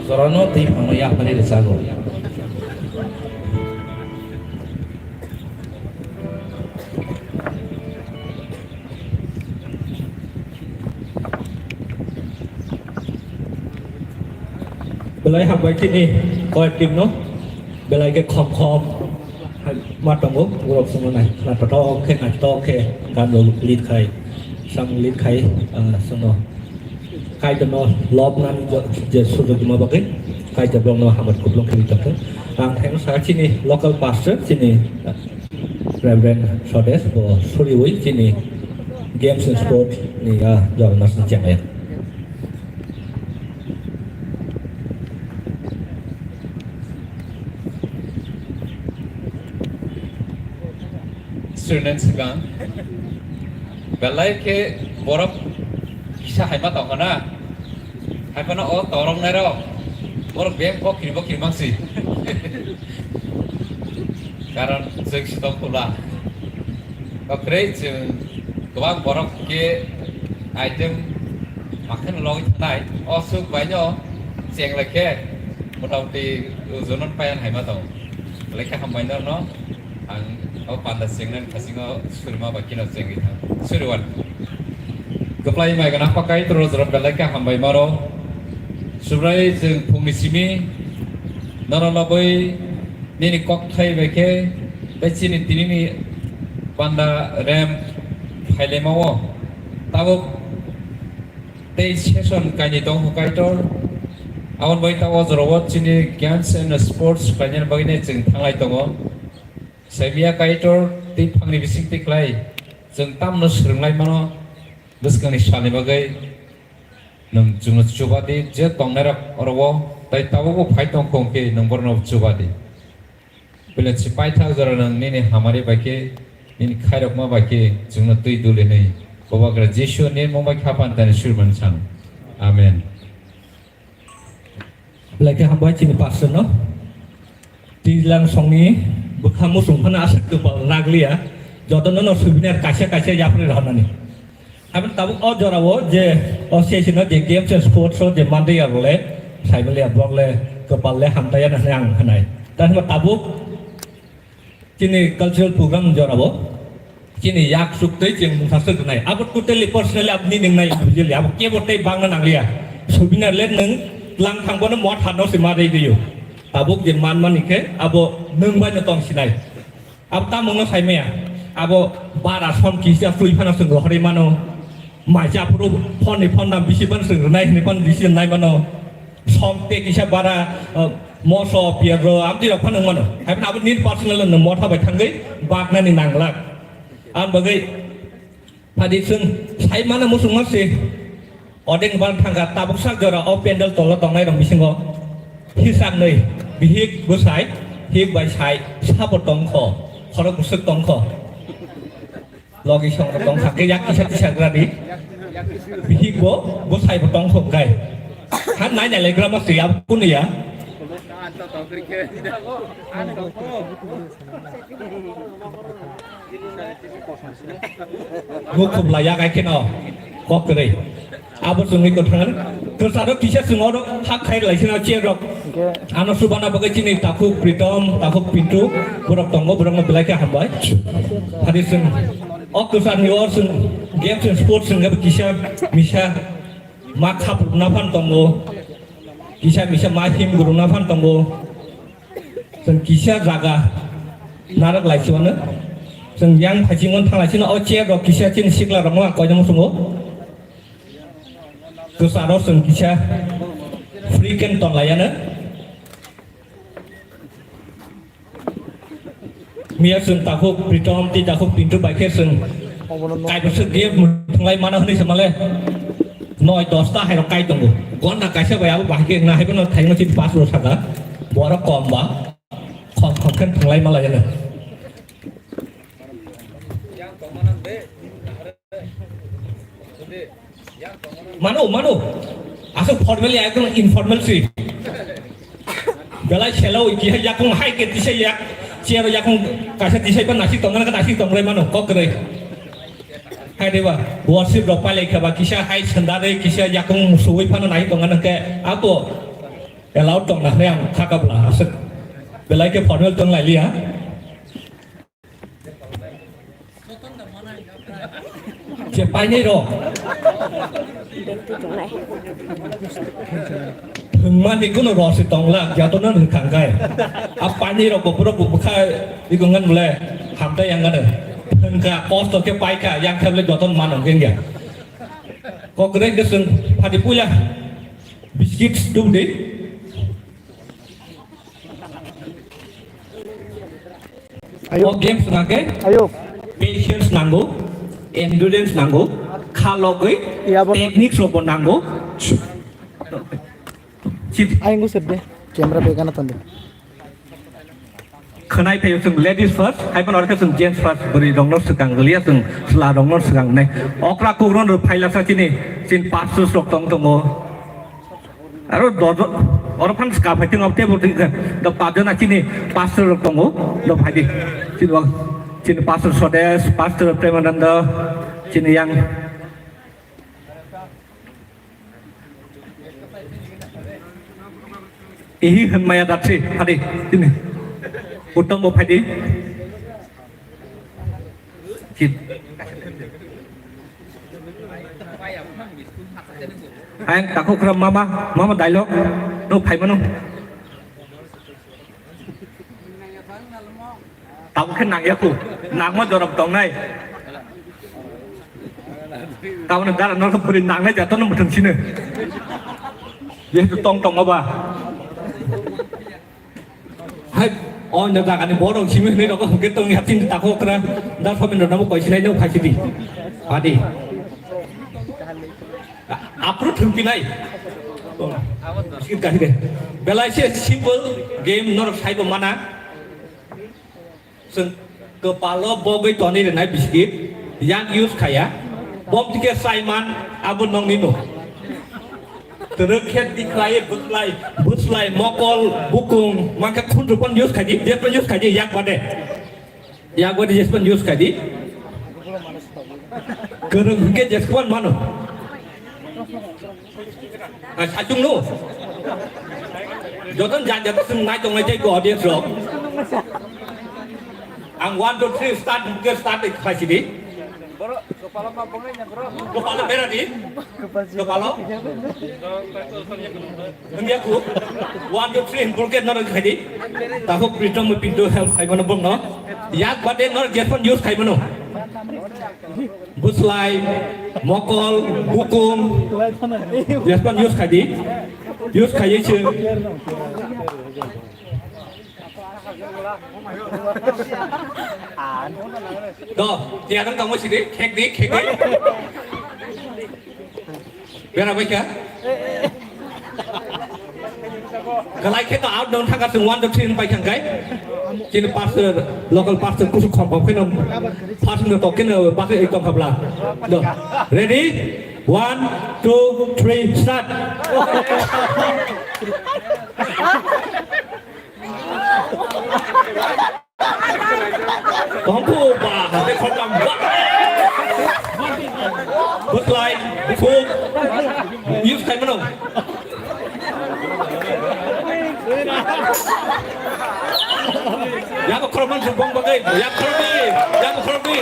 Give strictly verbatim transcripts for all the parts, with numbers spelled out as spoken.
Jorano twi phangno yapharwi rwchago. Belai hambai chini koi team no, belai khe khom khom ma tongo, borok chwngno nai naithotok khe, naithotok khe gan rok lead khai, sam lead khai, ah, chwngno Kaitorno lobnani je sujok rwma bagwi Kaitor borokno hambai kupulung khe ri tongthung. Ang thengno sa chini local pastor, chini Reverend Swadesh, bo suriwi chini games and sport ni, ah, jorna sini chengmaya. Student swkang belai khe borok kisa haima tongkha na, haiphano o toroknairok borok beng bokiri bokiri mangsi. Karon chwng si tong khula. Okrei chwng kwbang borok khe item makheno logwi thanai. O swk baino cheng lai khe motamoti ojono payan haima tongo. Belai khe hambai norno ang o panda chengnani khasingo surima bai kheno chengwi thang. Suriwan. Kwplai mai gana pakai toro jora belai khe hambai maro. Subrai chwng phungni simi norok lobwi nini kok thai bai khe tei chini tinini panda rem phailaimao tabuk tei session kainwi tongo Kaitor. Aboni bai tabuk o jorao chini games and sports khlainani bagwi chwng thanglai tongo. Saimia Kaitor tei phangni bising twi khlai. Chwng tamno swrwnglai mano, bwskangni salni bagwi nwng chwngno chubadi, je tongnairok oro-o, tai tabukbo phai tong kho hwnkhe nwng borokno chubadi. Belai se paithak jora nwng nini hamari bai khe, nini khairokma bai khe chwngno twi duli hwnwi Bubagra Jisu ni mung bai khe haphantani suri mani sano. Amen. Belai khe hambai chini pastor no. Twijlang songni bwkha muchung phano aswk kwpal naglia. Jotono no souvenir kaisa kaisa yapri rwnani. Aboni tabuk o jorao je o session o je games and sports o je manliya rok le, saimaliya borok le, kwpal le hamtaiya hwnwi ang hwnai. Tamo tabuk chini cultural program jorao chini yak suk tei chwng mungsa suk nai. Abo totally personally aboni nung nai individually. Abo kebo tei bangna nangliya. Souvenir le nwng tlang thangbono mot hatno se ma rei rio. Tabuk je man mani khe abo nwng bai no tong sinai. Abo tamungno saimaya. Abo bara som kisa twi phano chwng rohorwi mano. Maisa aphuru phone ni phone dam bisi phano chwng rwnai hwnwi phano bisi rwnai mano. Som tei kisa bara, uh, moso, piyaj rok, amtwi rok phano wng mano. Hai phano abo nini personal no motha bai thangwi baknani nanglak. Ang bagwi phadi chwng sai mano muchungma se. Odeng ban thangkha tabuk sak jora o pendel tolo tongnai rok bisingo. Hisaknwi bihik bwsai hik bai sai sabo tongkho, khorok bwswk tongkho. Logi song rok tong sakhe yak kisa tisa gradi. Bihik bo bwsai bo tong sok gai. Han nai nai legra ma se ya kunu ya. Mukhub la yak ai kheno kok kwrwi. Abo chwngwi kwthang kwcharo kisa chwng oro hak khai lai sino chair rok. Ano subana bagwi chini takhuk Pritom, takhuk Pintu borok tongo, borokno belai khe hambai. Hadi chwng o kwcharni o chwng games and sports chwng kisa misa ma khapna phan tongo. Kisa misa ma him guruna phan tongo. Chwng kisa jaga narwk lai sibano. Chwng yang phaisingo thang lai sino o chair rok kisa chini sikla rok ma koidong sungo. Kwcharo chwng kisa free can ton laiyano. Miya chwng takhuk Pritom tei takhuk Pintu bai khe chwng kaibwswk diye thwnglai mano hwnwi samale. Noi dosta hairok kai tongo. Gonda kaisa bai abo bahai khe wngna haibono thaima chini pass rok saka. Borok kom ba. Khom khom khe thwnglai malaiyano. Mano, mano. Aswk formal ya, ekdom informal si. Belai selo, kiha yakung hai ke tisa yak, chair yakung kaisa tisai pa nasi tongna ka nasi tongre mano, kok re. Hai deba, worship rok palai kha ba kisa hai sandare, kisa yakung suwi phano nai tongna ke ato allowed tongna hne ang khakabla aswk. Belai ke formal tong lai liya. Je painai rok. Thwngmani kuno roswi tongla, jotono rwkhangkai. A painai rok bo borok bo bwkha ikongan bole hamtai yangano. Thwngkha, kosto khe paikha, yang khe bole joton mano gengya. Kok rek de sung phadi puya. Biscuits dum de. Ayo. O games nangkhe ayo. Patience nango, endurance nango, kha logwi, iya, bo techniques rokbo nango. Chip. Ayang usap de. Camera begana tande. Khwnai phaio chwng ladies first, hai phano orkhe chwng gents first, bwrwi rokno swkang rwliya, chwng chwla rokno swkang nai. Okra kukrok rok phailasa chini, chini pastors rok tong tongo. Aro dojo, oro phan ska phai tong table tong kha. Do pajona chini pastor rok tongo, do phaidi. Chini, chini pastor Sodesh, pastor Premananda, chini yang. Ihi hwnmaya datri, phaidi, chini. Uttom bo phaidi. Chit. Ang takhuk khram mama, mama dialogue, no phai mano. Tabuk khe nangya khu, nangma jorok tongnai. Tabuk dara norok bwrwi nangnai jato no muthung sino. Jehetu tong tongma ba. Hai, O no jagani borok simi hwnwi rokho hwnkhe tongya chini takhokra da somin rokno bo koisinai no phaisidi. Adi. Apro thumpi nai. Sikit kasih deh. Belai se simple game norok saibo mana. Chwng kwpalo bogwi tonwi rwnai biskit, yak use khaya. Bom tike saiman abo nongni no. Twrwk khe tikhlai, bwslai, bwslai, mokol, bukung, mankhe khunju phano use khaidi, jespan use khaidi, yak bade. Yak bade jespan use khaidi. Kwrwng hwnkhe jespan mano. Sachung no. Joton jan jata sung nai tong nai tei ko audience rok. Ang one, two, three, start, start, start, start, start. Kepala berani. Kepala. Hingga ku. One, two, three, hingga ku. Tahu Pritom pintu help khai mano bong no. Yak bade no, Japan use khai mano. Bwslai, mokol, bukung, jespan use khaidi, use khaiwi chwng. Do, tiyakan kamu sini, khek di, khek di. Bera baikha. Galai khe to out down thangkha chwng one, two, three hwn paikha hwnkhe. Chini pastor, local pastor kusuk khom khom kheno, pastor no tok kheno, pastor ei tong khabla. Do. Ready? One, two, three, start. Tongkhu ba, hate khotam ba. Bwslai, bufuk. Use khai mano. Yabo khorokman sung bong bagwi, yabo khorokdi, yabo khorokdi.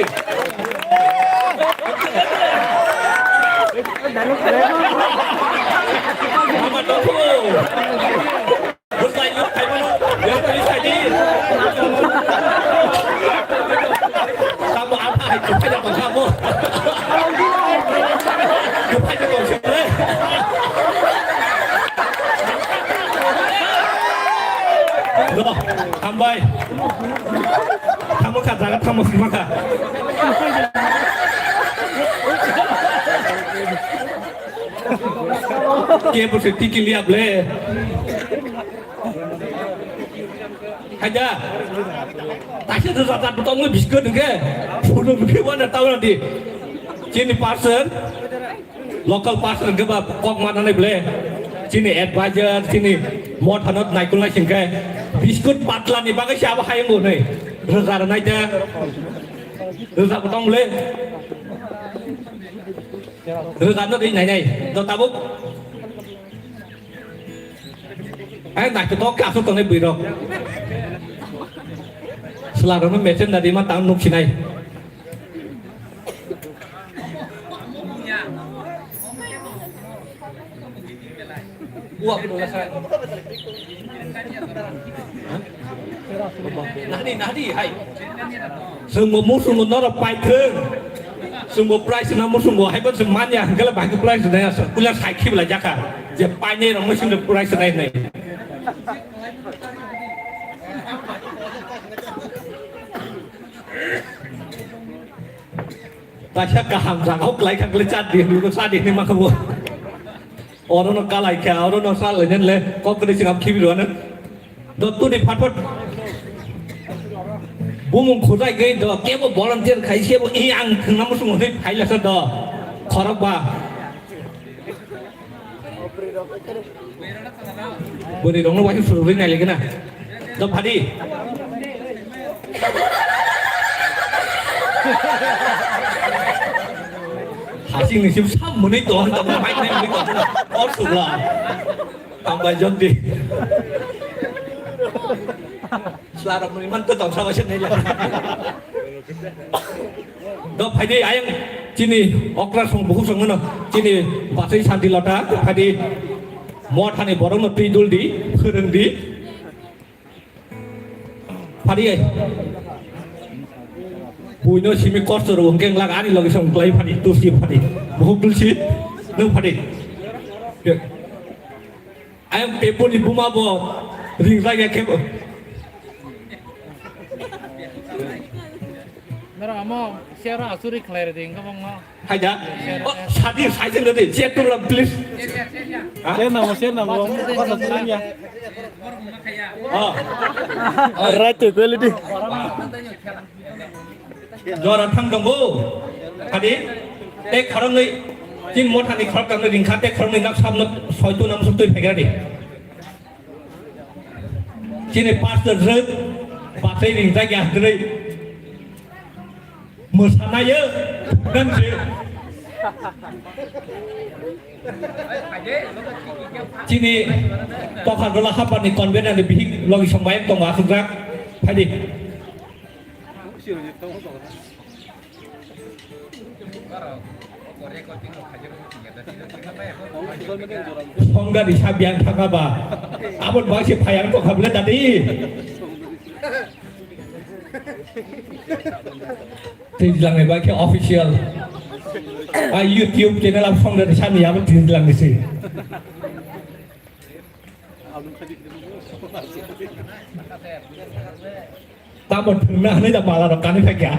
Mama tongkhu. Bwslai no khai mano, bwslai no khai di. Tamo ama hai kuphai da bangkha mo. Kuphai da bangkha le. No, hambai. Tamo kha jaga tamo sima kha. Ke bo se tiki liya ble. Haja. Taisa tu sata tu tong biskut ke. Photo ke wana tawa di. Chini pastor, local pastor ke ba kok mana ni ble. Chini advisor, chini mod hanot naikul nai singke. Biskut patla ni bagai siapa hayang bo nai. Reza nai ja. Reza tong ble. Reza no di nai nai. Do tabuk. Ai, naithothok khe aswk tongnai bwrwirok. Chwlarokno mechanic da rima tang nuk sinai. Uak dula sa. Nadi, nadi, hai. Chwngbo muchungo norok paithwng. Chwngbo price na muchungo, haibo chwng manya, hwnkhe le bahai khe price na ya, puila sai khibla jakha. Je painai rok muchungo price na hinai. Taisa kaham jaga o kwlai kha, kwlai cha di, hinwi cha di hinwi ma kha bo. Oro no kalai kha, oro no sa lai nen le, kok kwrwi chwng khibi rw ano. Do tuni phat phat. Bumung khujai gwi do, kebo volunteer khai, kebo i ang thwngna muchung hwnwi phai lasa do. Khorok ba. Bwrwi rokno waisa phurugwi nai lagi na. Do phadi. Hasing ni sim sam mwnwi tong, tong mai nai mwnwi tong. Or sugla. Tambai jodi. Slarok mwnwi man to tong sama se nai la. Do phaidi ayang chini okra song bukhuk song no chini basai santi lota phaidi mothani borok no twi dul di phwrwng di. Phadi ai. Buino simi kosto ro hwnkhe wngla ani loge song klai phadi, tulsi phadi. Buhuk tulsi, nwng phadi. Ayang peponi buma bo ring raya khe bo. Nara amo share asuri khlai redi, engka bang no. Haida. Oh, sadi, sadi redi. Share to lam, please. Ha? Share namo, share namo. Basa sering ya. Oh. Right to quality. Jora thang dongbo. Hadi. Te khorongwi. Tin mothani khorok tangwi ringkha, te khorongwi nak sabno soitu nam sutui phegra di. Chini pastor rwk, pasai ring jagya hwnkhe mwsanayo, nang se. Chini Tokha Dola Hapani convener ni bihik logi song bayang tongo asukjak. Phaidi. Songda di sabian thangaba. Abot bangsi phayang tokha bole dadi. Twijlang ni bai khe official. A YouTube channel abo songda di sami abo twijlang ni si. Tamo thwngna hwnwi da mala rok kanwi phaikha.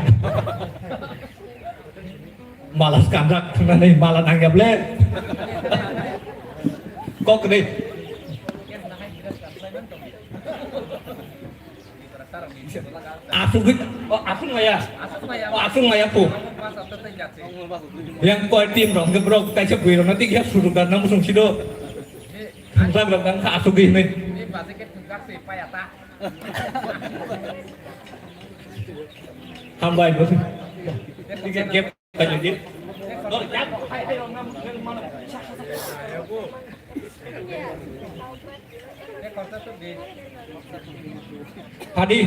Mala skanjak thwngnani mala nangya ble. Kok ni. Asugwi, oh, asung maya. Oh, asung maya pu. Yang koi team rong ke bro, kaisa bui rong nanti dia suruh dan namu sung sido. Thangsa rok nang kha asugwi hinwi. Hambai bo. Ticket gap kailaidi. Hadi.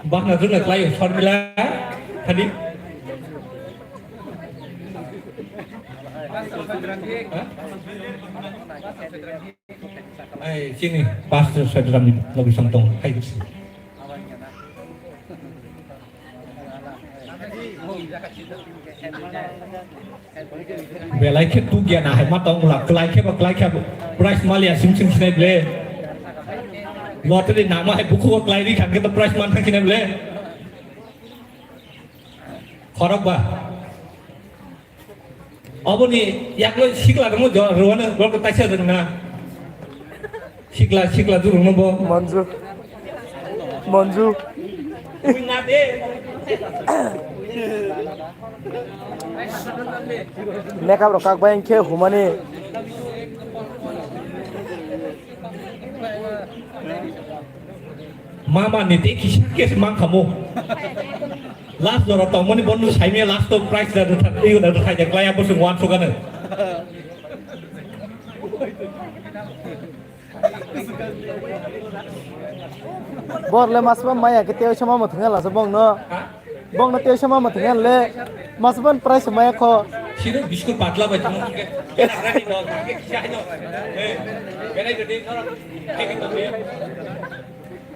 Bahna juna klai formula. Hadi. Ha? Ai, chini pastor Sadram logi song tong, hai. Belai khe tu gyan ahai ma tong la, klai khe ba klai khe ba prize malia sim sim sinai ble. Lottery nama hai bukhu klai ri khan khe to prize man thang sinai ble. Khorok ba. Oboni yaklo sikla rwngmo jo rwano borok taisa rwngna. Sikla sikla tu rwngno bo. Manju. Manju. Ui na de. Makeup rok kak bai khe humani. Mama ni de kisa kisa mang khamo. Last jora tongmani bono saimya last to prize da da tha, iyo da da tha, ya klaya bo sung wan sugana. Bor le masma maya ke teo sama mo thangala so bong no. Bong no teo sama mo thangale masma prize maya kho. Sino biskut patla bai tong.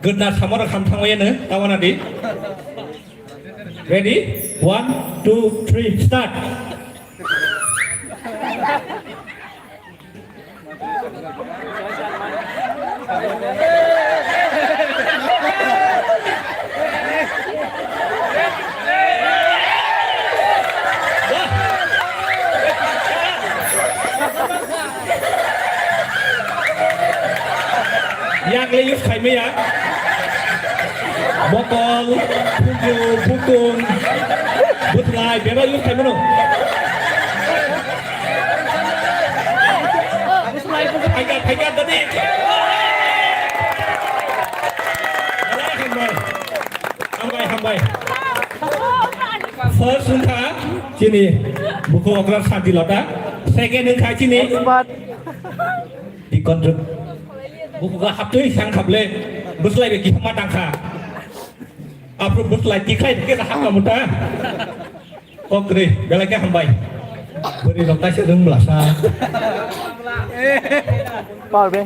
Ganda samara kham thangmaya no tawana di. Ready? One, two, three, start. Yang le use khai maya. Bokol, phunju, bukung, bwslai, bebak use khai mano. Phaikha, phaikha, dadi. Hambai, hambai. First wngkha chini bukhuk okra Santi Lota. Second wngkha chini Expert. Dikon rwk. Bukhuk haptwi sang khable. Bwslai be kisa ma tangkha. Aphuru bwslai tikhai ke hapka muta. Kokri, belai ke hambai. Bwrwi rok taisa rwng blasa. Power be.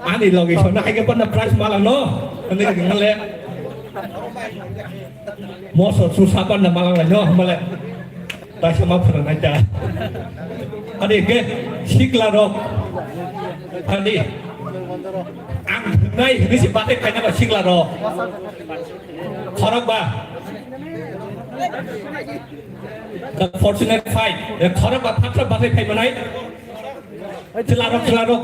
Ani logi sona hai ke panna prize malang no. Ani ke ngale. Moso su sapan na malang no male. Taisa ma phara nai ta. Ani ke sikla rok. Ani. Ang nai ni si batai kaina ba sikla rok. Khorok ba. The fortunate five, the khorok ba thapsa ba phai manai. Chwlarok, chwlarok,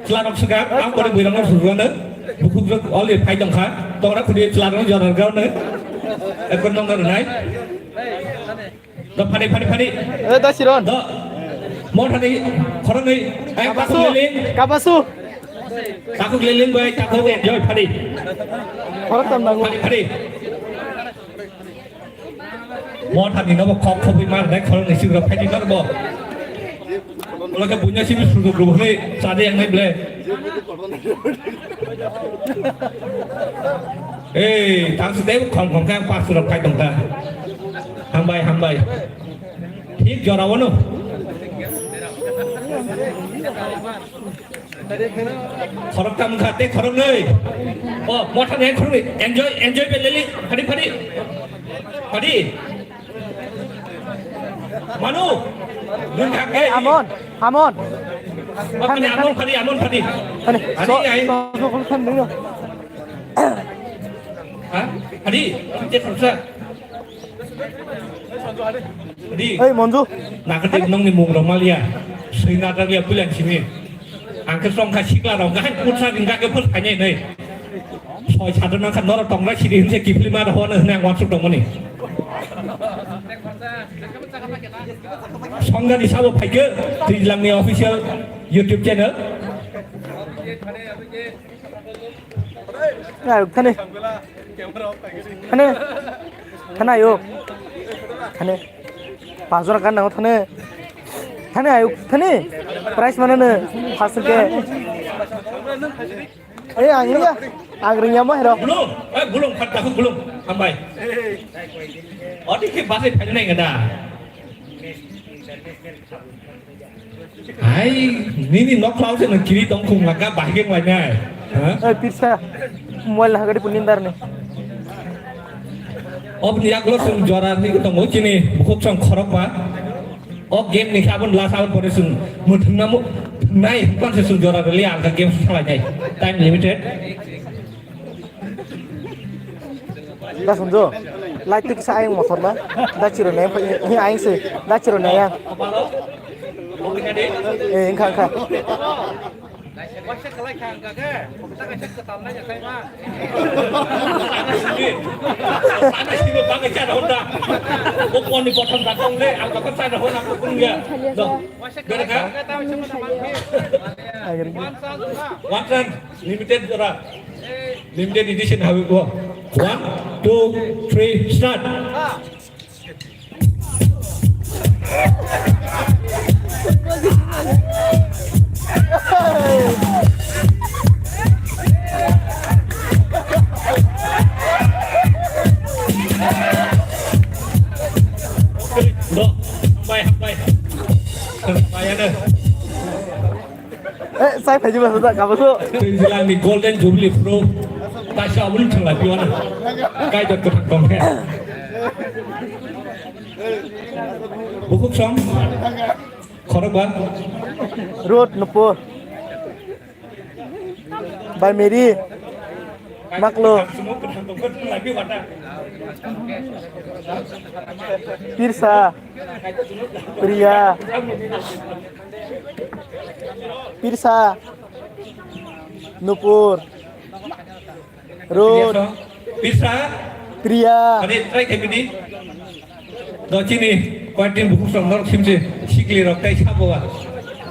chwlarok swkang, ang kori buirokno surgano. Bukhuk rok oli phai tongkha. Tongra khudi chwlarok jorar gaono. Ekor nongna rwnai. Do phani, phani, phani. Eh, da Chiron. Do. Mothani khoroknwi. Ai, Kapasu. Takhuk liling. Kapasu. Takhuk liling bai, takhuk enjoy phani. Khorok tam nango. Phani, phani. Mothani nobo khok khobwi mar dai khoroknwi sigrok phai di norbo. Ola khe bunya simi suduk rubuk ni chade yang nai ble. Ei, tang sudai khom khom khe pas surok phai tong ta. Hambai, hambai. Thik jora wano. Khorok tam kha te khorok nei. O, motha nei khorok nei. Enjoy, enjoy be leli. Phadi, phadi. Phadi. Manu. Dun thak ei. Amon, Amon. Phadi, Amon, phadi, Amon, phadi. Phadi. Phadi, so, ai. So, so, so, phadi. Ha? Phadi. Te khorok sa. Di. Oi, Monju. Nakati nongni mung rok malia. Sui natalia pulang sini. Ang khe songkha sikla rok gahai kutsa ring gake phut khainai nei. Soi sadon nangkha norok tongra sidi hinse kiphilima rok hona hwnwi ang wansuk tongmani. Songjani sabo phaikhe Twijlangni official YouTube channel. Ayuk thani. Thani. Thani ayuk. Thani. Pajora kan nango thani. Thani ayuk thani. Price mana ne? First ke. Eh, ang ya. Ang ringya mo hero. Bulung. Eh, bulung. Khat tahu bulung. Hambai. Odi ke base phai nai ngada. Hai, nini nok lau se nang kiri tong khung laka bahigeng lai nai. Ha? Eh, pirsa. Mobile hagari punindar ni. Obni yak lo sung jora ni tong o chini bukhuk song khorok ba. O game ni khabon la sabon pore sung muthung na mu nai pan se sung jora reli ang game salai nai. Time limited. Da Sanju, light tik sa ayang motor ba. Da Chiro ne, he ayang se. Da Chiro ne ayang. Eh, engkha, engkha. One time. Limited jora. Limited edition hawi bo. One, two, three, start. Bro, hambai, hambai. Hambai ano. Eh, sai phaiji ba sa kabo so. Twijlangni Golden Jubilee Pro. Kaisa aboni thangla piwana. Kai dot ko thang tong khe. Bukhuk song. Khorok ba. Road Nupur. Bai Meri. Maklo. Pirsa. Priya. Pirsa. Nupur. Road. Pirsa. Priya. Ani try khe bini. Do chini koyektin bukhuk song norok simse sikli rok tai sabo ba.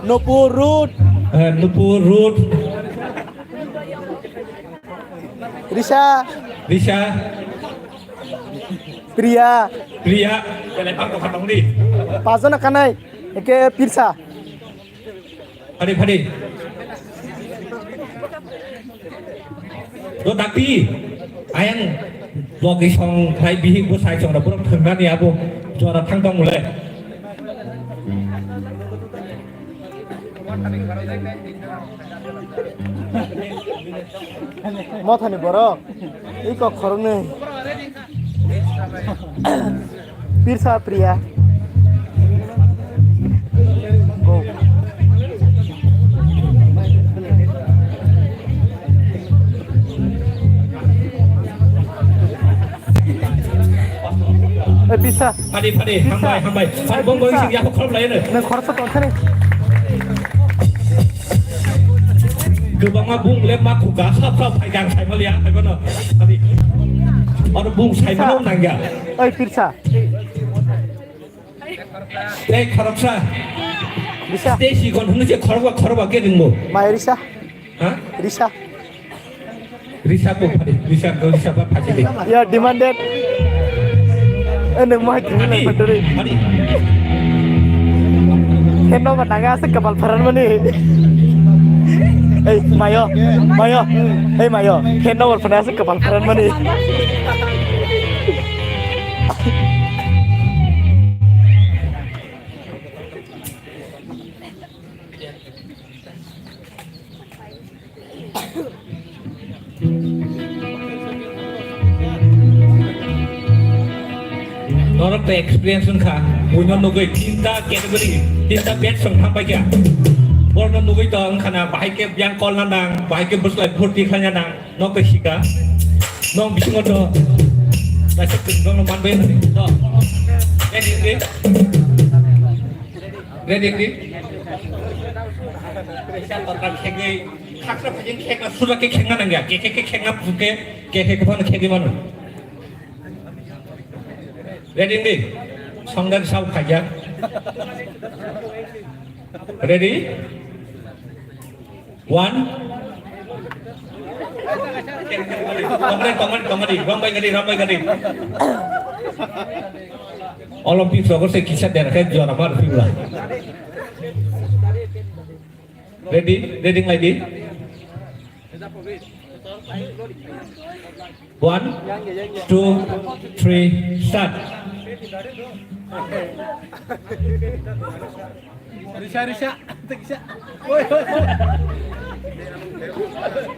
Nupur Road. Eh, Nupur Road. Risa. Risa. Priya. Priya. Kene bang ko khatong di. Pajana kanai. Eke Pirsa. Phadi, phadi. Do dakti, ayang logi song khai bihik bo sai song borok thwngnani abo jora thang tong mole. Mothani borok. Iko khoroknwi. Pirsa Priya. Go. Pisa. Phadi, phadi, hambai, hambai. Phadi, bong, bong, sing, yapo, khorop, lai, no. Nang khorsa tong thani. Kwbangma bung le ma khuka, sap, sap, phai, gang, sai, mali, ya, phai, bono. Phadi. Oro bung, sai, mano, nang, ya. Oi, Pirsa. Tei khoroksa. Risa. Tei sikon hwnwi se khorokba, khorokba khe ringbo. Mai Risa. Ha? Risa. Risa bo phadi, Risa, Risa ba phadi de. You are demanded. Ene mai kini lai paturi. Phadi. Heno ba nanga se kapal pharan mani. Ei, mayo, mayo. Ei, mayo. Heno ba phana se kapal pharan mani. Norok to experience wngkha, buino nugwi tinta category, tinta batch song thang paikha. Borno nugwi to wngkha na, bahai khe biyang kolna nang, bahai khe bwslai phurti khlaina nang. Nok bai sika. Nok bisingo to. Naisik tong no man bai hwnwi. To. Ready, ready. Ready, ready. Kaisa torkar khegwi, khaksa phajing khegna, sura khe khegna nangya. Khe khe khe khegna buke, khe khe khe phano khegwi mano. Ready, ready. Songdan sao khaja. Ready? One. Tongmani, tongmani, tongmani. Rombai gadi, rombai gadi. Olympics rogo se kisa dera khe jora mar pibla. Ready? Ready, lady? One, two, three, start. Risa, risa, risa. Oi, oi, oi.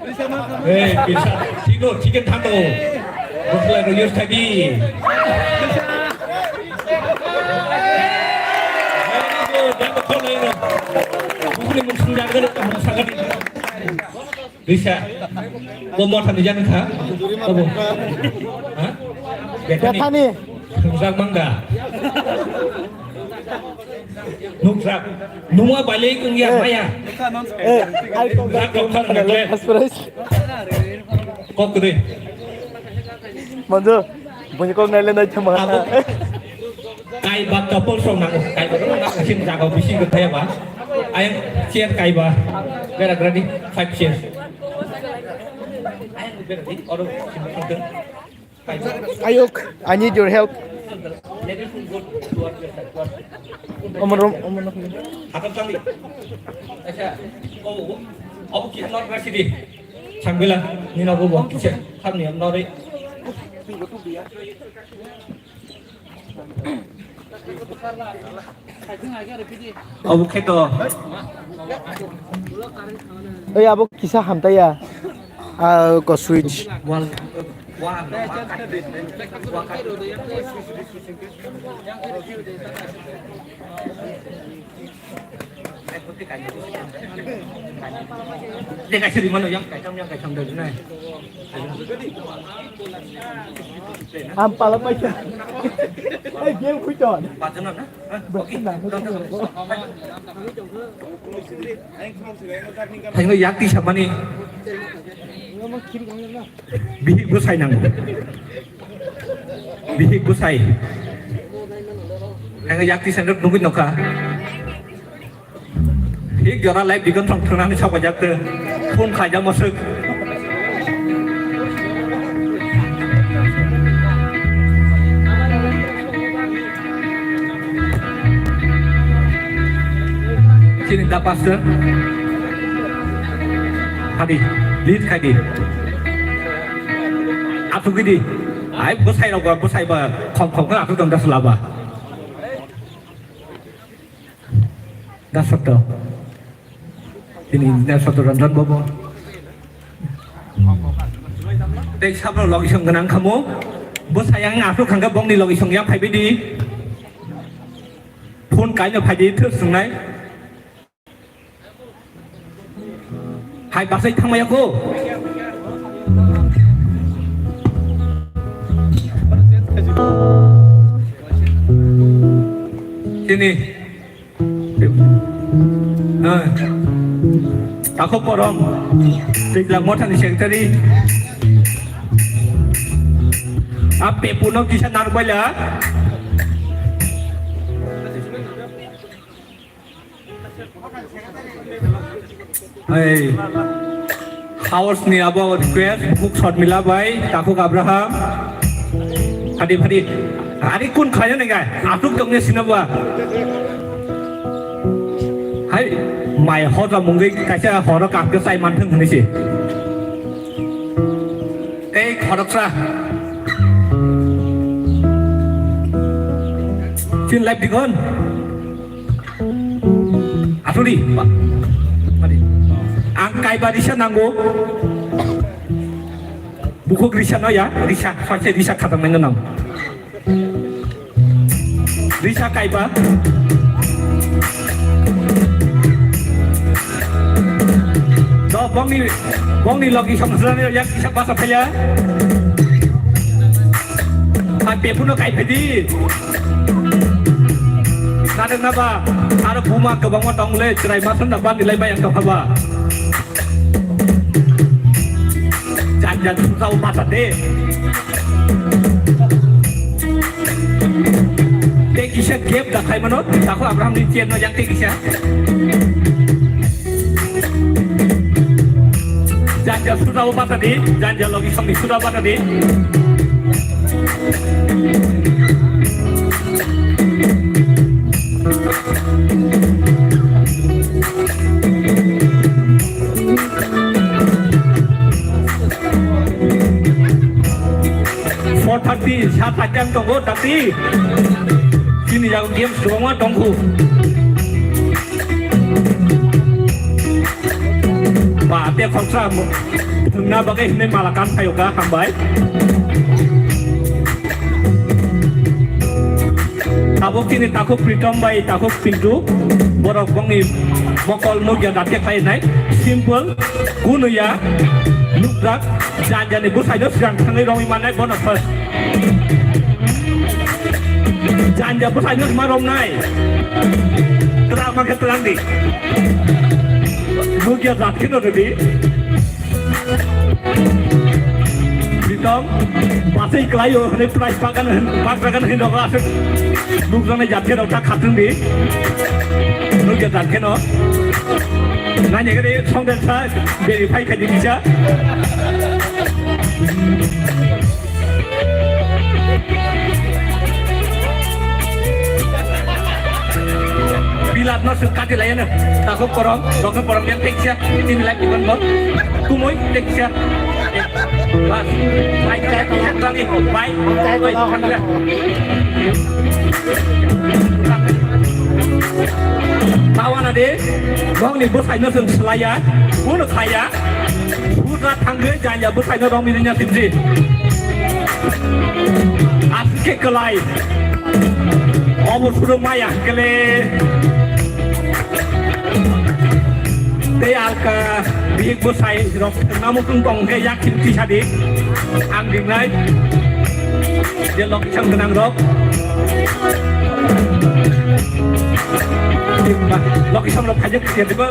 Risa, ma, ma. Hey, risa. Chino, chicken thango. Bukla ko use tagi. Risa. Very good. Dang ko lero. Bukni muksung jaga ko muksung jaga. Risa. Ko motha ni jan kha? Ko bo? Ha? Bethani. Bethani. Nukjak mangga. Nukjak. Numa balai kung ya, eh, maya. Eh, ai kok. Nukjak kok thar nakle. First prize. Kok kudui. Manjo. Buini kok naile nai thama. Abo kai ba couple song nango, kai ba nango, sim jaga bisi ko thaya ba. Ayang chair kai ba. Bera gradi five chairs. Ayang bera di, oro sim song. Ayok, I need your help. Omor, omor. Atam sami. Acha, oh, oh, kita nor rasi di. Sangbila, ni nogo bo kisa, khamni nori. Obo khe to. Oi, abo kisa hamtaiya. Ah, ko switch. Wall, wall. Ang pala paisa. Ay, game khuiton. Thaino yak tisa mani. Bihik bwsai nango. Bihik bwsai. Ang yak tisa nok nugwi nokha. Hik jora live dikon thong thwngnani sabai jak te. Phone khaijak masuk. Chini da pastor. Hadi, lead khai di. Athugwi di. Ai, bwsai rok ba, bwsai ba, khom khom khe athuk tong da sla ba. Da sotto. Chini engineer Sotto Ranjan Babu. Tei sabro logi song gwnang khamu. Bwsai ang athuk khangkhe bongni logi song yang phaibai di. Phone kaino phai di, thwk swngnai. Hai basai thangmaya ko. Tini. Ah. Takhuk Korom. Twijlang Mothani Secretary. A pepuno kisa narbaila. Hey, house ni abo request, Bukhuk Shormila bai, Takhuk Abraham. Phadi, phadi. Ari kun khaina nengga, atuk tongnya sinaba. Hai, mai hoda mungwi kaisa horo kapke sai manthung hwnwi si. Ei, khoroksa. Chin live dikon. Aturi, ba-, mari. Ang kaiba risa nango. Bukhuk risa no ya, risa, saise risa khatang nang nang. Risa kaiba. Do bongni, bongni logi samsrani ya kisa basa phaya. Hai pepuno kai phedi. Nadeng naba, aro buma kwbangma tong le, chwrai ma sanna bani lai bai ang tongkha ba. Jan jan susa o masa de. Te kisa gap da khai mano, Takhuk Abraham ni chair no yang te kisa. Janja suda o bata di, janja logi song ni suda bata di. Four thirty, sat thirty ang tongo, thirty. Chini yago games kwbangma tongkhu. Ba, te khorsa mo-, thwngna bagwi hwnwi mala kan phaio ka, hambai. Tabuk chini Takhuk Pritom bai Takhuk Pintu, borok bongni mokol nukya dakhe khlainai, simple, kunuya, nukjak, janjani bwsaino swkang thangwi romwi mannai bono first. Janja bwsaino ma romnai. Twlang ma khe twlang di. Nukya jat kheno rwdi. Pritom, basai kwlaio hwnwi prize bagan hwn, bak bagan hwn rok aswk nukjaknai jat kheno ta khatung di. Nukya jat kheno. Nanya khe songden sa verify khai di kisa. Bilat no sung kati layana. Takhuk Korom, Dokhon Korom yang teksia, ini lagi bukan bom. Tumoi teksia. Bas. Baik, baik, baik, baik, baik, baik, alhamdulillah. Tawana de, bongni bwsaino sung slaya, kuno khaya. Buda thangwi janya bwsaino romwi rwnya simji. Aswk khe kwlai. Obo suro maya kele. Tei alka bihik bwsai rok thwngna muchung tong khe yak khim tisa di. Ang ringnai. Je location gwnang rok. Location rok khaijak khe diba.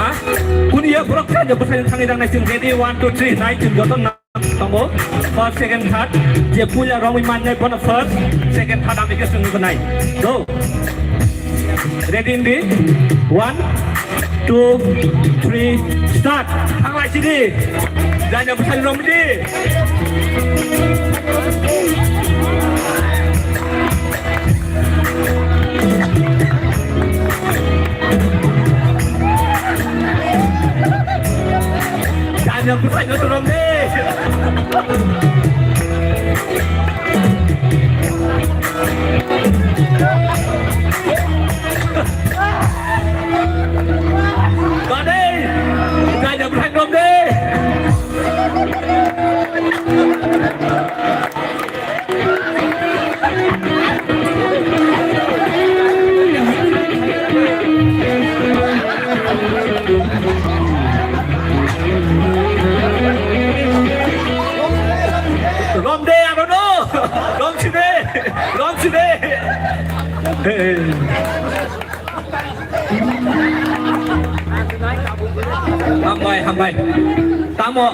Ha? Kuni ya borok khaja bwsai thangwi rang nai chwng ready, one, two, three, nai chwng joto na tongo. First, second, third. Je puila romwi mannai bono first, second, third ami khe chwng nai. Go. Ready in the one, two, three, start. Thanglai sidi. Janya bwsai romdi. Janya bwsai no turom de. Kadai, janya bwsai turom de. Hey. Hambai, hambai. Tamo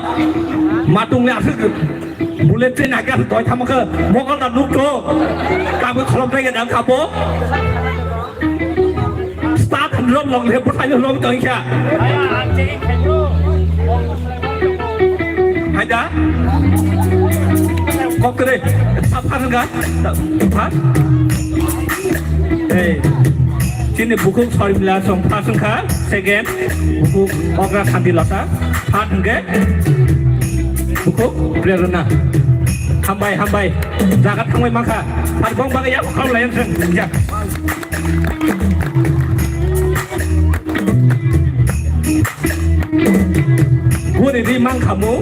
matung le asuk bullet train agar doi tamo ke mokol da nuk to. Kamu kolom tege dang kapo. Start and run long le butai long tong kya. Haida. Kokre. Sapar ga. Sapar. Hey. Chini bukuk Sormila song first wngkha, second bukuk Ogra Santi Lota, third hwnkhe bukuk Prerona. Hambai, hambai. Jaga thangbai mankha. Phar bong bagwi yak kham lai wngkha. Ya. Guri ri mankhamu.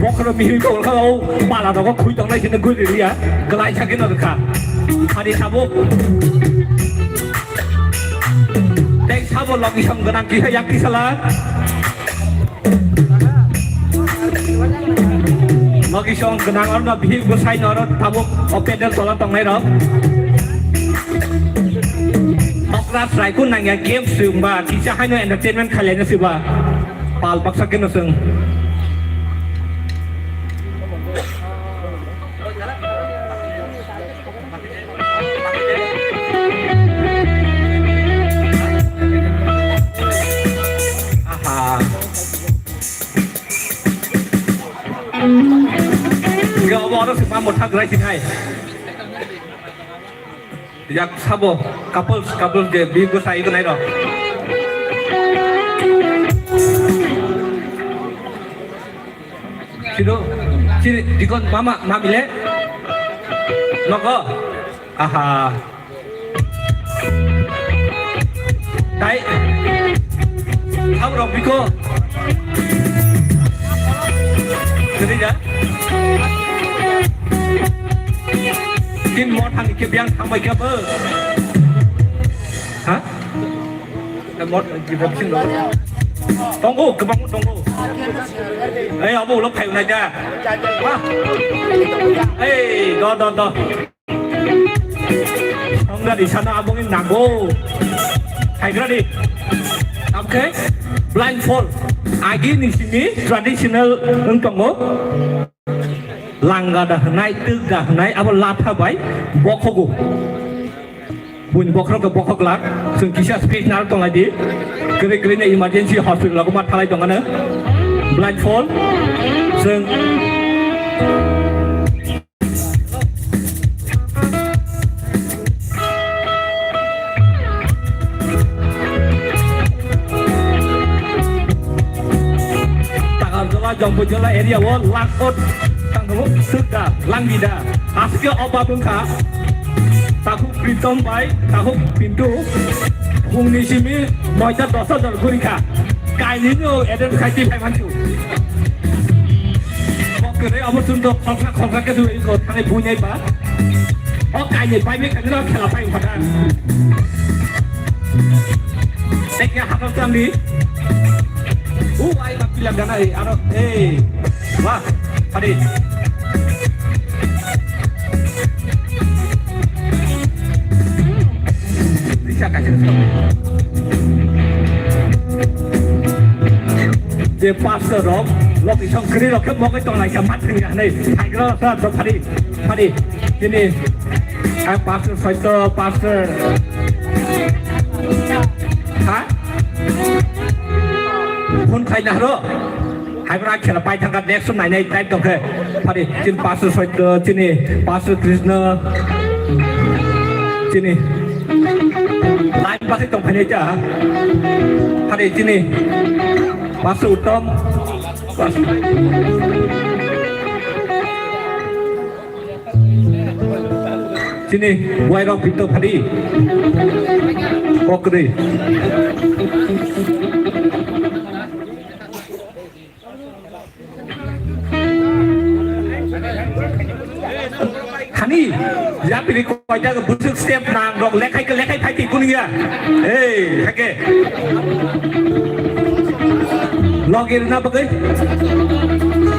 Bokhoro mihwi kok kha o pala rogo khui tongnai sini guri ri ya. Glai sakhe no kha. Hari sabo. Tei sabo logi song gwnang kisa yak kisa la. Logi song gwnang oro bihik bwsai no oro tabuk o pedal tola tongnai rok. Okra try kun nang ya game swng ba kisa haino entertainment khailai no swba. Pal baksa keno swng. Aha. Ga obo oro se mambo thak rai sinai. Yak sabo couples, couples de bi go sai go nai ro. Sino, sini dikon mama, mami le. Nogo. Aha. Tai. Ham rok biko. Sini ja. Tin mo thang ke biang thang bai ke bo. Ha? Mot jibok sing lo. Tongo, kebang tongo. Eh, abo ulo phayu nai da. Wah. Eh, do, do, do. Songra di sana abong in nago. Haigra di. Okay. Blindfold. Agi ni simi traditional wng tongo. Langa da hwnai, twk da hwnai, abo latha bai bokhogo. Buini bokhorok khe bokhok glak, chwng kisa space narwk tonglai di. Kwrwi kwrwi no emergency hospital rogo ma thalai tongmano. Blindfold, chwng. Takarjola, Jompuijola area o langkot tangkho, swkda, langida. Aswkhe o babwngkha. Takhuk Pritom bai, takhuk Pintu, phungni simi noita dosta jor gurikha. Kainwino attend khai twi phai manchu. Kok kwrwi abo chwngno khoksa khoksa khe thangwi buinai ba. O kainwi bai bai khe khela phai phatar. Tei khe hathok chamli. U ai ba pila gana ai aro ei. Wah, padi. Bisa kasih. Je pastor rok, location kwrwi rok khe mogwi tonglai kha, ma thwngya hwnwi. Haigra sa to padi, padi. Tini, ang pastor soito, pastor. Ha? Phone khaina haro? Hai bwrang khela pai thangkha, next nainai time tongkhe. Phari chini Pastor Soityo, chini Pastor Krishna, chini line pasai tongphainai ta. Phari chini Pastor Uttom, Pastor Chini buairok bito phadi. Kokri. Hani, yapiri koita busuk step nang rok lekhai ke lekhai phai ti kunia. Hey, hake. Logir na bagai.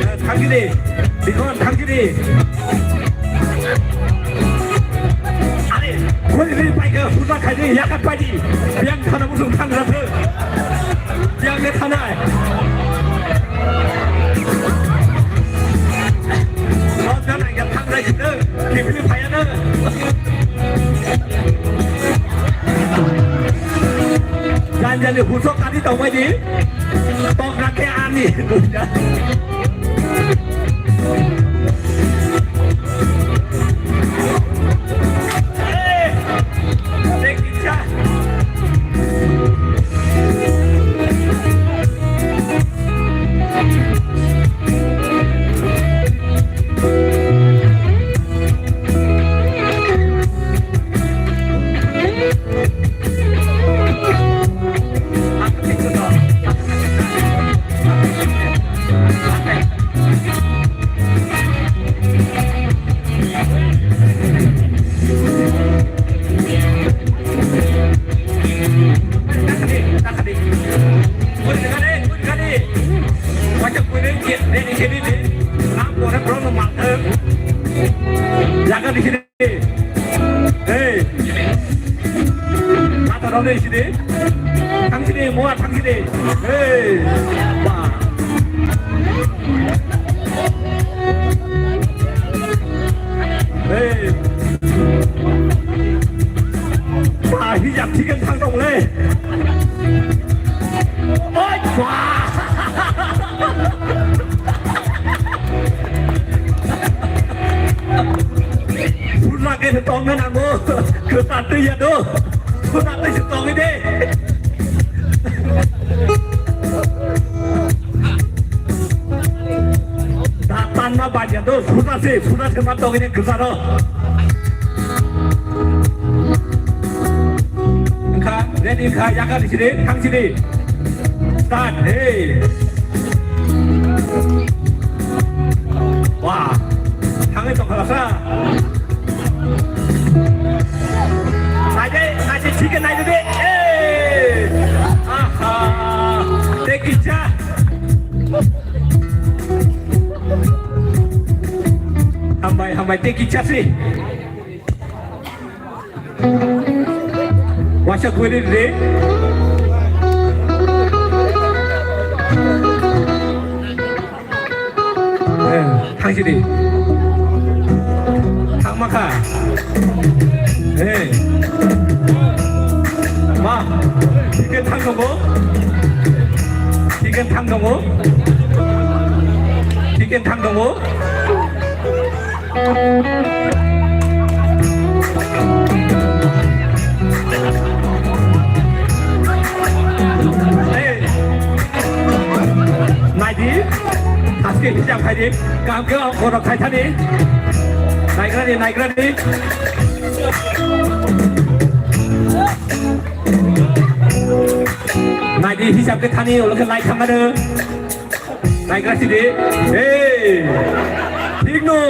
Thangkiri, bikon thangkiri. Are, hoi hoi paika, huda khaidi, yakat paidi. Biyang thana musung thang ratho. Biyang ne thanai. Hot na nang ya thang rai sida, kipli phaya na. Janjani husok kadi tongmai di. Tok rakhe ani. Yaga di sini. Hey. Mata rok di sini. Thang sini, mua thang sini. Hey. Ba. Hey. Ba, hijab chicken thang dong le. Oi, ba. Pura ke tong na nango. Kata tu ya do. Pura ke tong ini. Datan ma baja do, suda se, suda se ma togini gusaro. Engkha, ready engkha, yaka di sini, thang sini. Start, hey. Wah, thangwi tongkha lasa. Naide, naide, thik naide de. Hey. Aha. Tei kisa. Hambai, hambai, tei kisa si. Waisa kwrwi re. Eh, thang sini. Thang ma kha. Eh. Ma, ticket thang tongo. Ticket thang tongo. Ticket thang tongo. Hey. Naidi, aske hijab khaidi, kam ke ongkoro khaithani. Naigrani, naigrani. Naidi hijab ke thani, olo ke lai thangmano. Naigra sidi. Hey. Thik no.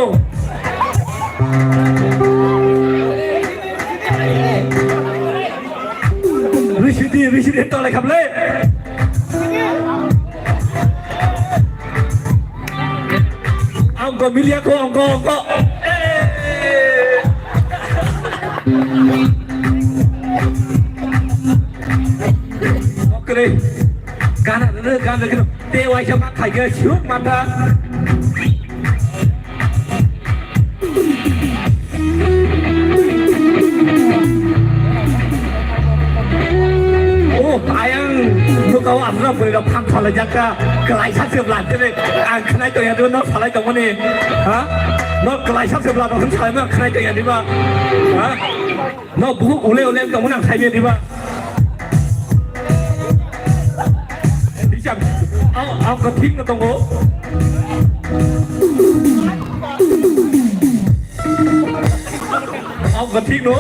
Risidi, risidi, tole kable. Angko milia ko, angko, angko. Hey. Okre. Gana, gana, gana. Te waisa ma khaikhe siyuk mantha. Oh, ayang bwkao aswk bwrwi rok phang salai jakha. Klaisa se bwla tene ang khnai tongya de no salai tongmani. Ha? No klaisa se bwla no salai ma khnai tongya de ba. Ha? No buhuk ule ule tongmani ang saimya de ba. Hijab, au, au, kathik no tongo. Au, kathik no.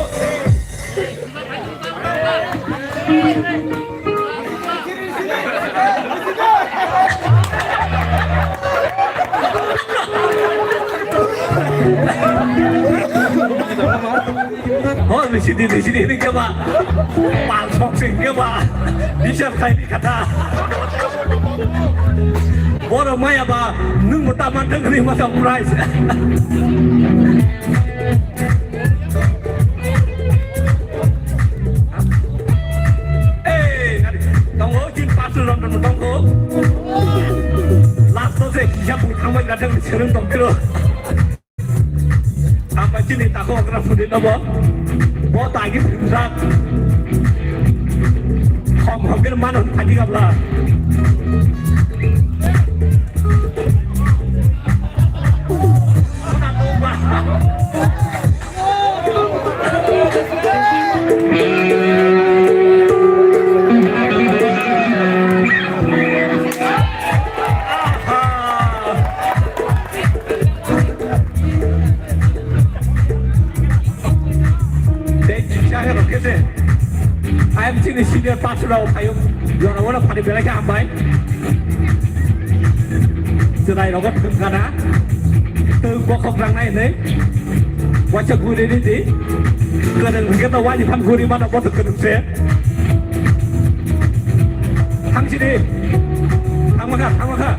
Hor ni sidi, ni sidi, ni keba. Pal sok sing keba. Bisa kai ni kata. Boro maya ba, nung mo taman tengri masa price. Eh, nari, tongo, jin pasu ron ron tongo. Last to se, kisa pung thangbai na tengri serung tong kiro. Ang bai chini takhuk okra phudi nobo. Bo tagi phunjak. Khom khom khe mano thagi gabla. Tei chini saka rok khe se. Ayang chini senior pastor rok phaio. Jora wana phani belai khe hambai. Chwrai rogo thwng kana. Tei bokhok rangnai hinwi. Waisa guri ridi. Kwrwng hwnkhe to wani phan guri mano bothwk kwrwng se. Thang sidi. Thangma kha, thangma kha.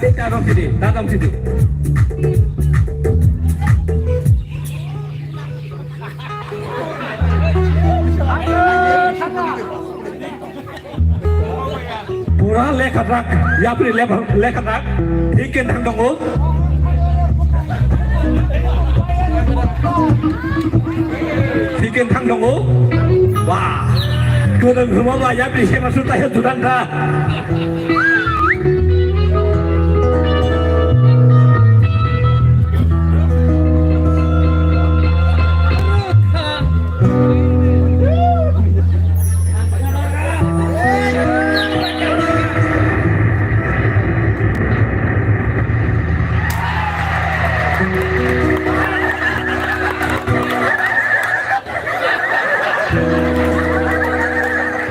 Dadam sidi, dadam sidi. Pura lekha dak, yapri lekha, lekha dak. Thik khe thang tongo. Thik khe thang tongo. Wah. Kwrwng hwnma ba yapri sema su tayo duran da.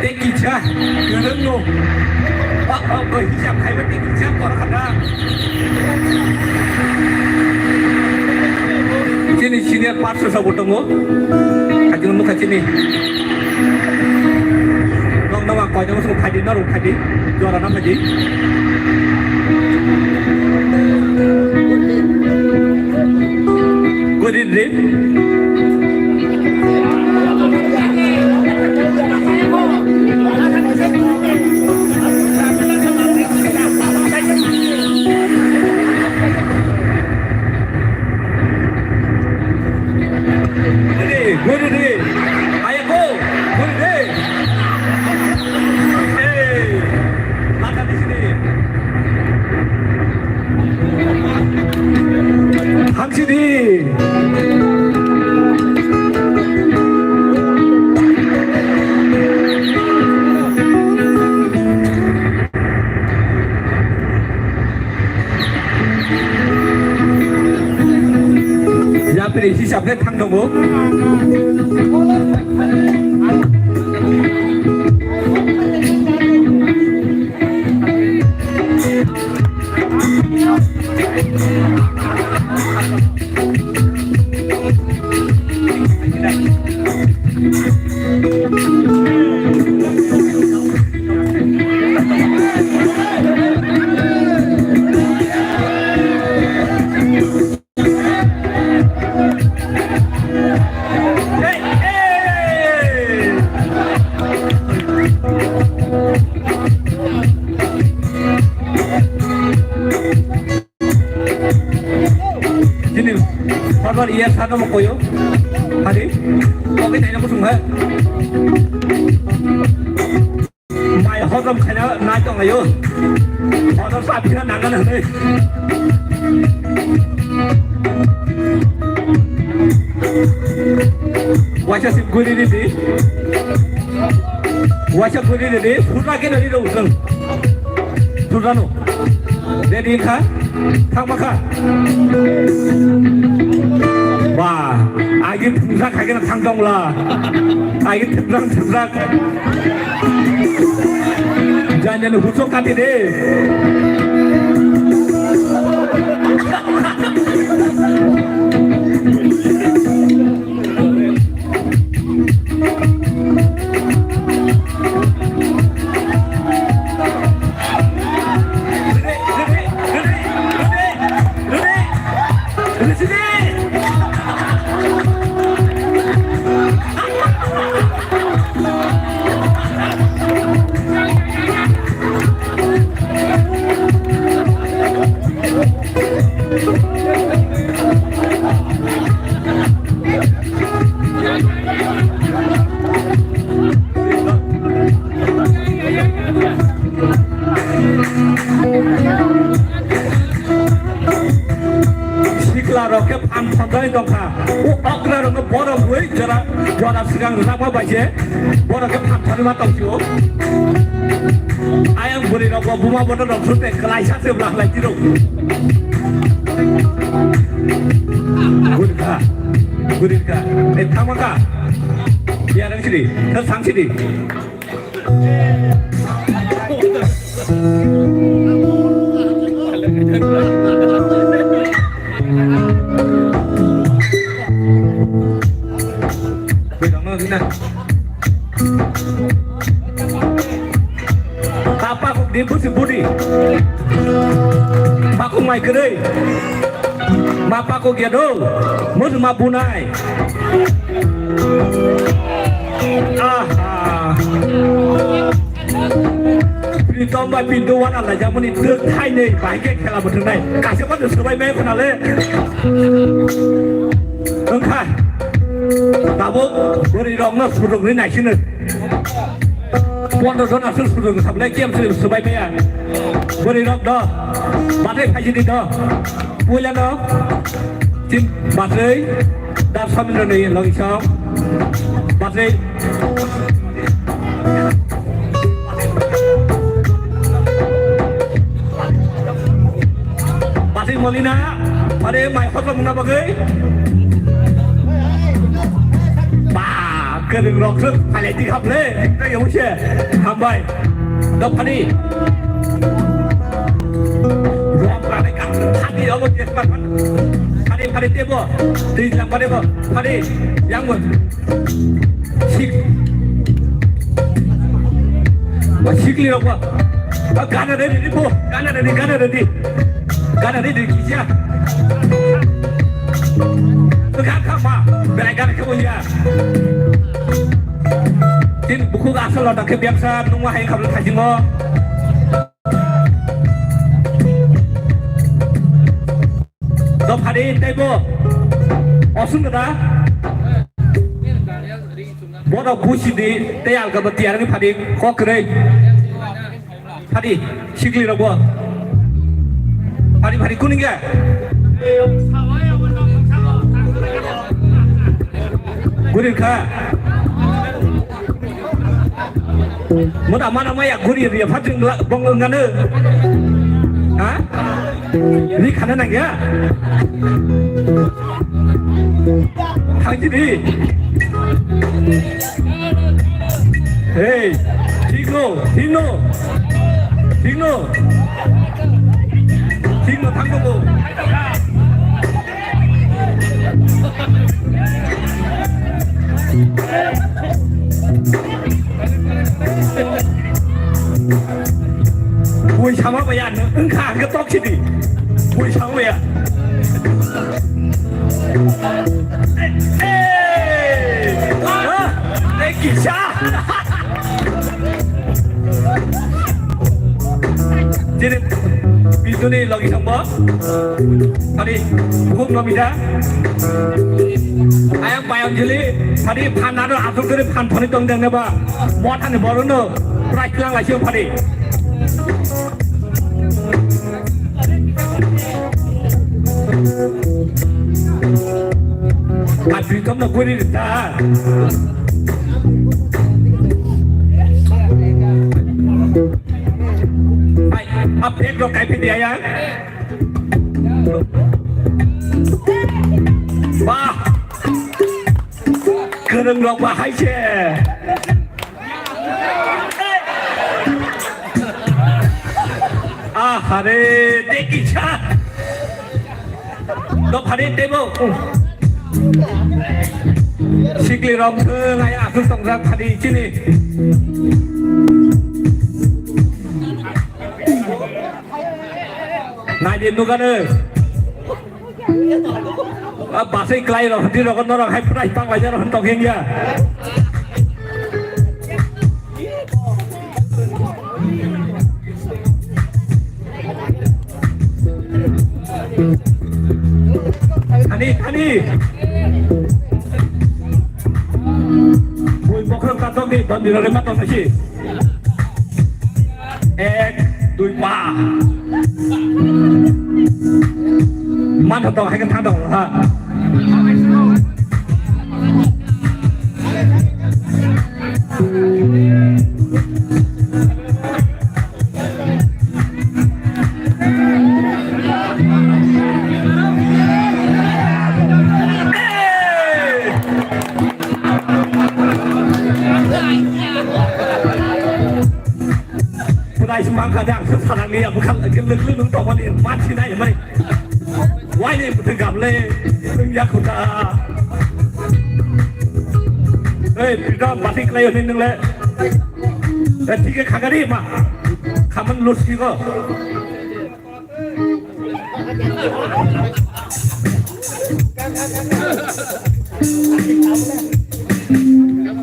Tei kisa, kwrwngno. Ba, ba, ba, hisab khaiba tei kisa kor khata. Chini senior paanch sabo tongo. Kajino mukha chini. Nong nama koino song phaidi, norok phaidi. Jora na phaidi. Guri re. Guri re, guri re. Ayo go, guri re. Hey, mata di sini. Hangsidi. Yapri hisab khe thang tongo. Chini, former E S R no mo koyo. Hari, oke, tanya mo sungha. Mai hodom khaina nai tong ayo. Hodom sa phina nangana hwnwi. Waisa sip guri di di. Waisa guri di di. Phurna khe nari rok jeng. Phurna no. Ready kha? Thangma kha? Ba, agi thumsa kha khe thang tongla. Agi thumsa thumsa. Jani jani husok kati de. Sikla rok khe phan thondai tongkha. O okra rok no borok hui jora, jora swkang rwjakma bai se borok khe phan thani ma tong sio. Ayang bwrwi rok bo buma bono rok sute kwlaisa se bwla lai tiro. Gurkha, gurkha. Eh, thangma kha. Biya rang sidi, thang sidi. Tapa kok di busi Budi. Pakung mai kwrwi. Ma pakung ya do. Mun ma bunai. Aha. Pritom bai Pintu wana la jamani twk thainwi bai khe khela bwtwk nai. Kaisa ma swbai mai khna le. Wngkha. Tabuk bwrwi rokno swrwngwi naisino. Pondro jon aswk swrwng sablai kiyam swrwng swbai maya. Bwrwi rok do. Bathai phaisidi do. Puila no. Tin bathai. Dar samino ni logisong. Bathai. Bathai molina. Are mai hotlo muna bagwi. Ba, kwrwng rok swk phalai di khaple. Tei yong se. Hambai. Dok phani. Rok rani ka. Phani obo jesma phan. Phani, phani tebo. Tei lang phani bo. Phani. Yang bo. Sik. Ba sikli rok ba. Ba gana ready ni bo. Gana ready, gana ready. Gana ready kisa. Ba gan kha ma. Berai gana khe bo ya. Tin bukhuk asal lo dakhe biang sa nungma hai khabla thajingo. Do phari tei bo. Osung da. Bono busi di tei alga ba tiar ni phari kok kwrwi. Phari sikli rok bo. Phari phari kuning ya. Guri kha. Mota mana maya guri ria phating bong ngana. Ha? Ri khana nang ya. Thang di. Hey, thik no, thik no. Thik no. Thik no thang bo. Bui sama baya, wngkha hwnkhe tok sidi. Bui sama baya. Hey! Ha? Tei kisa. Chini Biduni logi songbo. Tadi buhuk no mija. Ayang bayang jili. Tadi phan ado asuk diri phan phani tong deng neba. Mot hani boru no. Price lang lai sio tadi. Adri tom no guri ta. Hai, update rok kai phi dia ya. Wah. Kwrwng rok ba hai se. Ahare, dekisa. Do phari tebo. Sikli rok thung ai asuk tongjak phari chini. Naidi nugano. A basai klai rok hwdi rok norok hai price pang lai rok tong heng ya. Thani, thani. Bui bokhorok katok di, bandi rok ma tong nasi. Ek, dui, pa. Man tong hai kan thang tong ha. Price mangkha de ang khe sanang liya bwkha lwklwk nung tongmani mansi nai hwnmani. Waini bwthai gamle nung yakhuta. Ei, pidam bati klai hwnwi nung le. Eh, thik khe khagari ma. Aman lusigo.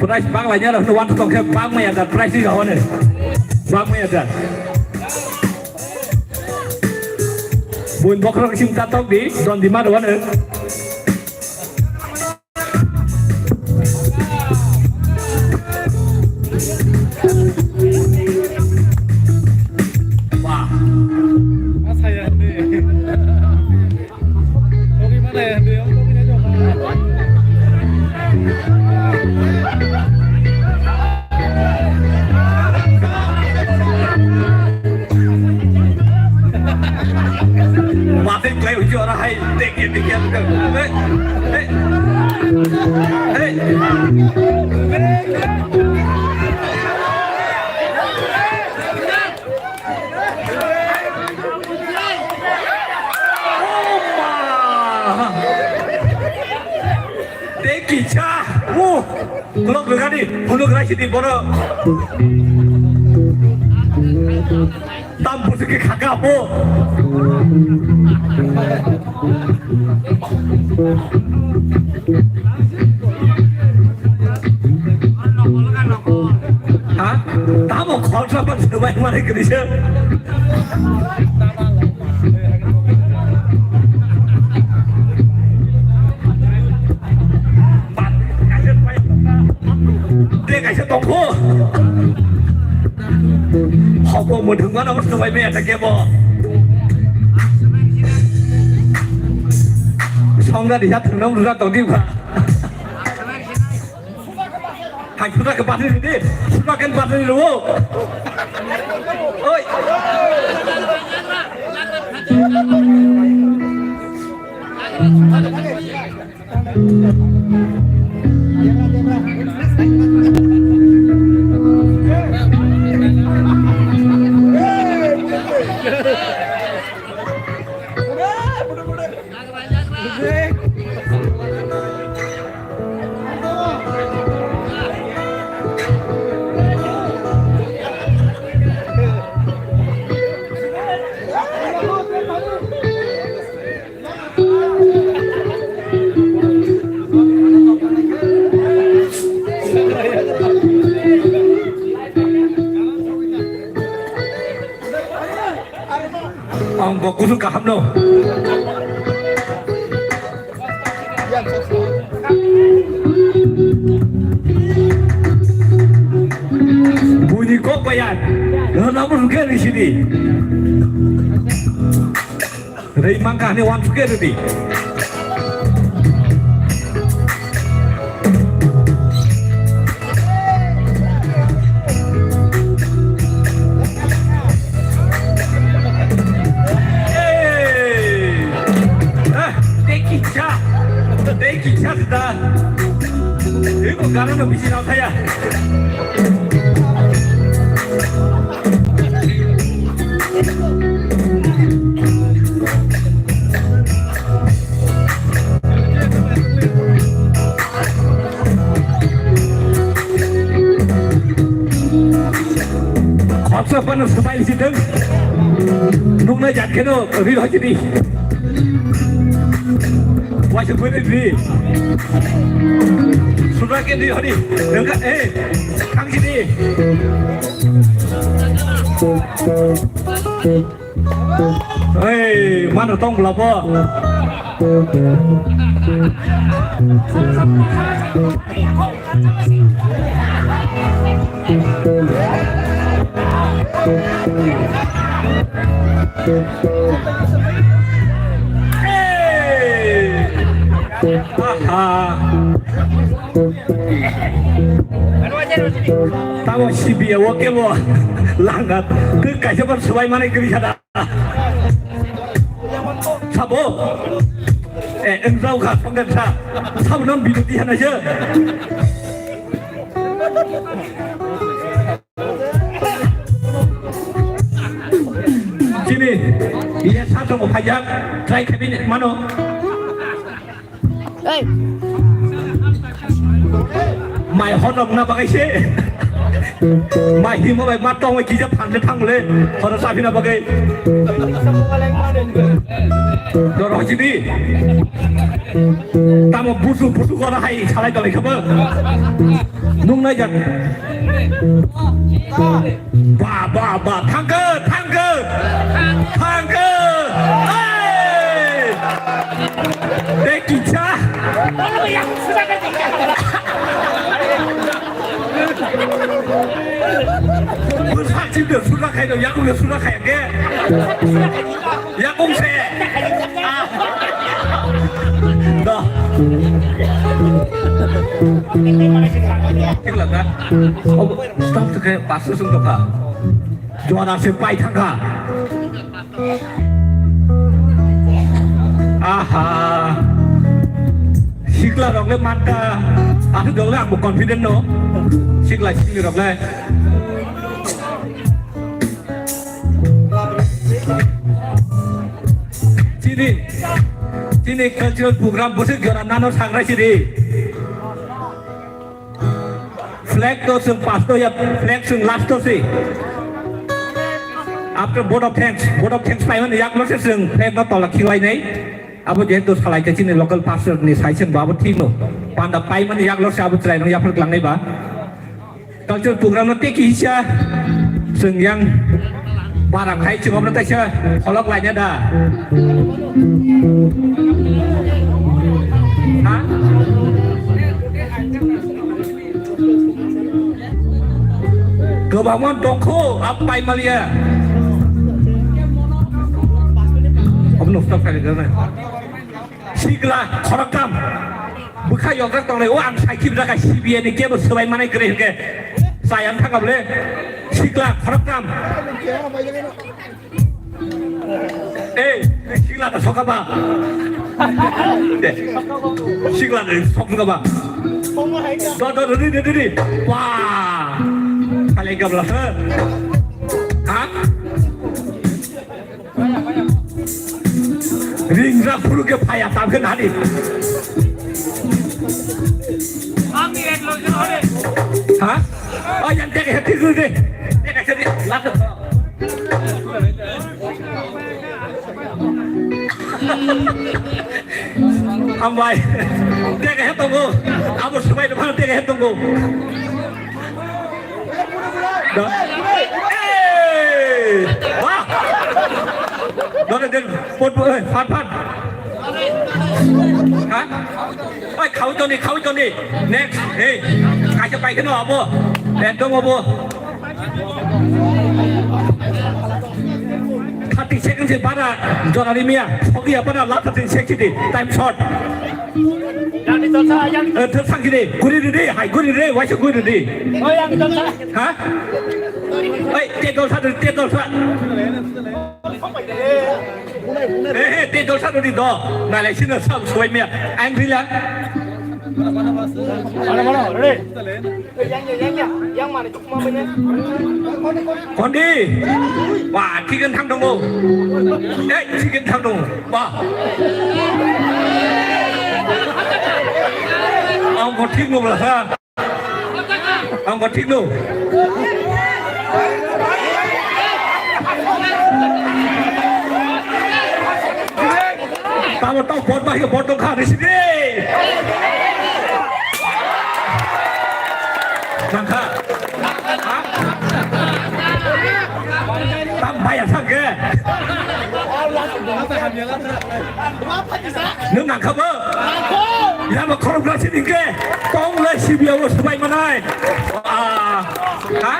Price bang lainai rok no wan tong khe bang maya da price ni rok no. Bang maya da. Buin bokhorok sing ta tok di don di ma do wano. Mati klai uji ora hai, teki teki. Hey, hey, hey. Oma! Teki cha. Oh. Khulok rwgani, khulok raisidi bono. Tam busu khe khaka bo. Ha? Tamo khorsa pa swbai mani kwrwi se. Tei kaisa tongkho. Hokbo mwthwngma no swbai maya ta kebo. Songda disa thwngno rwjak tongdi bwkha. Hai suda ke battery di, suda ke battery lo. Oi. Ang bo kusu kaham no. Buini kok bayan. Lo namu ruke risidi. Rei mangka hane wan suke redi. Hey! Ah, thank you, cha. Thank you, cha, da. Iko gara no bisi na thaya. Khoroksa phano swbai si thung. Nuknai jat kheno ri hoi di. Waisa bwrwi ri. Sudra ke ri hori. Nengka, eh, thang si di. Hei, mano tong bwla bo. Hei! Aha! Tamo sibiya o kebo langat. Twi kaisa bar swbai mani kwrwi sada. Sabo. Eh, engrau kha, songden sa. Sabo nang biduti hana je. Chini, iya sa tongo phajak, try khabi mano. Hey. Mai honok na bagai se. Mai himo bai ma tongwi kisa phan se thang le. Horo sa phina bagwi. Doro hojini. Tamo busu busu kora hai salai tongwi khabo. Nung nai jak. Ba, ba, ba, thangkhe, thangkhe, thangkhe. Hey! Tei kisa. Bwsa chini sura khai do, yakung sura khai ke. Yakung se. Do. Thik laka. Stop to khe pasu sung tokha. Jora se pai thangkha. Aha. Sikla rok le manta. Aku dong le aku confident no. Sikla sini rok le. Chini, chini cultural program bwswk jora nano sangra sidi. Flag to chwng pasto ya, flag chwng last to si. After vote of thanks, vote of thanks paimani yaklo se chwng flag no tola khilainai. Abo jehetu salai khe chini local pastor ni saising ba abo thik no. Panda paimani yaklo se abo chwrai no yaphar klangnai ba. Culture program no tei kisa chwng yang bara khai chwng obno taisa holok laina da. Ha? Kwbangma dongkho ap pai maliya. Obno stop khai gana. Sikla khoroktham bwkha yokjak tongnai, o ang saikhe bwjakha C B I ni kebo swbai manai kwrwi hwnkhe chayang thangkha bwle. Sikla khoroktham. Ei, sikla da sokaba. De. Sikla da sokaba. Do, do, do, do, do, do. Wah. Kali gabla, ha? Ha? Ringjak phuru khe phaya, tam khe nani. Ha? Oh, yang tega heti dulu deh. Tega heti, langsung. Hambai. Tega heti tunggu. Abo swbai depan tega heti tunggu. Da. Hey! Wah! Dole den, pot, pot, eh, phat, phat. Ha? Oi, khawi toni, khawi toni. Next, hey. Kaisa paikhe no abo. Ekdom abo. Thirty seconds se bara, jora ni miya. Sogi apa na last thirty seconds di. Time short. Eh, thwk sang khe de, guri rw de, hai guri rw de, waisa guri rw de. Ha? Oi, te dol sa, te dol sa. Eh, eh, te dol sa di do. Nalai sino sa suai mia. Ang rila. Mana, mana, ready? Kondi. Wah, chicken thang dong. Eh, chicken thang dong. Wah. Ang ko thik no bla ha. Ang ko thik no. Tamo tamo bot bai bot dong kha risi de. Nang kha. Ha? Tam bai asang ke. Nung nang kha bo. Ya ba khorok na sini ke. Tong le sibiya wo subai manai. Ah. Ha?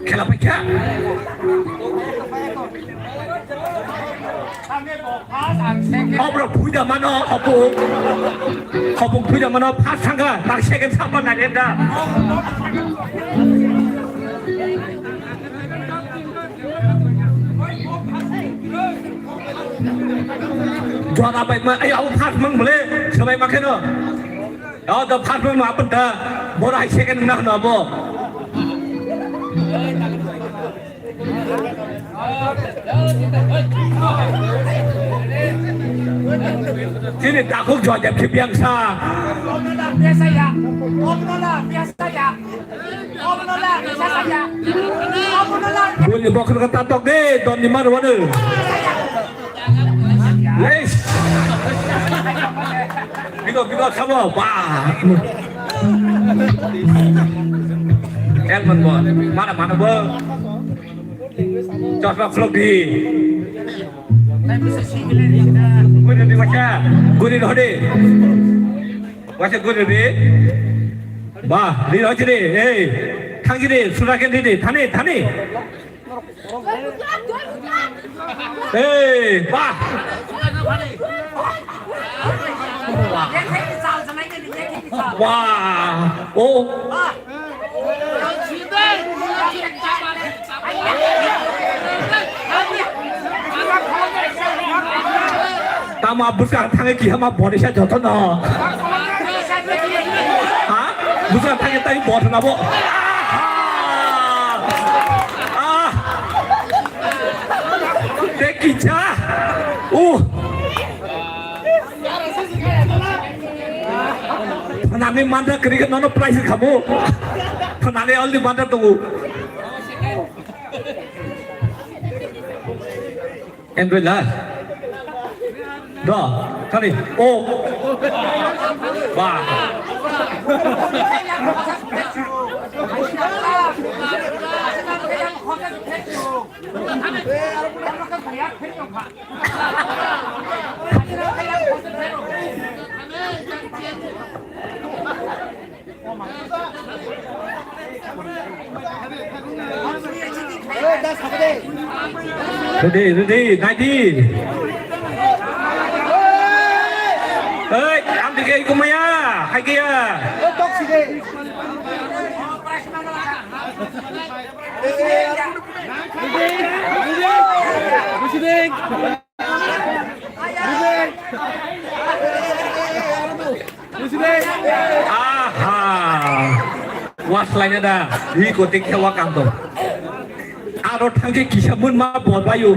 Khela pai kha. Obrok phuida mano, hopung. Hopung phuida mano, first thangkha, tak second sapa nai da. Jora bai ma, ai, abo first mang bole, sabai ma kheno. Oh, the first mang ma apa da, bora hai second na hno abo. Chini takhuk Joseph Khibyangsa. Buli bokhorok tatok de, donni mar wano. Yes. Bigo, bigo, sabo, ba. Elman bo, mana, mana bo. Chosma khulok di. Guri di waisa, guri di hodi. Waisa guri di. Ba, di hodi di. Hey, thangi di, suraken di di, thani, thani. Hey, ba. Ba. Oh. Tama bwskango thangwi kiha ma bonisa jotono. Ha? Bwskango thangwi tai bothono bo. Aha! Ah! Te kicha. Uh. Thanani mandra kwrwi nono prize khamu. Thanani already mandra tongo. Enjoy la. Do, thani. O. Ba. Ready, ready, naidi. Oi, amdike kumaya, haikiya. Aha! Waslaina da, hi kote khewa kanto. Aro thangke kisa mun ma bobayo.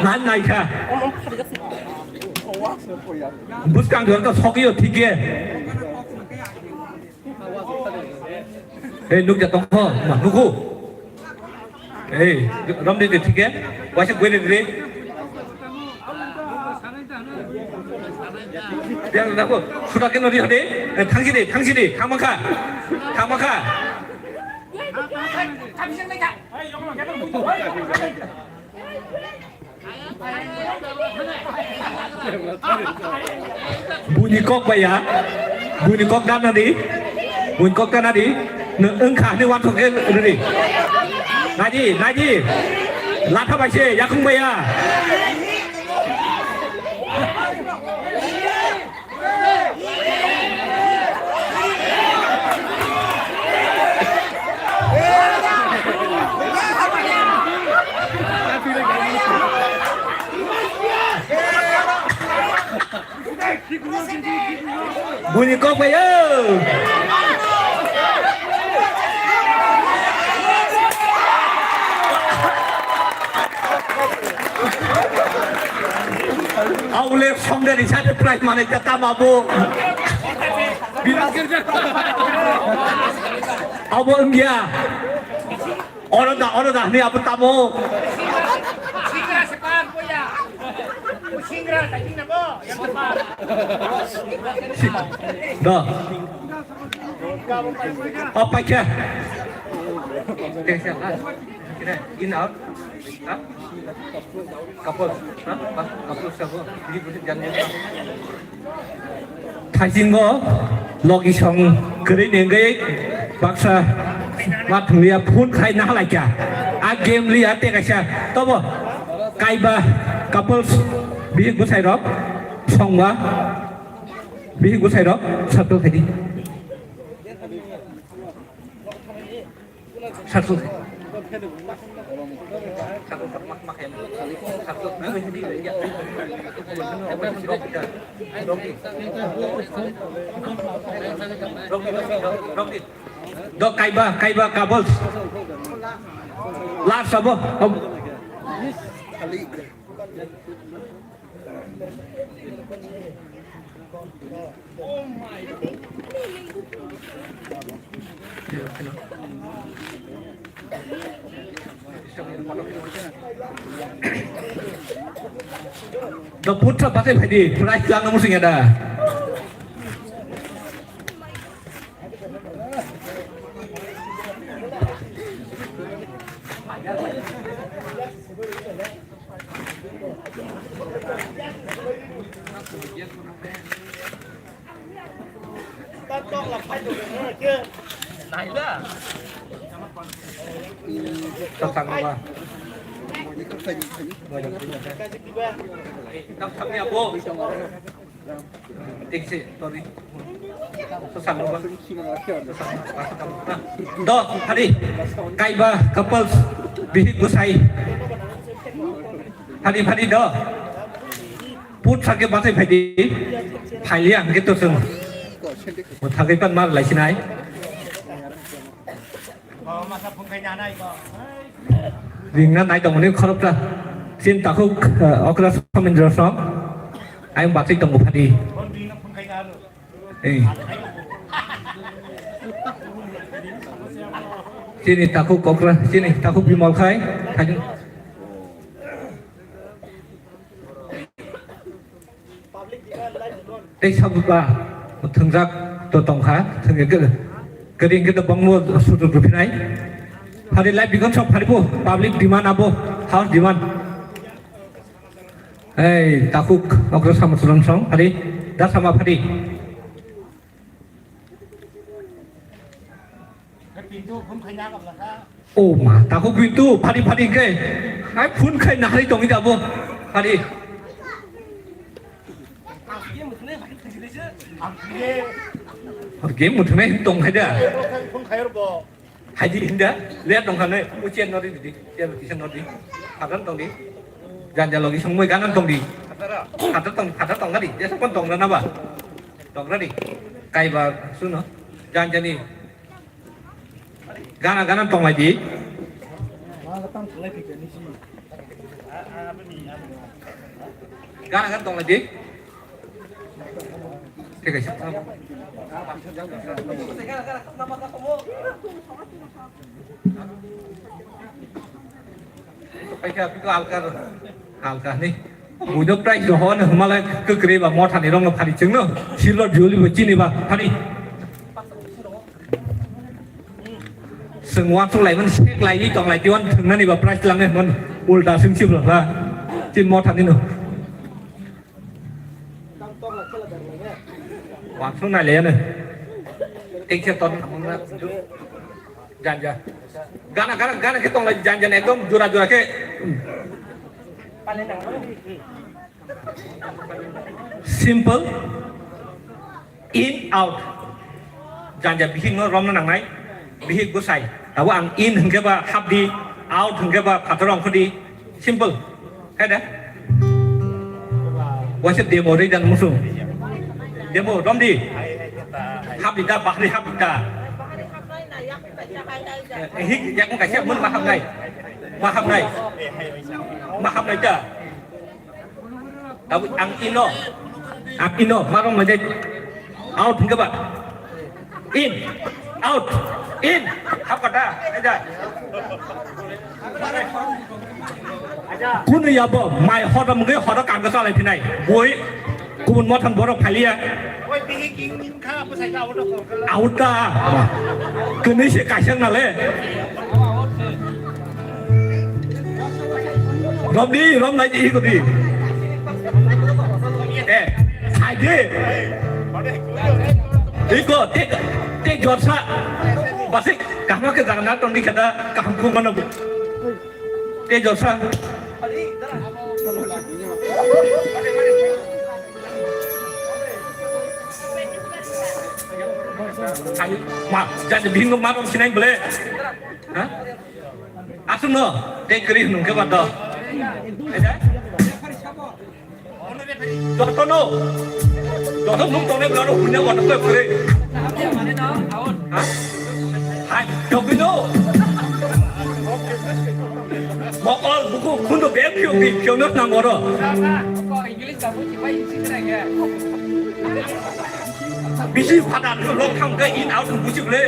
Nan naikha. Buskang dorka sokyo thike. Ei, nukja tongkho, ma nuku. Ei, romdi de, thike? Waisa gwede de. Yang nako, sudah kena di hade. Eh, thangsi de, thangsi de, thangmakha. Thangmakha. Buini kok bai ya. Buini kok dana di. Buini kok dana di. Nung wngkha hwnwi uansuk khe rw di. Naidi, naidi. Latha bai se, yakung bai ya. Buini kok bai o. Aule songde ni sate prize mane ta tama bo. Abo wngya. Oro da, oro da, hwnwi abo tamo. Do. O paikha. In out. Ha? Couple. Ha? Couple sabo. Thaisingbo logisong kwrwi ni wngwi baksa ma thwngya phone khai nahalaikha. A game liya tei kaisa tobo kaiba couples bihik bwsai rok songba bihik bwsai rok circle khaidi. Circle. Do kaiba, kaiba couples. Last abo. Do putra pakai phai di, prize lang namu sing ada. Do, hari, kaiba, couples, bihik bwsai. Hari, hari, do. Put sakhe bathai phaidi. Phailiya hwnkhe to chwng. Bo thagwi pan mar laisinai. Ringna nai tongmani khoroksa. Chin takhuk, eh, okra samindra song. Ayang bathai tongo phadi. Eh. Chini takhuk okra, chini takhuk bimal khai. Thagwi. Tei sabuba thwngjak to tongkha, thwngya kwrwi hwnkhe to bangbo sutur rwphinai. Phari live bikon sok phari bo public demand abo house demand. Ei takhuk okra sama sulam song phari da sama phari. O ma, takhuk Bintu, phari phari khe. Hai phone khai nahari tongwi da bo. Phari. Game muthunai tong khai da. Haidi hinda, le tong khanai, o chair nori di, chair kisa nori. Phatar tong di. Janja logi songmoi ganan tong di. Phatar tong, phatar tong nari, jesa pon tong na ba. Tong nari. Kaiba suno. Janjani. Gana gana tonglai di. Gana gana tonglai di. Thik ase. Paikha piko alkar alkar ni. Buino price roho no hwmalai kwkrwi ba motha ni rong no phari chwngno silver juli bo chini ba phari. Chwng uansuk lai mani sek lai ni tong lai tiwan thwng nani ba price lang nai hwmano ulta swng si bwla ba tin motha ni no. Wansuk nai le ne. Tik se ton janja. Gana gana gana ke tong lai janja ne ekdom jura jura ke. Simple. In, out. Janja bihik no romna nangnai. Bihik bwsai. Abo ang in hwnkhe ba hapdi, out hwnkhe ba phator ongkhordi. Simple. Khai da? Waisa demo rwi dan musung. Demo romdi. Hapdi da, bahri hapdi da. Eh, hik, yakung kaisa mun ma hapnai. Ma hapnai. Ma hapnai da. Tabuk ang ino. Ang ino, marong mede. Out hingke ba. In. Out. In. Hapkata. Aja. Kunu yabo, mai hodom ge hodo kangke salai phinai. Boi, kubun mothon borok phaliya. Auta. Kini se kaisang nale. Romdi, rom nai di, iko di. Eh, sai di. Iko, te, te jorsa. Basik, kahma ke jaga na tongdi kata, kaham ku mana bu. Te jorsa. Ayo, ma, jadi bingung ma, bang sinai bele. Hah? Aswkno tei kwrwi hwnwi hwnkhe ba do. Jotono, joto nwng tongnai bwrwino hwnwi joto khe kwrwi. Ha? Hai, togwino. Bokol buku khundu bek phiyok di phiyok nok nang oro. Bisi phatar lok thang ke in out busi ble.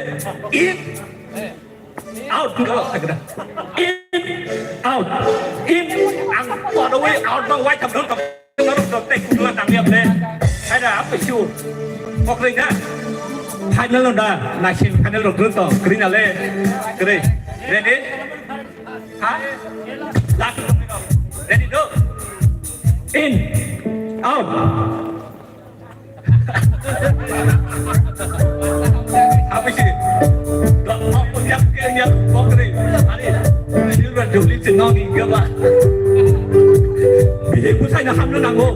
In out ko sakda. In out. In ang pada wai out no wai tham dong. Norok dok tei kutla tangya ble. Haida apa siu. Kokri na. Final no da. Na semi final rok dun to. Kri na le. Kri. Ready? Ha? Last. Ready, go. In. Out. Habisi. Dok, dok, yak, yak, kokri. Ari, silver jubilee si nong hingga ba. Bihik busai na hamna nango.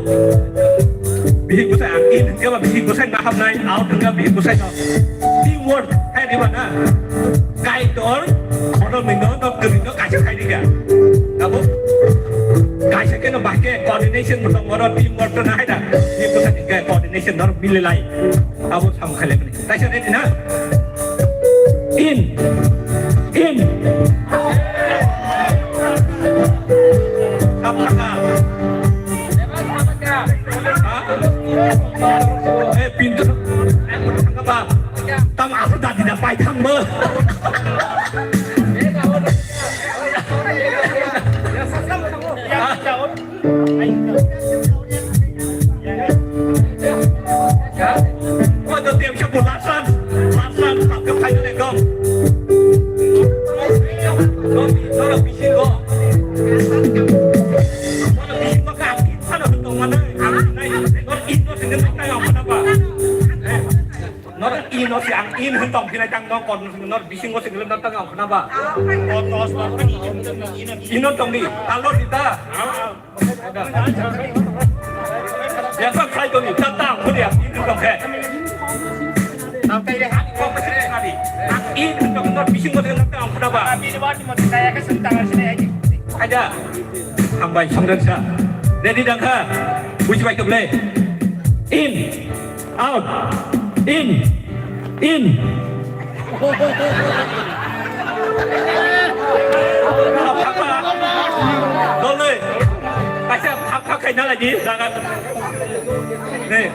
Bihik busai, ang in hingga ba, bihik busai na hamnai, out hingga bihik busai no. Teamwork, hai di ba na. Kaitor, kotor minno, dok, dok, minno, kaisa khai di ga. Abo, kaisa keno bahke coordination mo tong oro teamwork to na hai da. Bihik busai hingga coordination dor mili lai. Abo sam khai lai. Taisa ready na? In. In. Tap thaka. Ha? Eh, pintu. Apa? Tam apa tadi dah pai thang ba? Kau tu tiap siapa lasan, lasan, tak kau kaya lekong. Kau ni, kau nak bising kau. Kau nak bising kau kaki, kau nak betul mana? Aku naik, kau itu sendiri tak tahu kenapa. Eh. Nor ino si ang in hun tong khinai tang nong kon nor bisingo sing lem tang ang khna ba. Ino tong di, talo di ta. Ya sa khai tong di, ta ta ang khodi ang in tong khe. Tang kai de ha ko khodi. Ang in tong nor bisingo sing lem tang ang khna ba. Aja. Hambai songdan sa. Ready dang kha. Buji bai to ble. In. Out. In. In. Dole. Kaisa phak phak khaina lagi jaga. Hey.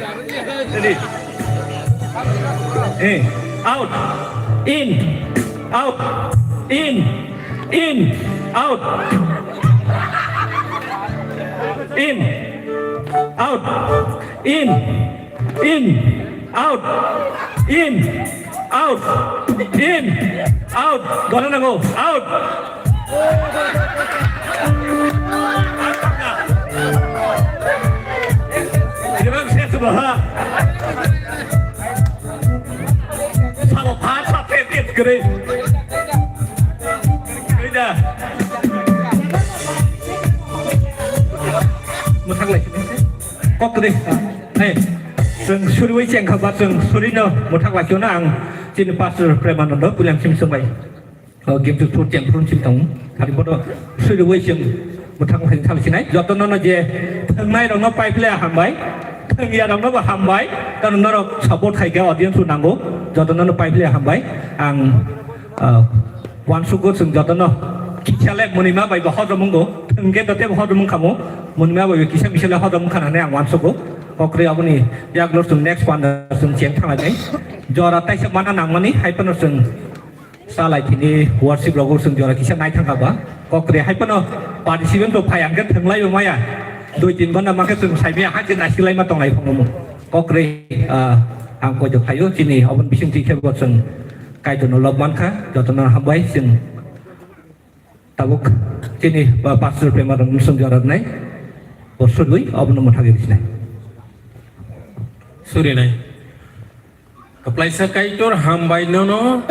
Ready. Hey. Out. In. Out. In. In. Out. In. Out. In. In, out, in, out, in, out. Gana nango, out. Ini bang saya sebelah. Sama pas apa yang kiri? Beda. Mutak lagi. Kok gede. Hey, chwng suriwi chengkha ba chwng surino muthak lakhio na ang chini pastor Premanando pulang sim sungbai. Oh, give to food cheng phun sim tong. Hari bodo suriwi chwng muthak lakhio thal sinai. Joto nono je thangnai rokno pai phle hambai. Thangya rokno bo hambai. Tano norok support khai khe audience nango. Joto nono pai phle hambai. Ang, uh, Wansugo chwng jotono kisa le munima bai bo hodom wngo, thwngkhe to tebo hodom wngkha mo, munima bai bo kisa misa le hodom wngkha hinwi ang wansugo. Kokre aboni yagulo chwng next panda chwng cheng thanglainai. Jora taisa mana nangmani, hai phano chwng salai thini worship rogo chwng jora kisa nai thangkha ba. Kokre hai phano participant rok phai hwnkhe thwnglai bo maya. Dui tin ghonta ma khe chwng saimaya hai khe naisiklaima tonglai phano mo. Kokre, ah, ang koido phaio chini oboni bisingtwi khe bo chwng Kaitorno lob mankha, jotono hambai chwng tabuk chini ba pastor Prema rok msung jora nai, bo sudui obono mwthagwi bisinai. Surinai. Kwplaisa Kaitor hambai nono,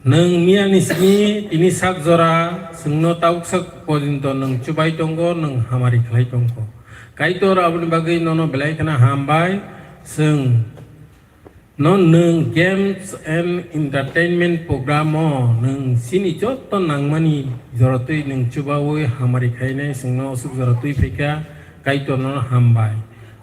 nwng miyani simi tini sak jora chwngno tabuk sak porjonto nwng chubai tongo, nwng hamari khlai tongo. Kaitor aboni bagwi nono belai kheno hambai, chwng No, nwng games and entertainment program o nwng chini joto nangmani jora twi nwng chubaui hamari khainai, chwngno aswk jora twi phaikha, Kaitorno hambai.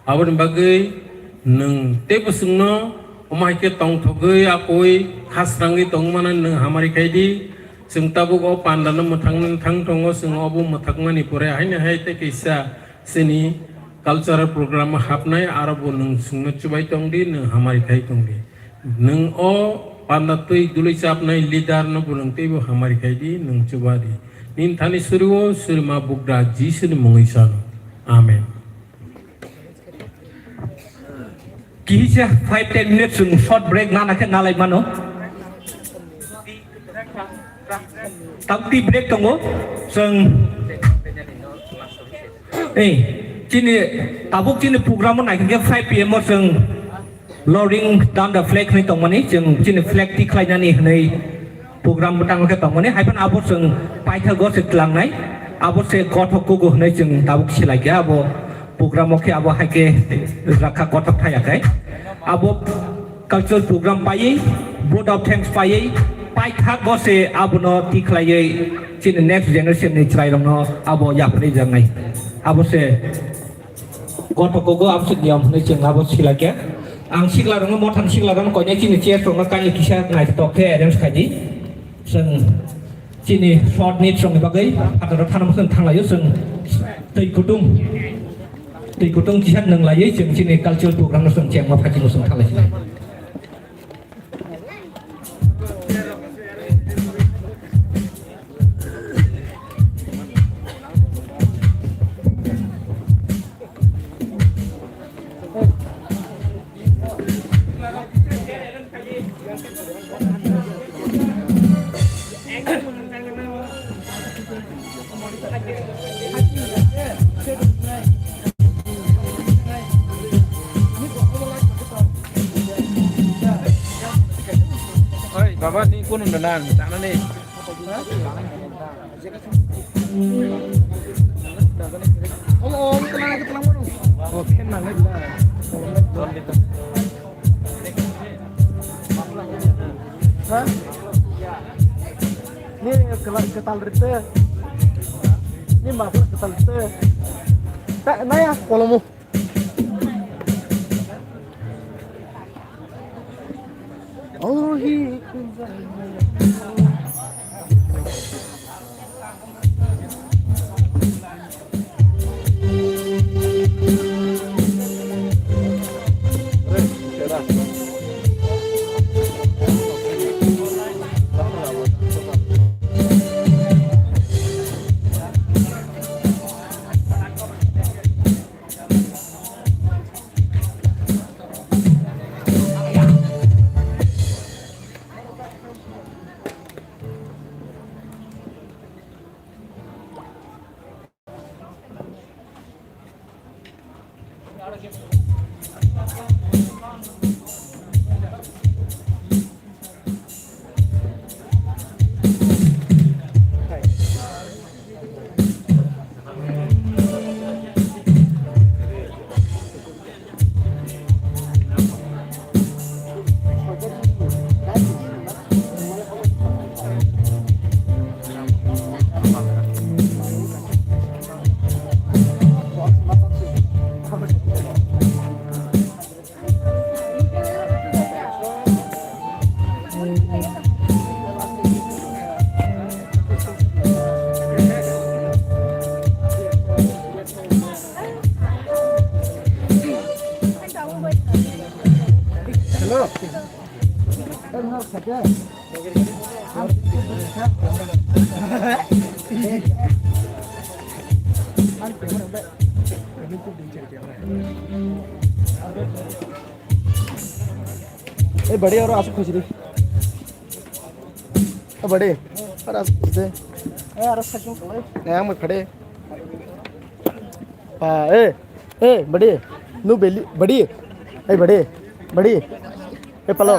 Aboni bagwi nwng teibo chwngno omo hai khe tongthogwi, akoi, khasrangwi tongmani nwng hamari khai di. Chwng tabuk o pandano mwthangna thang tongo, chwng obo mwthakmani pore haino hai tei kisa chini cultural program hapnai, aro bo nwng chwngno chubai tongdi, nwng hamari khai tongdi. Nwng o panda twi dului chapnai leader no bo nwng teibo hamari khai di, nwng chuba di. Nini thani suri o suri ma bugra Jisuni mungwi sano. Amen. Kihisa five ten minutes chwng short break nana khe nalai mano. Tabuk tea break tongo. Chwng, ei, chini, tabuk chini program o naikhe five P M o chwng lowering down the flag hwnwi tongmani, chwng chini flag twi khlainani hwnwi program bwtang khe tongmani, hai phano abo chwng paithago se tlangnai, abo se kothok kugo hwnwi chwng tabuk silai khe abo program o khe abo hai khe rakha kothok thaya khe abo cultural program paiwi vote of thanks paiwi paithago se abono twi khlaiwi chini next generation ni chwrairokno abo yapharwi jaknai abo se. Kothok kogo abswk niyom hwnwi chwng abo sila khe. Ang sikla rokno, mothani sikla rokno koinai chini chair rokno kainwi kisa naithotok khe arrange khai di. Chwng chini short nit rokni bagwi phataro thana mwswng thanglaio chwng twi kutung, twi kutung kisa nwnglaiwi chwng chini cultural program no chwng chengma phaidi mwswng thanglaisina. Oi, baba, ni kunu danan, tanani. Ha? Ni kela-, ketal rite. Ni mafla ketal rite. Ta, naya, kolomo. Oh, hi. Hello. ए बड़े और आंसू खुश रही। ए बड़े और आंसू खुश दे। ए यार सच में बोले। नहीं हम खड़े। पा ए ए बड़े। नु बेली बड़ी। ए बड़े बड़ी। ए पलो।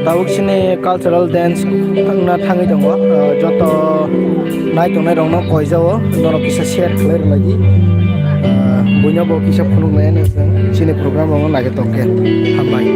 Tabuk chini cultural dance wngna thangwi tongo, ah, joto nai tongnai rokno koijao, norok kisa share khlai rwlai di. Ah, buino bo kisa phunuk nai chini program rokno naikhe tongkhe. Hambai.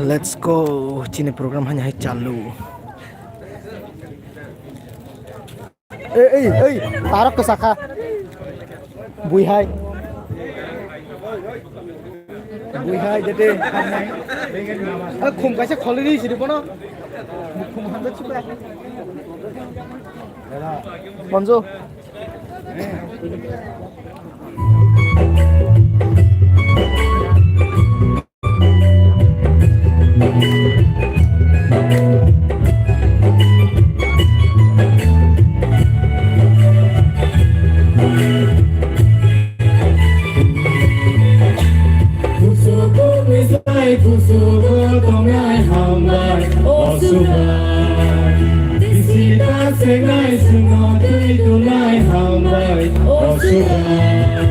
Let's go. Chini program hanya hai chalu. Ei, ei, ei, tarok kwsa kha. Bui hai. Bui hai, dede. A khum kaisa kholi ri siri bono. Khum hamjak sukha. Bonjo. Kusugo tongnai hambai, o Subai. Bisi ta chengnai chwngno twi dunai hambai, o Subai.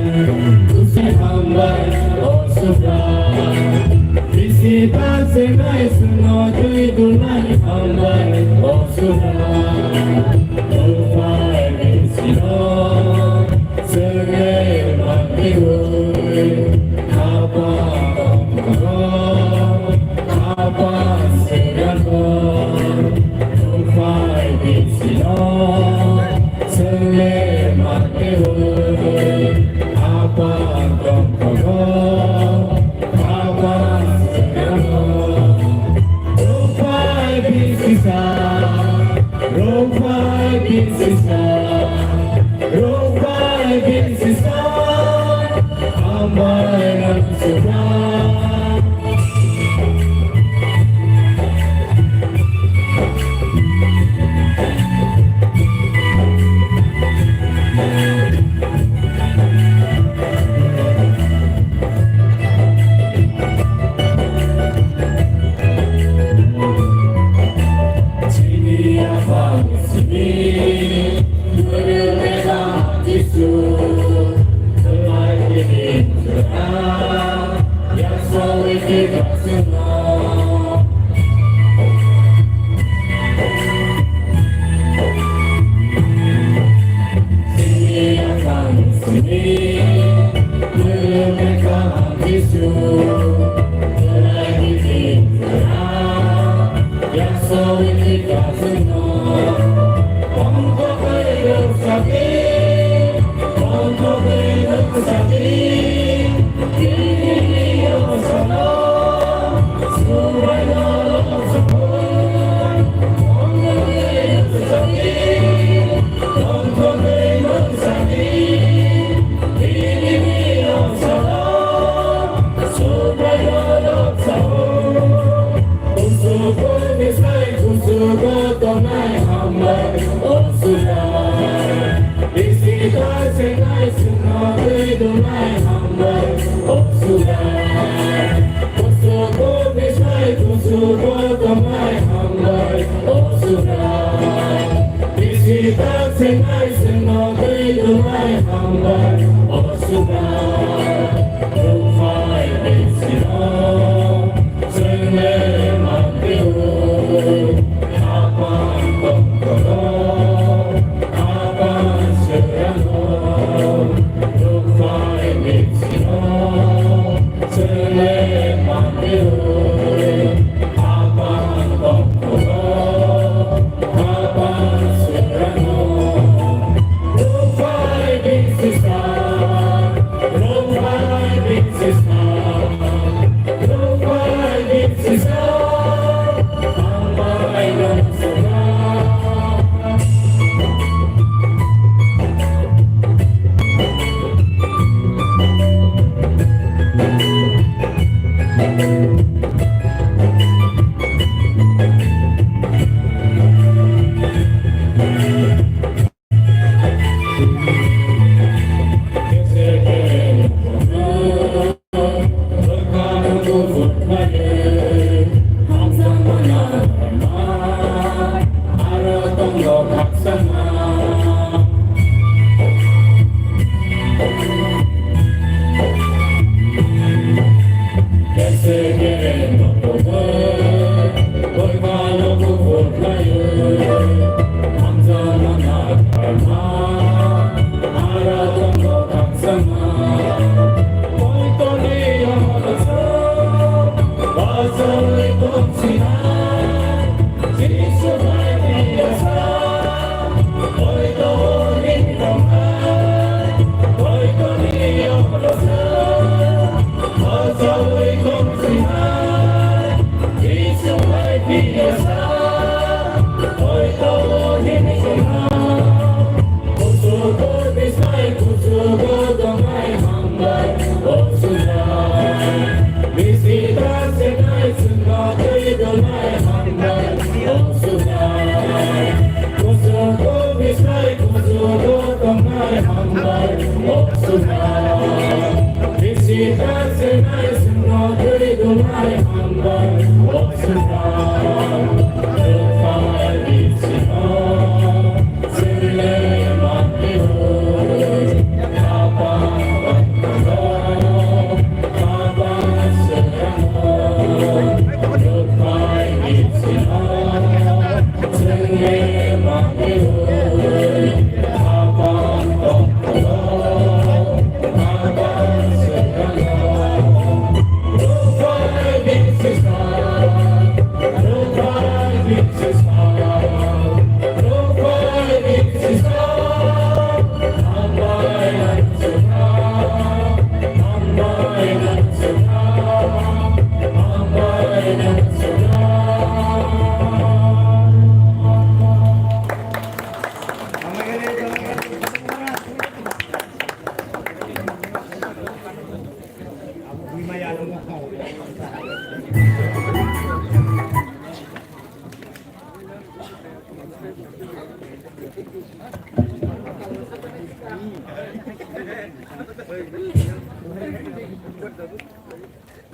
Kusi hambai, o Subai. Bisi ta chengnai chwngno twi dunai hambai, o Subai. Upai bisi no. Rongphai binsisa, rongphai binsisa, hambai nang sukha.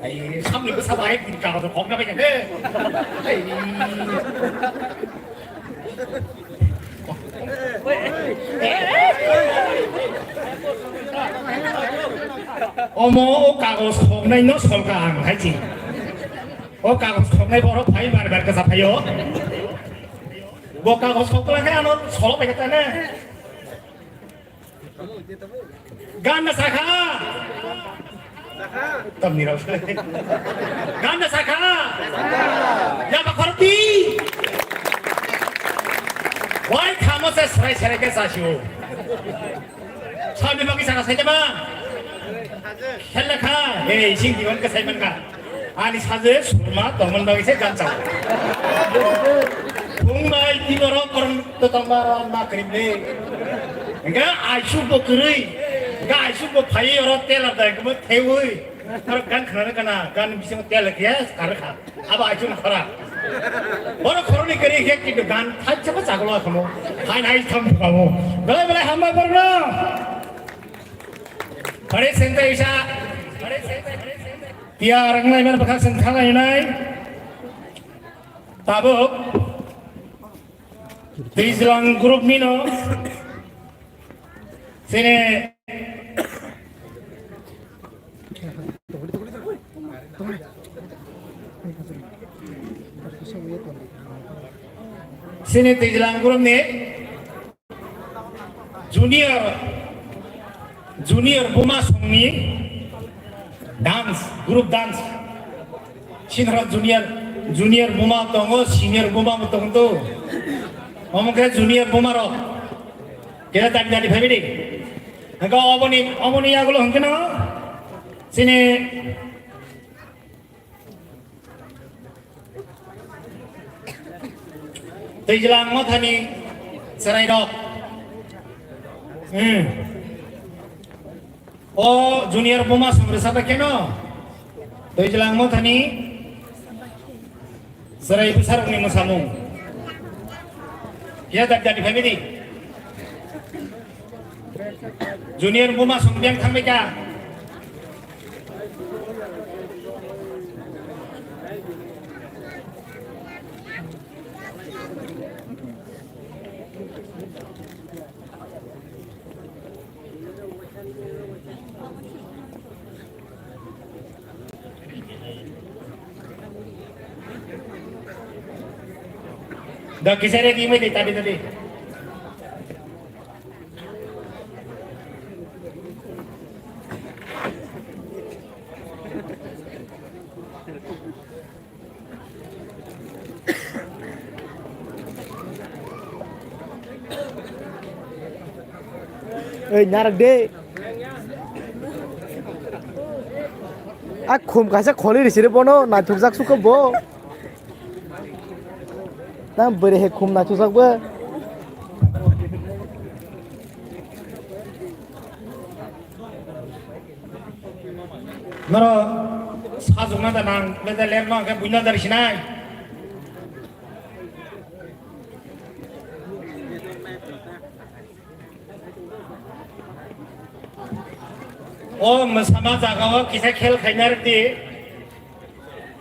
Ai, samni bwsa bai bini kagoj khok na bai khe. Ai. Omo o kagoj khoknai no solka ang hai chi. O kagoj khoknai borok phai bar bar kasa phaio. Bo kagoj khokla khe ano solo bai khe tane. Ganna sakha. Tamni rok. Ganna sakha. Yaba khorti. Wai khamo se srai srai ke sasio. Sani bagi sakha sai ma. Khel kha. Ei sing diwan ke sai man kha. Ani saje surma tongmon bagwi se gancha. Phung bai tini oro korom to tongma ro ma krim le. Ga aisuk bo kwrwi. Ga aisuk bo phai oro tela dai kmo thewi. Oro gan khana kana gan bising tela kya kar kha. Aba aisuk khara. Oro khoroni kari khe kintu gan thai chapa chaglo khamo. Hai nai tham khamo. Belai belai hambai borno. Pare senta isa. Pare senta. Tiya rang nai man bakha seng thangai nai. Tabuk. Twijlang group ni no. Sini. Sini Twijlang group ni. Junior, junior buma songni dance, group dance. Sinhra junior, junior buma tongo, senior buma bo tongo. Omo khe junior buma rok. Kira tadi tadi family. Engkau oboni, oboni yagulo hongkeno. Sini Twijlang Mothani chwrairok. Hmm. O junior buma song rwchapba keno. Twijlang Mothani chwrai bwsarokni mwsamung. Ya dadi dadi family. Junior buma song biyang thangbai kha. Da kisare di mai de tadi tadi. Ei, narak de. A khum kaisa kholi risire bono naithokjak sukha bo. Nang bwrwi hai khum naithokjak bo. Noro sajwkna da nang, le da ler no hwnkhe buino da risinai. O mwsama jagao kisa khel khaina rwdi.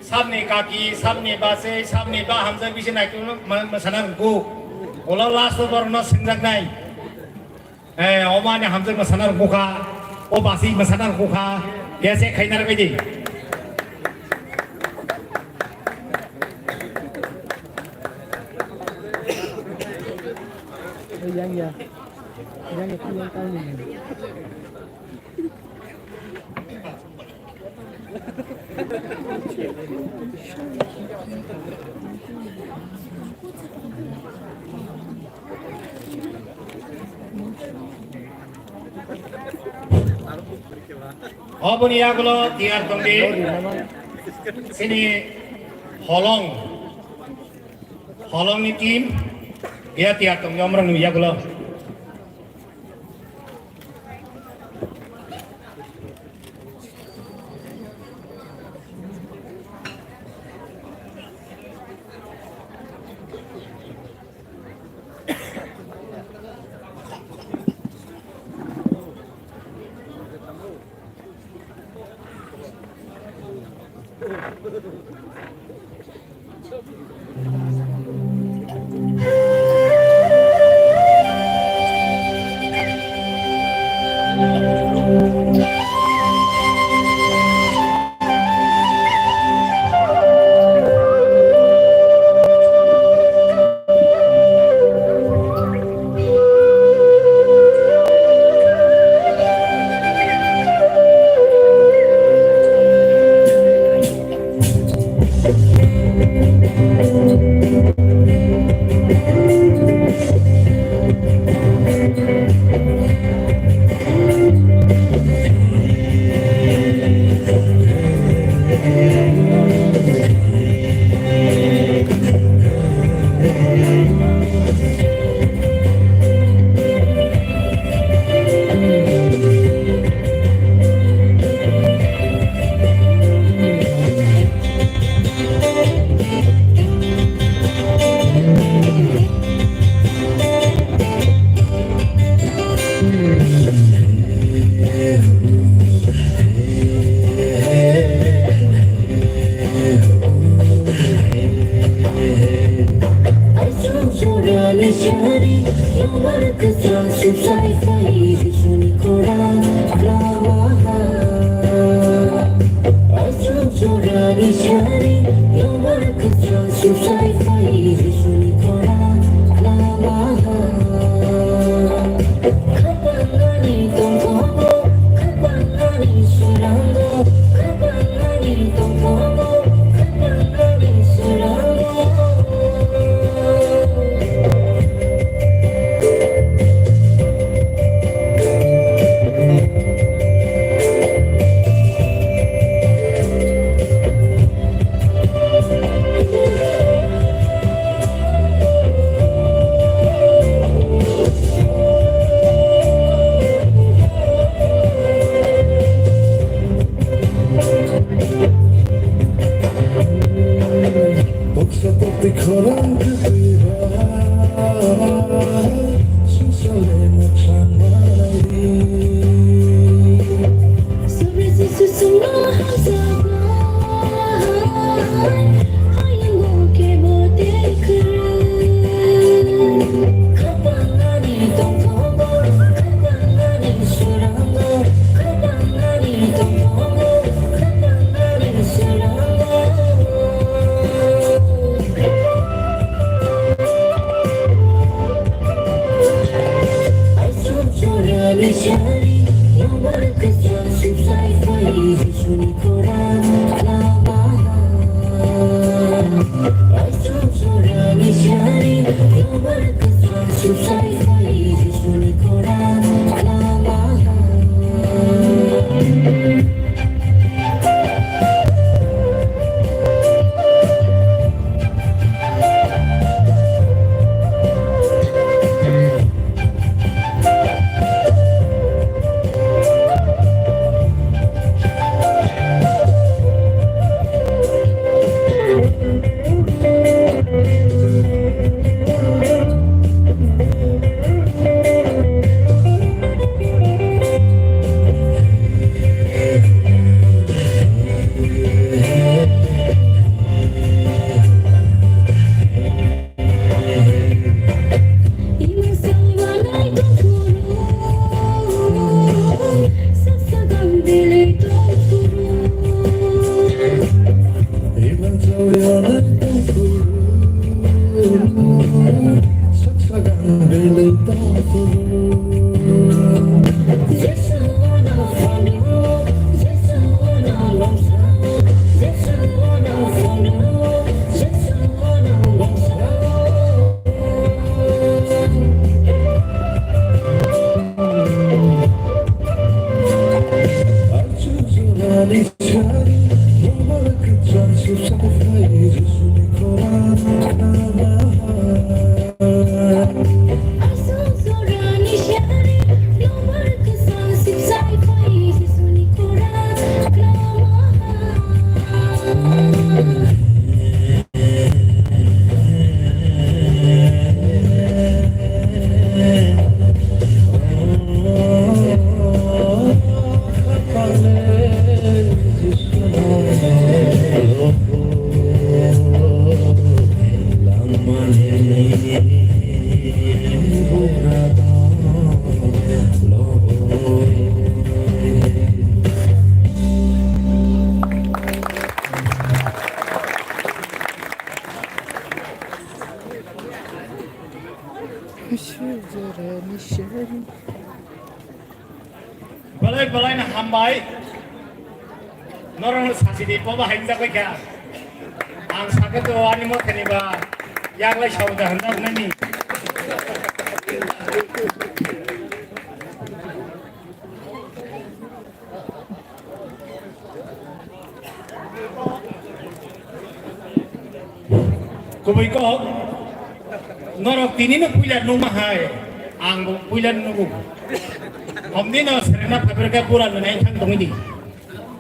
Sabni kaki, sabni bachwi, sabni ba hamjak bisi naikolno ma-, mwsana rwgo. Ulo last o borokno swngjaknai. Eh, omo ani hamjak mwsana rwgo kha. O bachwi mwsana rwgo kha. Kese khaina rwbaidi. Yang ya. Yang ya, yang kau ni. Oboni yagulo tiyar tongdi. Sini holong. Holongni team. Ya tiyar tongdi omrang ni yagulo. Belai belai no hambai. Norok no sasi di, poba hainjak bai kha. Ang sakhe to ani mothani ba yaglai sauda hwnjak nani. Kubui kok, norok tini no puila nungma hai, ang bo puila nungo. Homni no serena phaibra khe bura no nai thang tongwi di.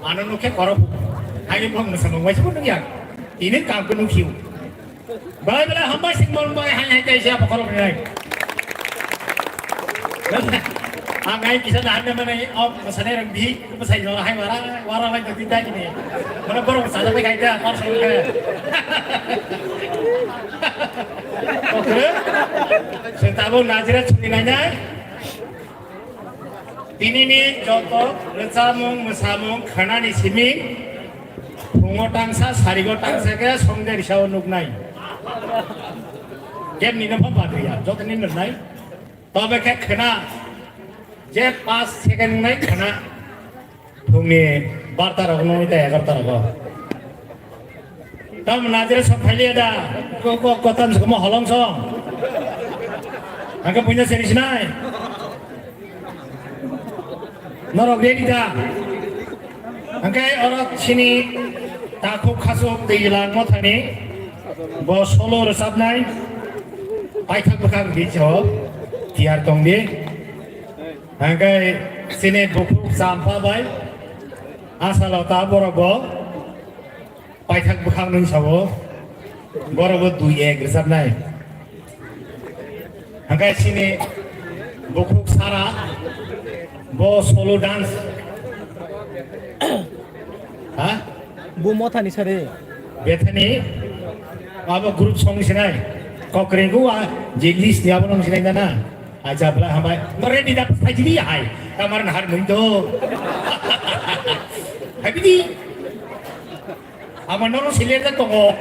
Ano nukhe korok, ani bong no samung waisa nung ya. Tini kang ko nukhiu. Belai belai hambai sing mol bai hai hai tei sia bokhorok nai. Ang ai kisa na hanne mane om masane rang bi, masai jora hai wara, wara lai dati dai ni. Mana borok sa bai khai da, kor song khe. Oke. Sentabo Nazira chuni nai nai. Tinini joto rwchapmung, mwsamung khwnani simi phungo tangsa, sarigo tangsa khe songde risao nuknai. Kemni no pha badriya, jotoni nwngnai. Tobe khe khwna, je paanch second wngnai khwna. Phungni barta rok nungwi tei egarta rogo. Tam Nazira sok phailiya da, ko, ko, ko, tam se komo holong song. Angke punya seri sinai. Norok ready da? Angke orok sini takhuk khasuk tei lang mothani bo solo rwchapnai. Paithak bwkhak bicho tiyar tongdi. Angke sini bukhuk champa bai Ashalota borok bo. Paithak bwkhak nung sabo, borok bo dui ek rwchapnai. Hwnkhe sini bukhuk Sara, bo solo dance. Ha? Bu mothani sari. Bethani, abo group song sinai. Kokregu a, je list ni abo nung sinai na. Acha bla hambai. No ready da phai jili hai. Tamar na har mui do. Hai bidi. Ama nono siler da tongo.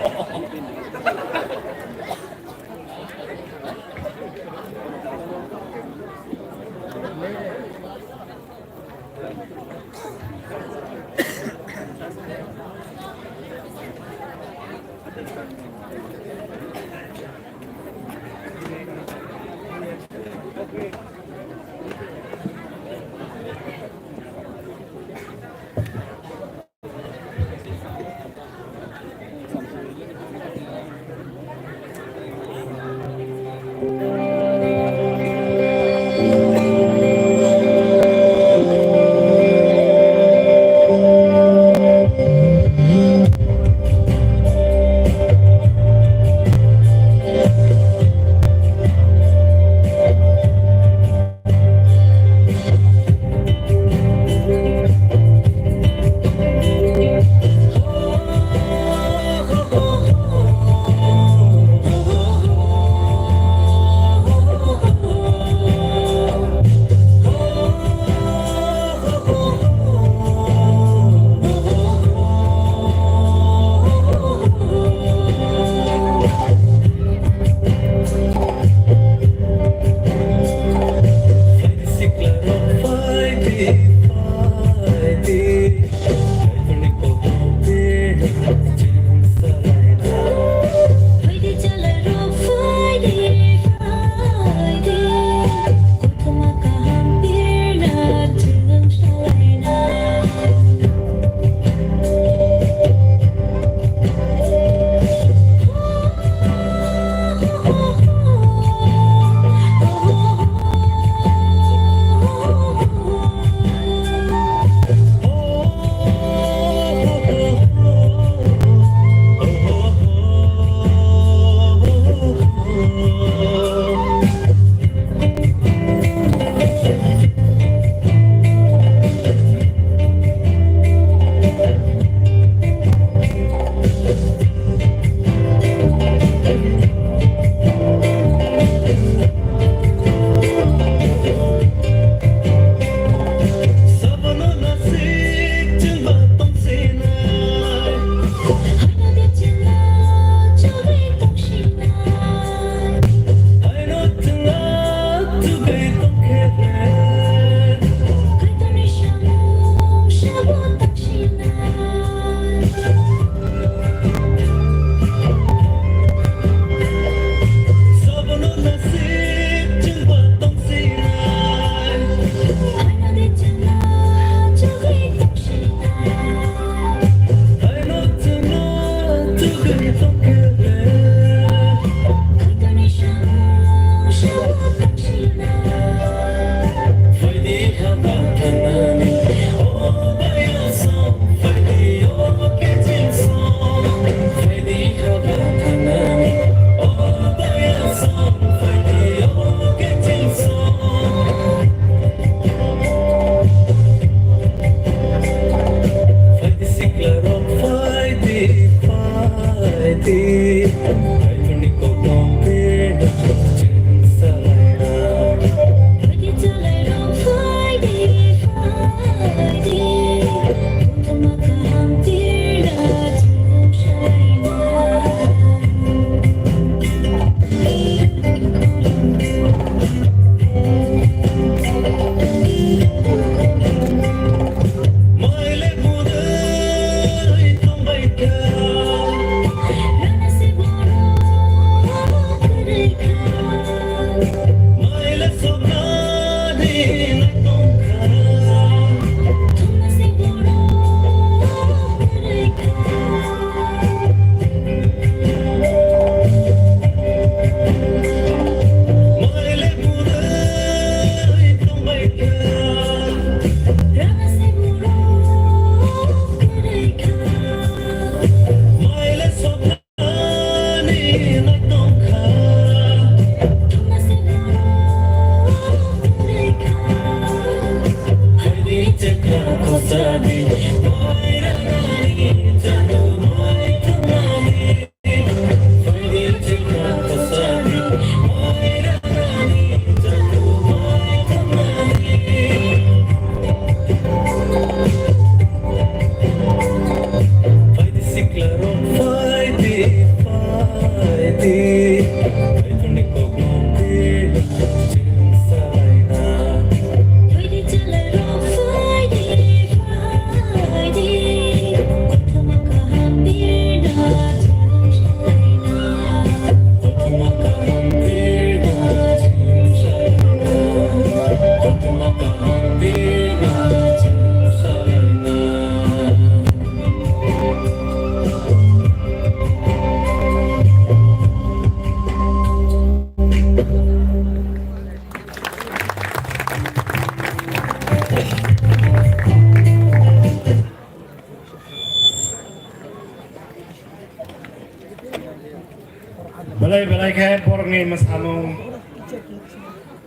Tei belai khe borokni mwsamung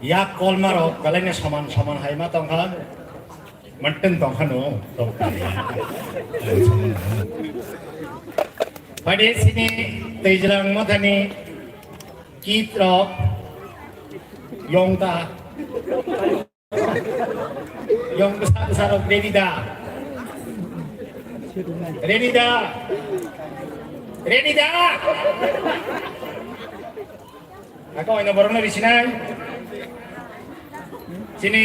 yak kolmarok belai no soman soman hai ma tongkha. Manteng tongkha no tongkha. Phaidi sini Twijlang Mothani kit rok yongta. Yong bwsa bwsa rok ready da? Ready da? Ready da? Ako ino borokno risinai. Sini.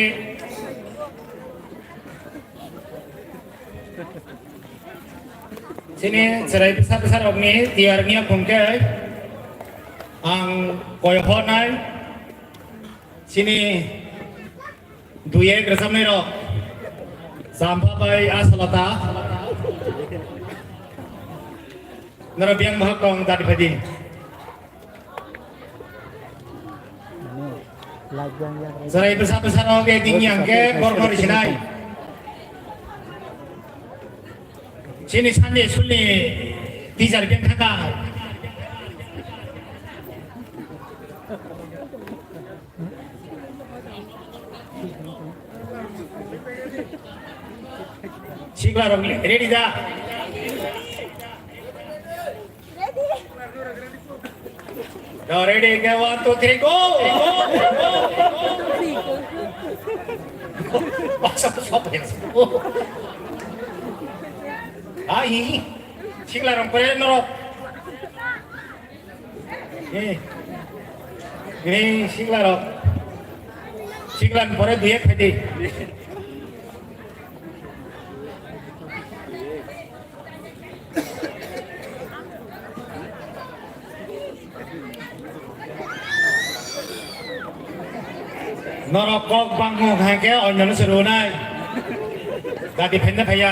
Sini chwrai bwsa bwsa rokni tiyar wngya phungkhe ang koi honai. Sini dui ek rwchapnai rok. Champha bai Asalata. Noro biyang bahak tong dadi phadi. Chwrai bwsa bwsa rok e ding yang khe borok no risinai. Sini Sunday school ni teacher biyang thaka. Sikla rok ready da? Yo, ready, go, one, two, three, go! Ai, sikla rok pore norok. Eh, eh, sikla rok. Sikla ni pore dui ek khaidi. Norok kok bangkha khe onyono se rwnai. Gati phaina phaiya.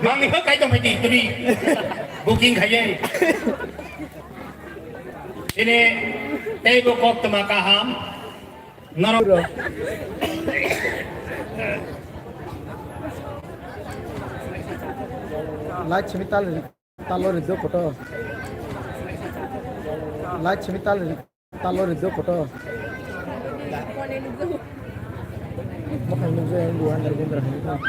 Bangni kho kai tong phaidi turi. Booking khaiye. Ini tei bo kok tma kaham. Norok. Light simi tal ri-, talo ri do photo. Light simi tal ri-, talo ri do photo. Mokhang nukjak ang bo under gundra hinwi.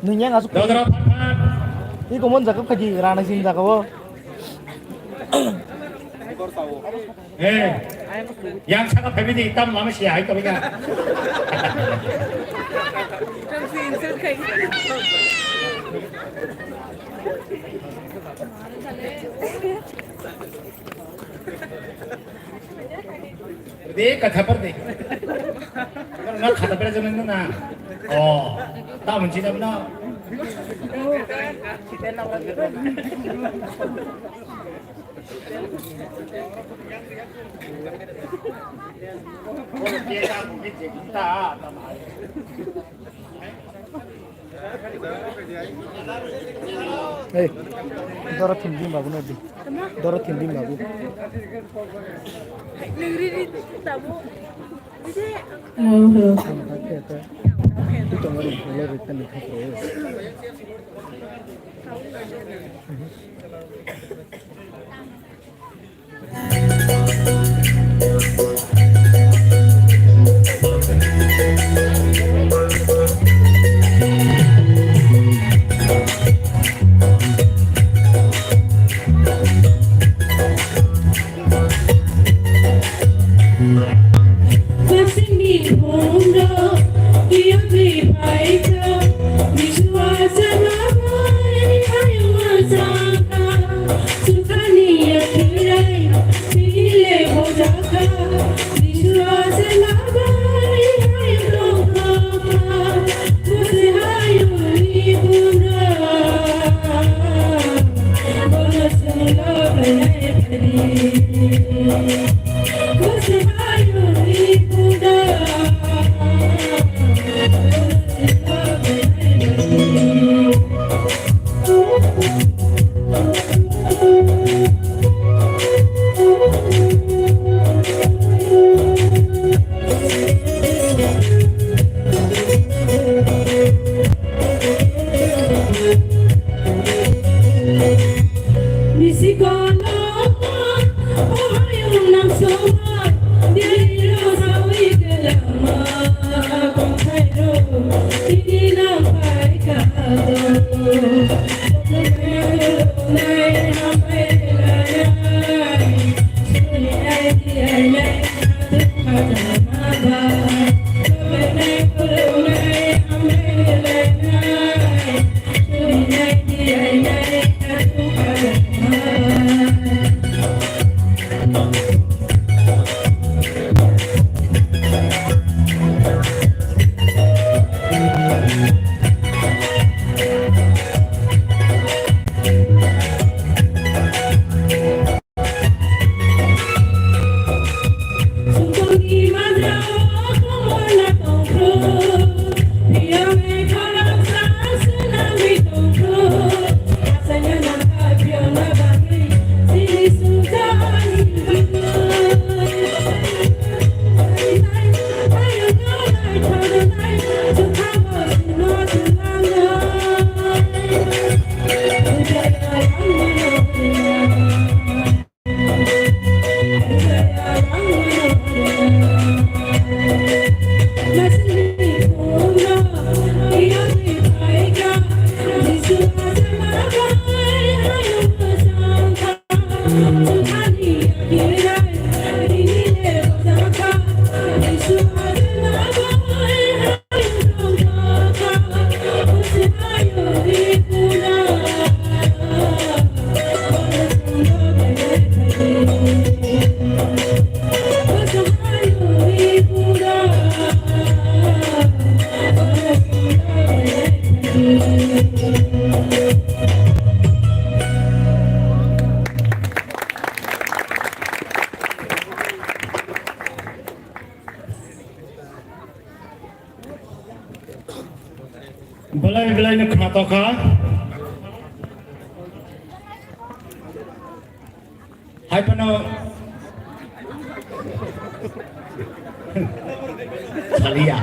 Nung yang asuk. Dodro phat phat. Iko mon jakap khaji rana sin jakap o. Eh. Yang saka phabi di tam lama sia hai to bika. De katha par de. Na khata par jaman na. Oh, ta mun chi na. Hey, doro thim dim babu no di. Doro thim dim babu. Hello, hello. Khna tokha. Hai phano saliya.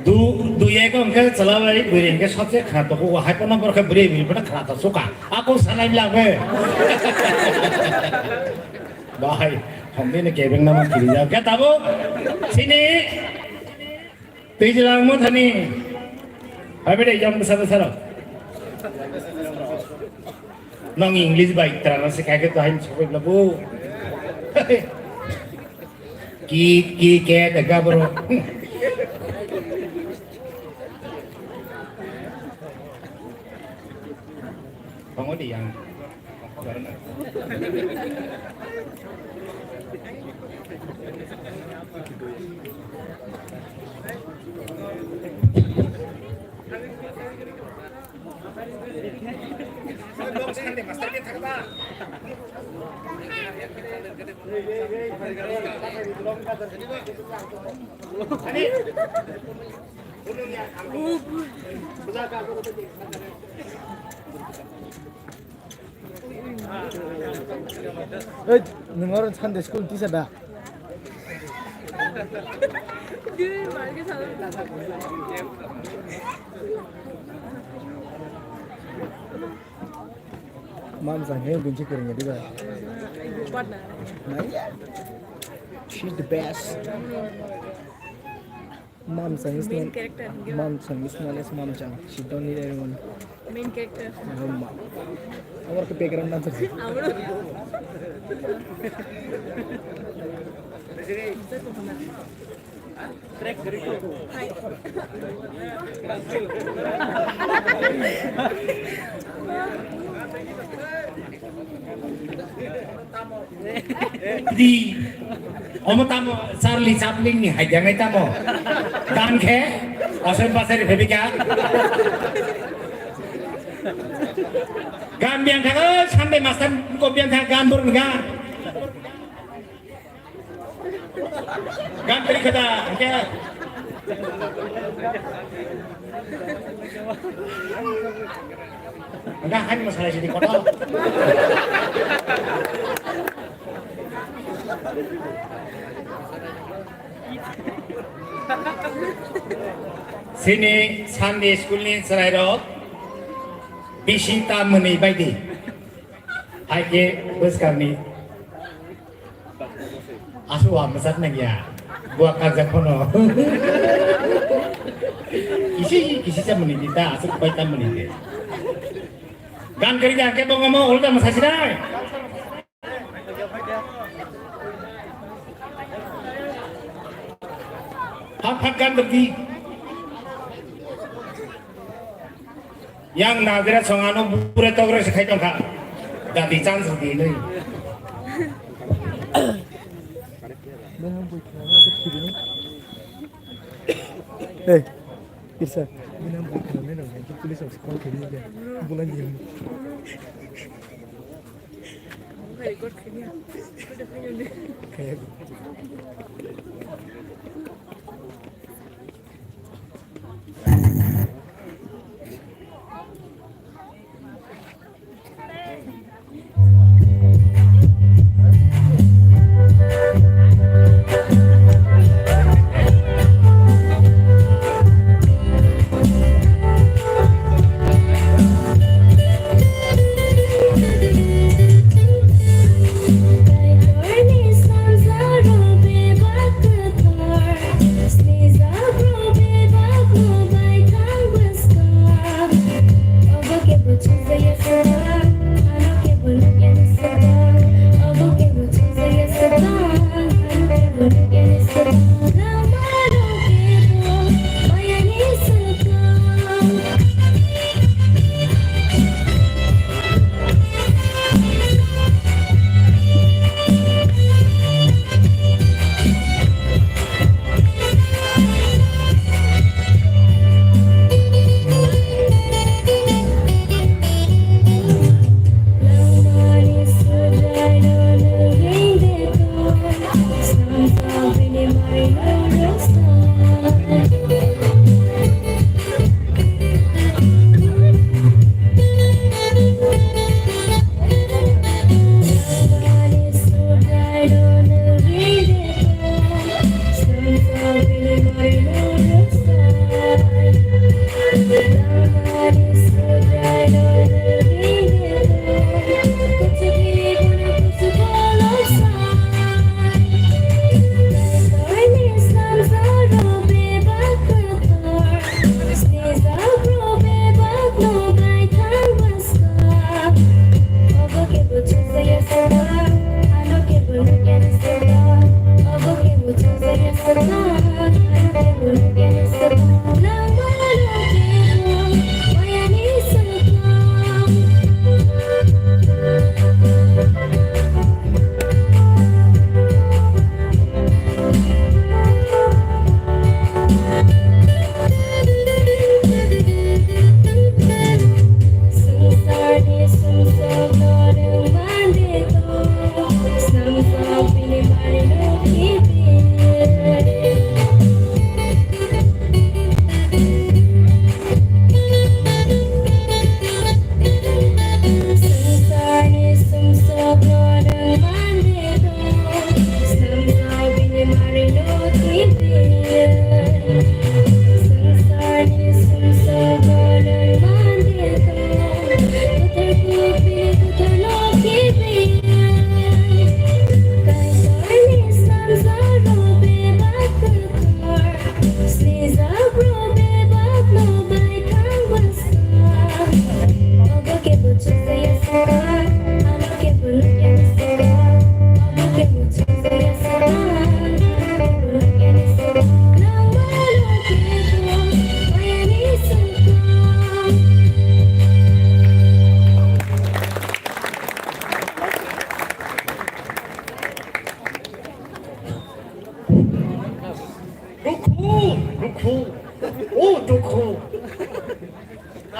Du, du ego hwnkhe chwla bai bwrwi hwnkhe sabse khna toko, hai phano borok khe bwrwi bwrwi phano khna to suka. Ako sanai bla be. Bahai, hamni ne kebeng nama kiri ja. Khe tabuk sini Twijlang Mothani. Hai bede yang besar besar. Nong English bai terang nasi kaya tu hai sokoi bela bu. Ki ki ke tega bro. Tongo di yang. Ei, nwng oro Sunday school teacher da? Mam sang he binchi kering ya diba? Naiya. She's the best. Mamsang is Main not, character, di ba? Mamsang is not as Mamsang. She don't need anyone. Main character. Roma. Amar ke background dancer si. Amro. Hai. Di, omo tamo Charlie Chaplin ni haijangai tamo. Dan khe, osoi pasari phebika. Gan biang thago, Sunday master ko biang thag gan burung gan. Gan teri kata, hingke. Enggak, kan masalah sini kotor. Sini Sunday school ni chwrairok bisi ta mwnwi baidi. Hai khe bwskangni aswk wa mwsat nangya. Buwa karjak phano. Kisi kisi cha mwnwi di ta aswk bai ta mwnwi di. Gan kari gan khe bongo mo ulta mwsa sinai. Hak hak gan berdi. Yang Nazareth song ano bure togre se khai tongkha. Dadi chance di nai. Hey, Irsa, bini ang bui khwnamnai rok hai khe police rok se call khaidi khe, bolai ni. Khaya.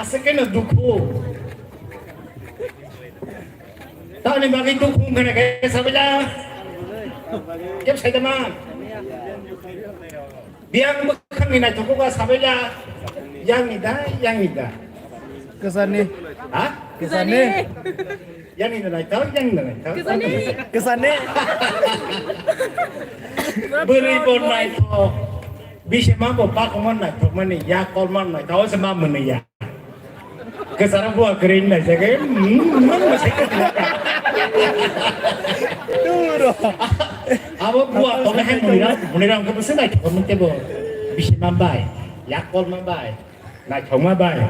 Aswk khe no dukhu. Tamni bagwi dukhu wngkha na khe sabaila. Kep saida ma. Biyang bwkhakni naithogo ba sabaila. Yang ni da, yang ni da. Kwsani. Ha? Kwsani. Yang ni da naithok, yang ni da naithok. Kwsani. Kwsani. Bwrwi bo naithok. Bisi ma bo bakhuman naithok mani ya kolman naithok se ma mwnwi ya. Kwcharo buwa kwrwi naijagwi, mm, mm, mm, abo buwa tongwi hai mwnwi rang, mwnwi rang khe bwswk naithok mung tebo. Bisi ma bai, yakol ma bai, naithok ma bai.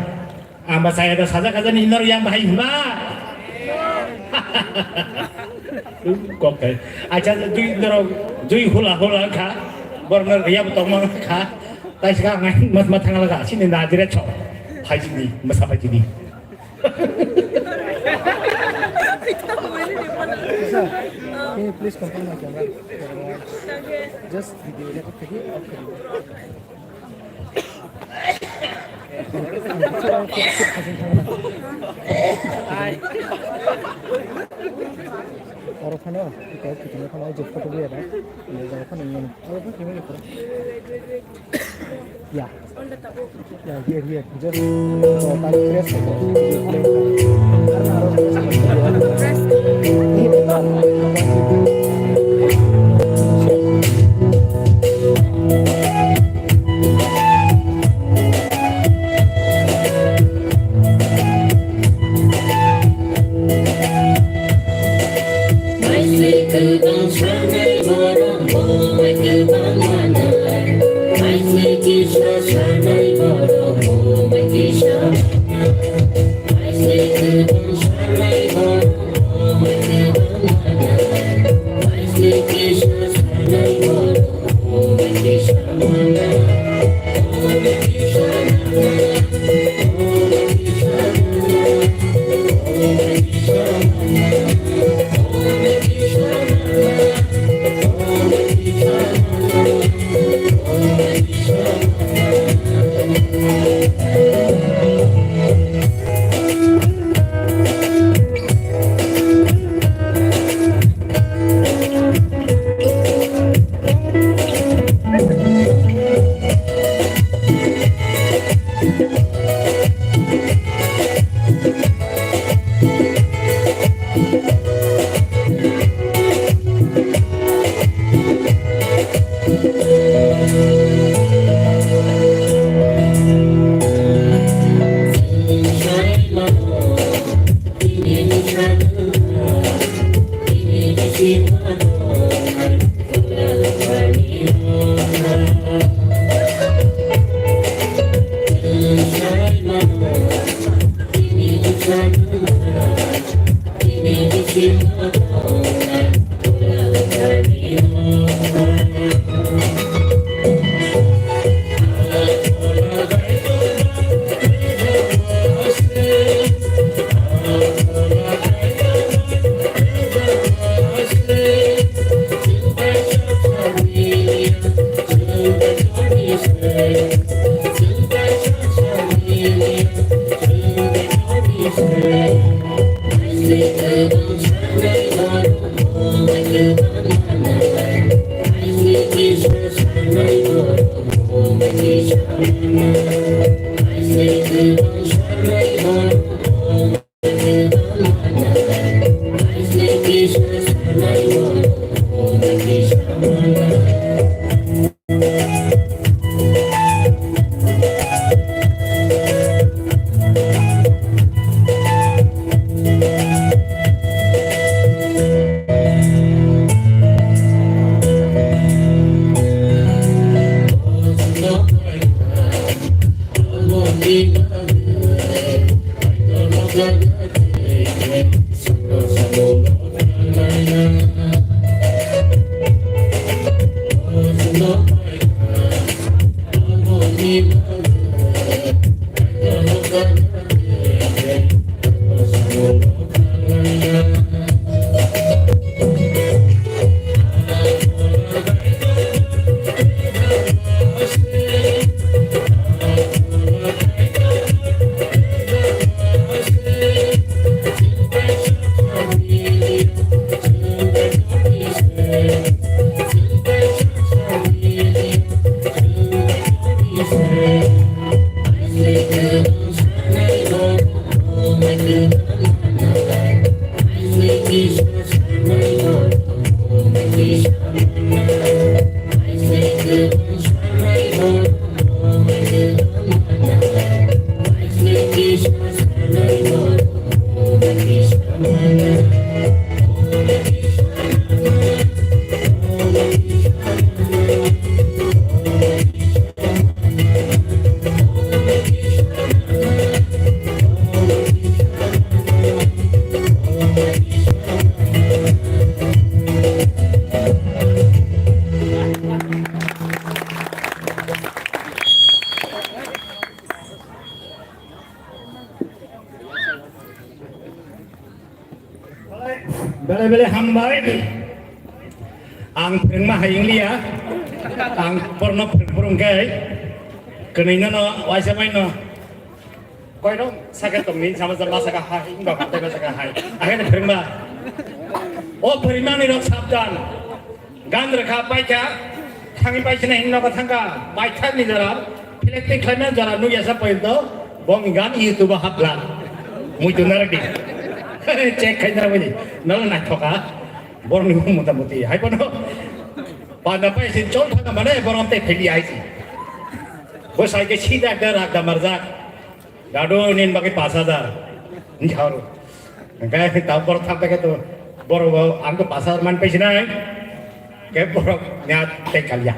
Ang ba saya da sajak sajak ni inor yang bahai hwnba. Kok kai. Acha jui norok jui hula hula kha. Bor nor riya bo tongma kha. Tai sika ang mas ma thang laga sini na dire chok. Phai sini masa phai sini. Sir, can you please confirm my camera? Just video record khaidi, off khaidi. Oro phano, ito, ito phano, je photo liya ba. Oro phano, oro phano, oro phano, oro phano. Yeah. Yeah, here, here. Just, uh, press. Bele bele hambai. Ang phwrwngma hai wngliya. Ang porno phwrwng phwrwng khe. Kwnwi no no waisa mai no. Koirok saka tongni sama sama saka hai, wngba kotai saka hai. Akhirnya phwrwngma. O phwrwngmani rok sabdan. Gan rwkha paikha, thangwi paisina hinwi nogo thangkha, paithakni jora, philek twi khlaimani jora nukya sa poyonto, bongni gan YouTube-o hapla. Muitu narwkdi. Check khai narwkdi. Nalo naithoka. Borokni mung motamuti. Hai bono. Panda paisi chol thangkha mane, borok tei pheli aisi. Bo sai khe sida ekta rak da marjak. Dadu nini bagwi pash hajar. Jharo. Hingke ta borok thang khe to borok bo ang to pash hajar man paisi nai. Ke borok nya tei kalya.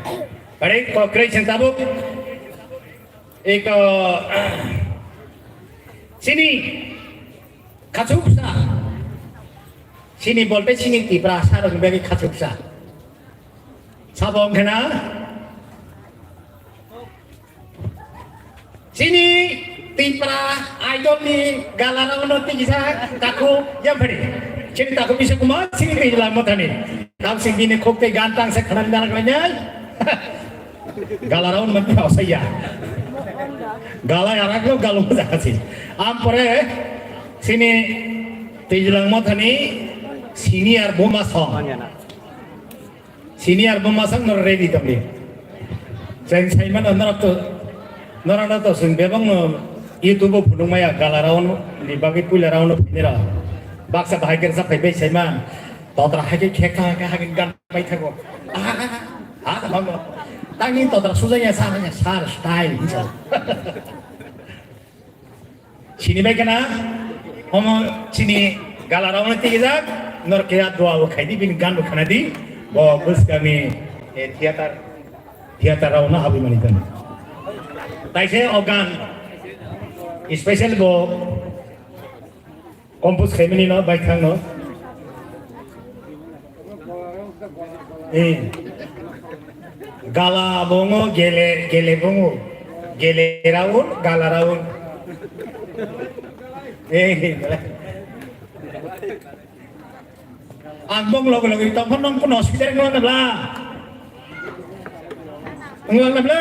Bare ko kre sen tabuk. Eko chini khachuksa. Chini bolte chini Tipra sarok bagwi khachuksa. Sabo wngkhe na? Chini Tipra Idol ni gala round o tikisa takhuk yaphari. Chini takhuk bisa kuma chini tijla mothani. Tamsing bini khuk tei gan tangsa khana dana khlainai. Gala round mati osaya. Gala yarak lo galo jakasi. Ampore chini tijla mothani senior buma song. Senior buma sang nor ready tongdi. Cheng saimano norok to, norok no to sung bebang no YouTube o phunuk maya gala round ni bagwi puila round o phini rok. Baksa bahai khe rwchap phaibai saiman. Totra hai khe khek kha kha hai khe gan pai thago. Ah, ah, ah, ah. Tangni totra sujaya sa, sa style hinsa. Sini bai kana, omo sini gala round tigi jak, nor kaya dua bo khai di, bini gan bo khana di, bo bwskangni, eh, theater, theater round habwi mani tani. Taise o gan, special bo compose khaimani no, bai khang no. Eh. Gala bongo, gele, gele bongo. Gele raun, gala raun. Eh. Ang bong logo logo tong phon nong kuno hospital nglang na bla. Nglang na bla.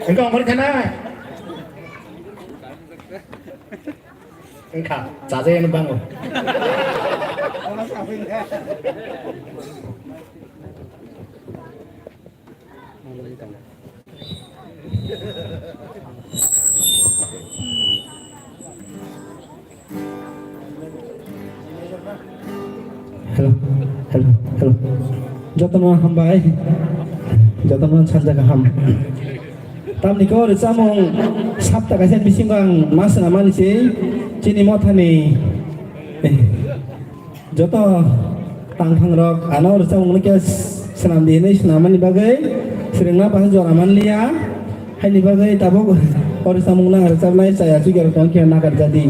Engko ang khana. Wngkha, chajakya no bango. Hello, hello, hello. Jotono hambai. Jotono sajak ham. Tamni kok rwchapmung sapta kaisa bisingo ang ma swnamani se chini mothani, eh, joto tangphangrok ano rwchapmungno khe swnamdi hwnwi swnamani bagwi swrwngna bahai jora manliya. Haini bagwi tabuk o rwchapmungno ang rwchapnai chaya chukyarok tongkhe nakarjadi.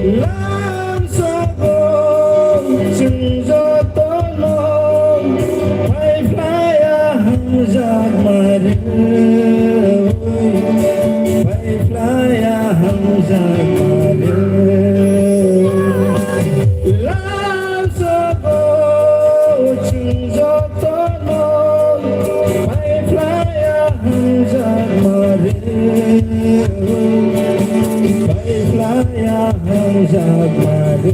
Lam sogo chwng jotono phaiphlaiya hamjakma rw. Phaiphlaiya hamjakma rw. Lam sogo chwng jotono phaiphlaiya hamjakma rw. Phaiphlaiya hamjakma rw.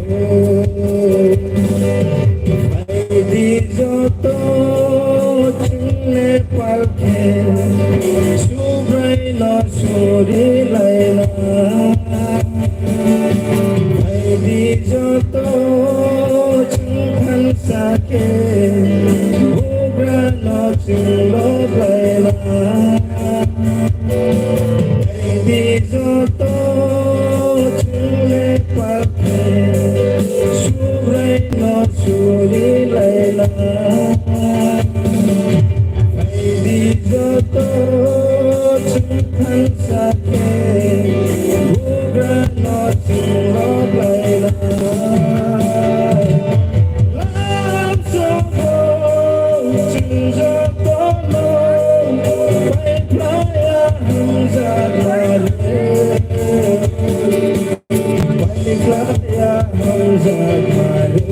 Phaidi joto chwng Nepal khe Subraino surilaina. Phaidi joto chwng thansa khe suri laina. Phaidi joto chwng thansa khe bugra no chwng rok laina. Lam sobo chwng jotono pai phlaiya hamjakma rw. Pai phlaiya hamjakma rw.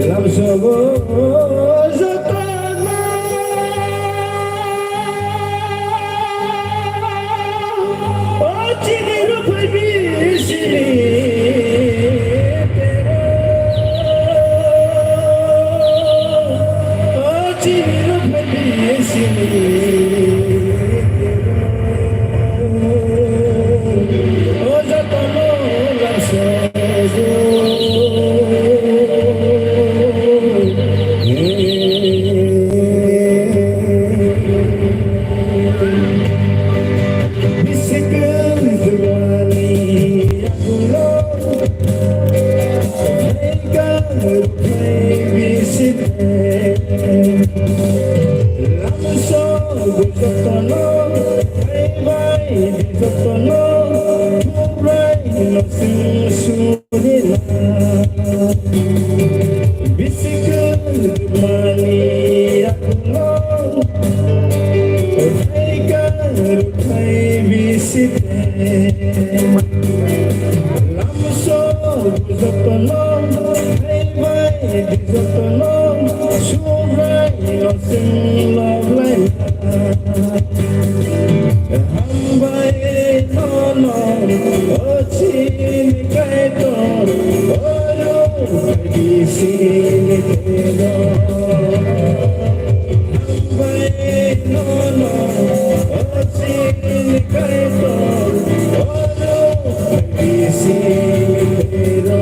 Lam sobo jotono Hambai nono, o chini Kaitor, oro bisini tero. Hambai nono, o chini Kaitor, oro bisini tero.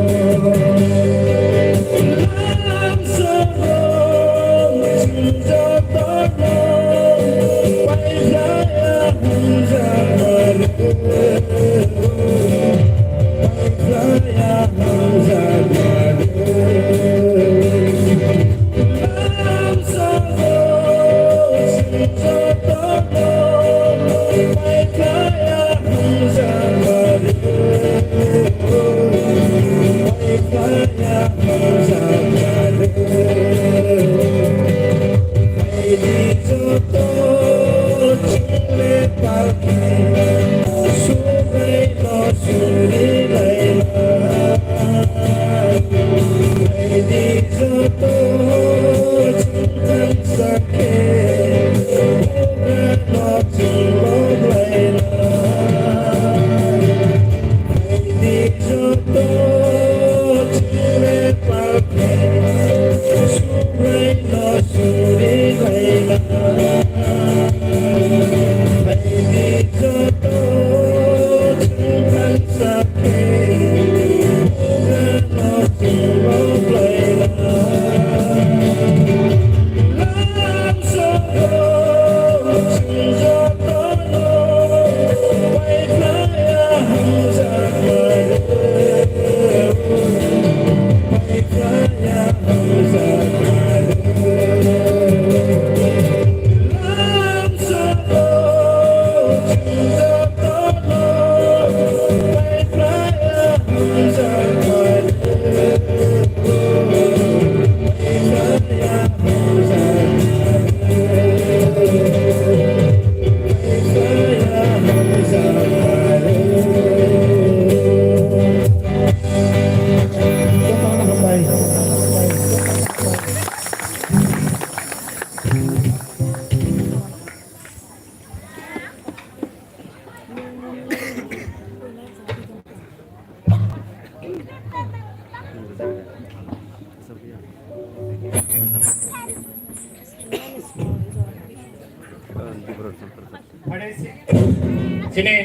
Chini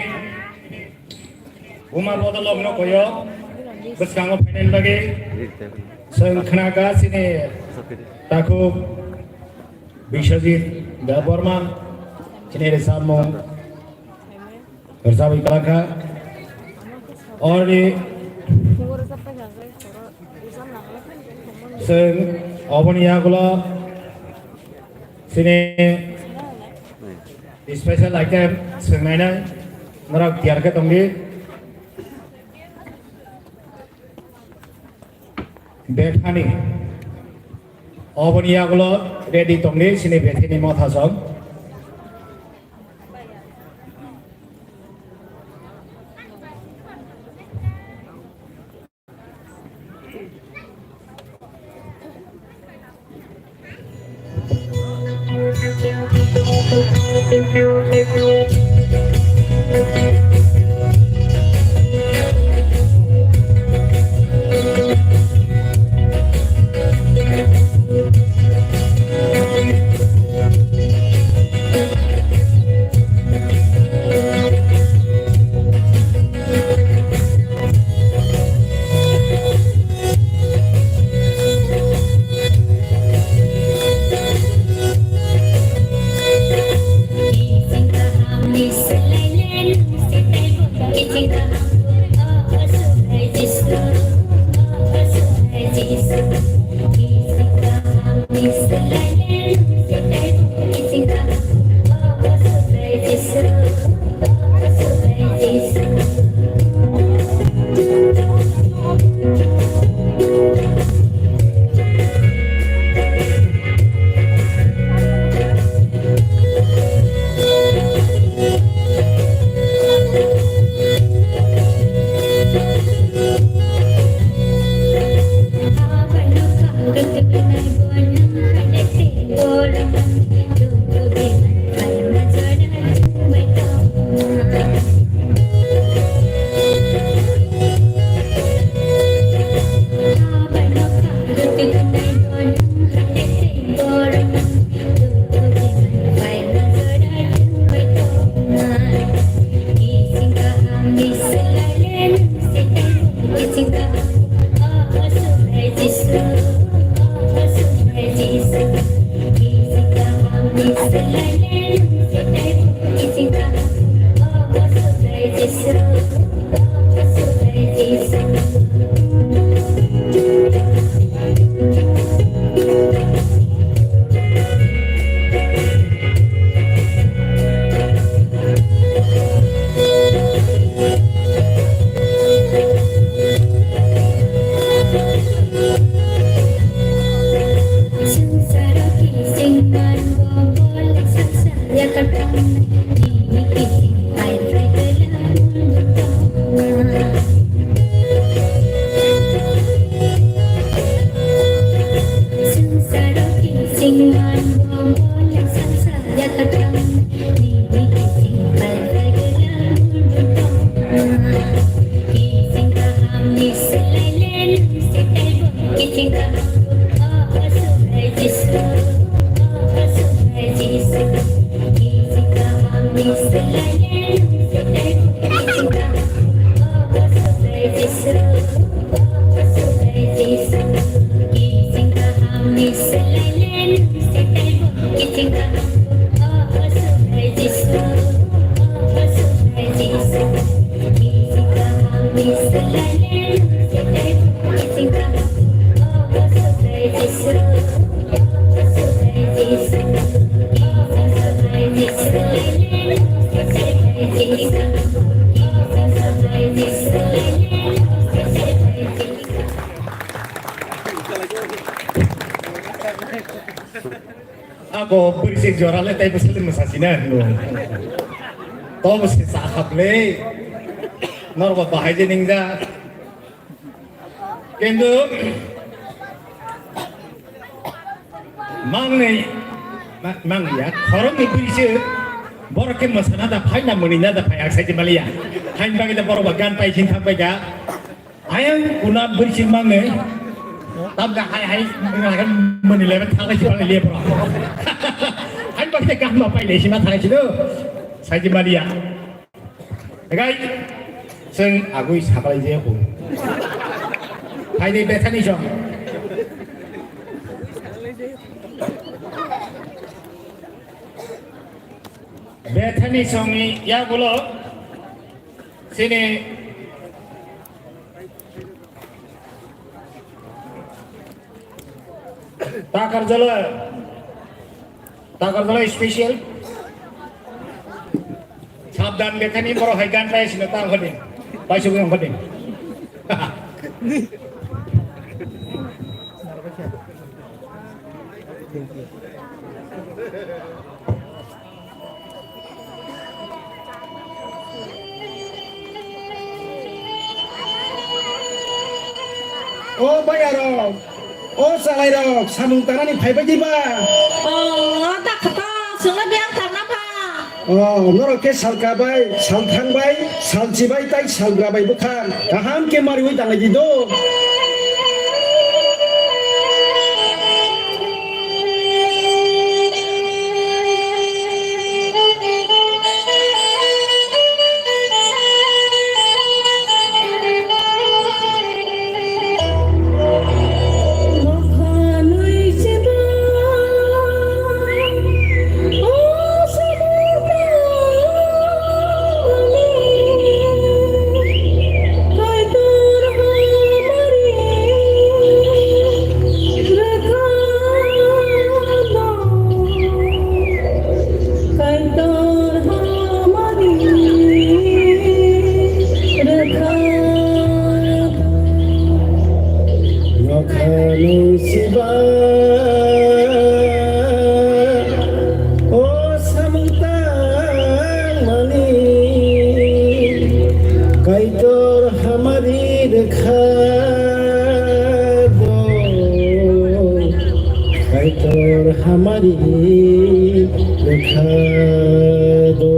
Buma bodolok no koyo bwskango phainani bagwi chwng khna kha chini takhuk Biswajit Debbarma chini rwchapmung rwchapwi kwlangkha. Orni Chwng oboni yagulo chini special item swngnainai norok tiyar khe tongdi. Bethani oboni yagulo ready tongdi chini Bethani mothasong. Ako bwrwi se jora le tei bwswk le mwsa sina hwno. To bwswk cha khap le. Norok bahai je ningja. Kintu mangni ma-, mangya khoroknwi bwrwi se borok khe mwsana da phai na mwnwi na da phai ang sai maliya. Hain bagwi da borok ba gan pai sin thang pai ga. Ayang kuna bwrwi sing mangni. Tam ga hai hai nang hai mani lebe thangai si mani lebe bro. Hai bakte kahma pai le sima thangai si do. Sai si maliya. Gai. Seng agui sabai je ko. Hai de Bethani song. Bethani songni yagulo sini. Takarjala, Takarjala special. Sabdan bekhani borok hai gan pai sino ta hodi. Pai sugi hodi. O bayarok, o chalairok, samung tanani phaibai diba? O, o ta khato, chwngno biyang tangna pha. O, norok khe salka bai, salthang bai, salchi bai tai salgra bai bwkha kaham khe mariui tanglai di do. Kaitor hamari rwkha. Nokha nung siba, o samung tangmani, Kaitor hamari rwkha do. Kaitor hamari rwkha do.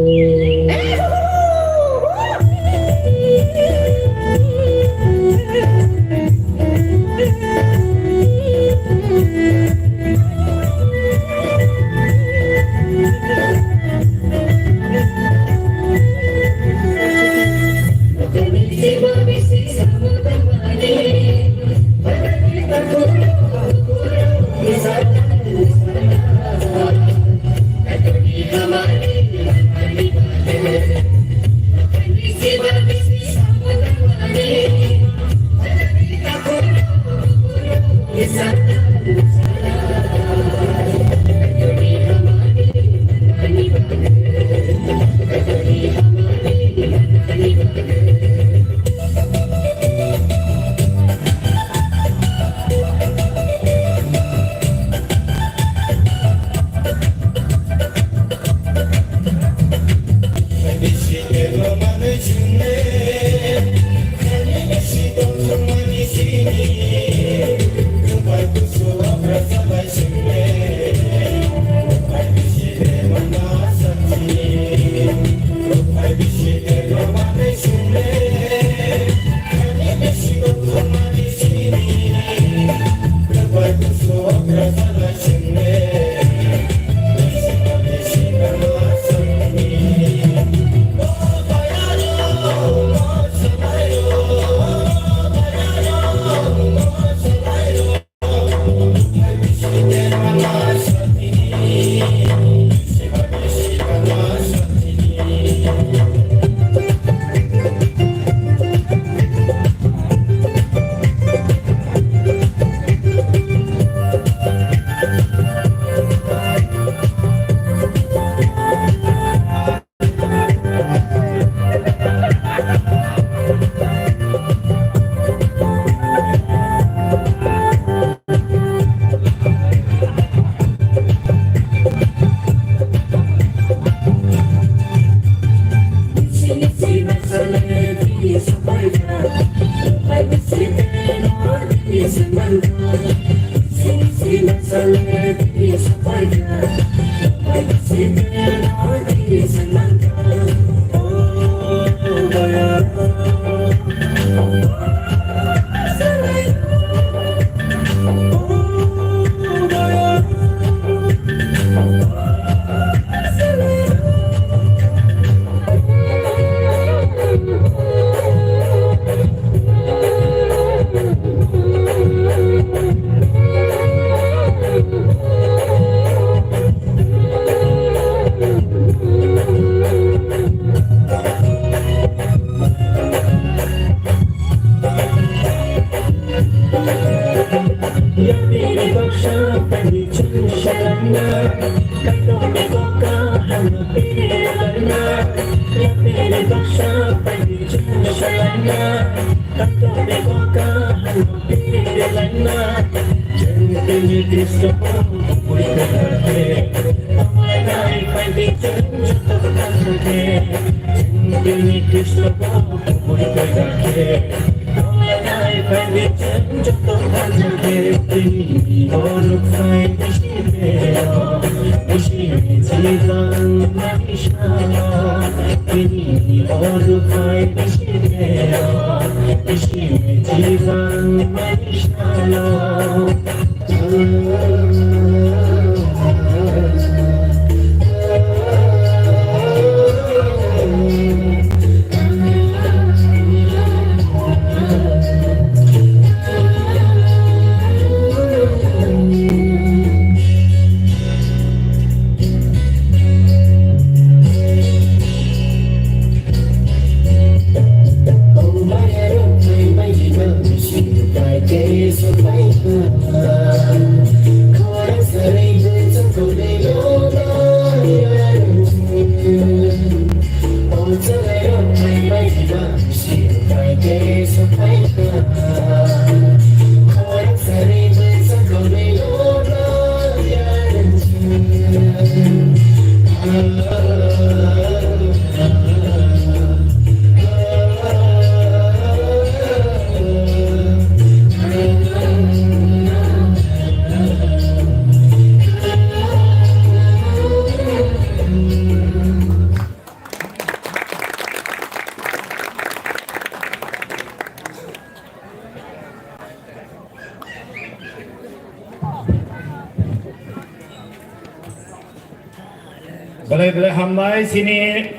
Belai belai hambai chini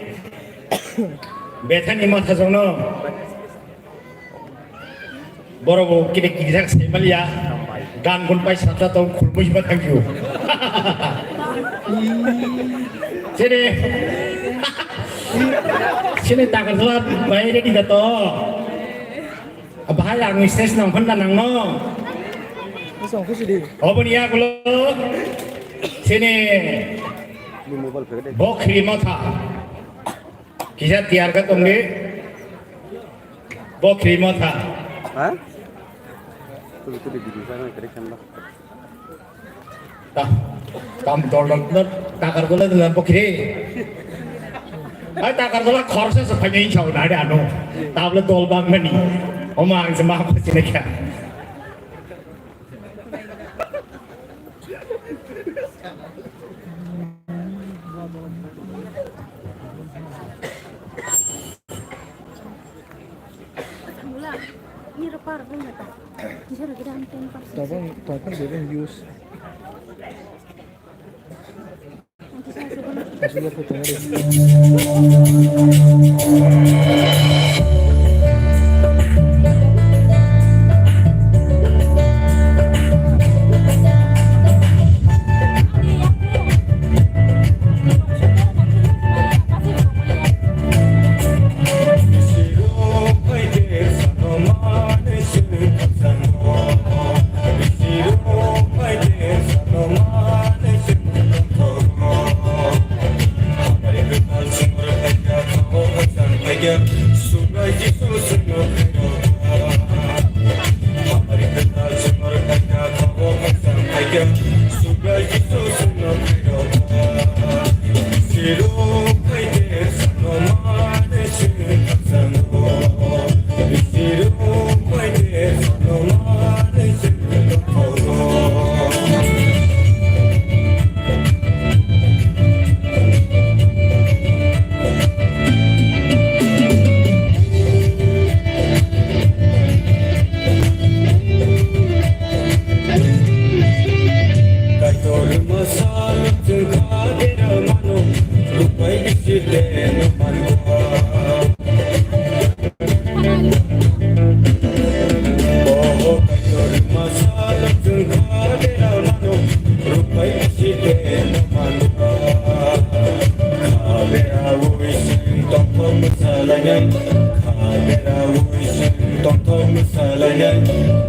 Bethani Mathajwkno. Borok bo kini kijak saimanliya, gan gun pai sata tong khulmui ba thangkhiyo. Chini, chini Takarjala bai ready da to. Bahai ang stage nang phanda nangno. Oboni yagulo chini Bokhri Motha. Kisa tiyar ka tongdi. Bokhri Motha. Ha? Tuli tuli video sana kare kanda. Ta, tam dol dol dol, Takarjala dina Bokhri. Ai Takarjala khorsa se phanya insha Allah ada anu. Tabla dol bang mani. Oma ang se ma apa sini kya? Tabang, tabang, they don't use.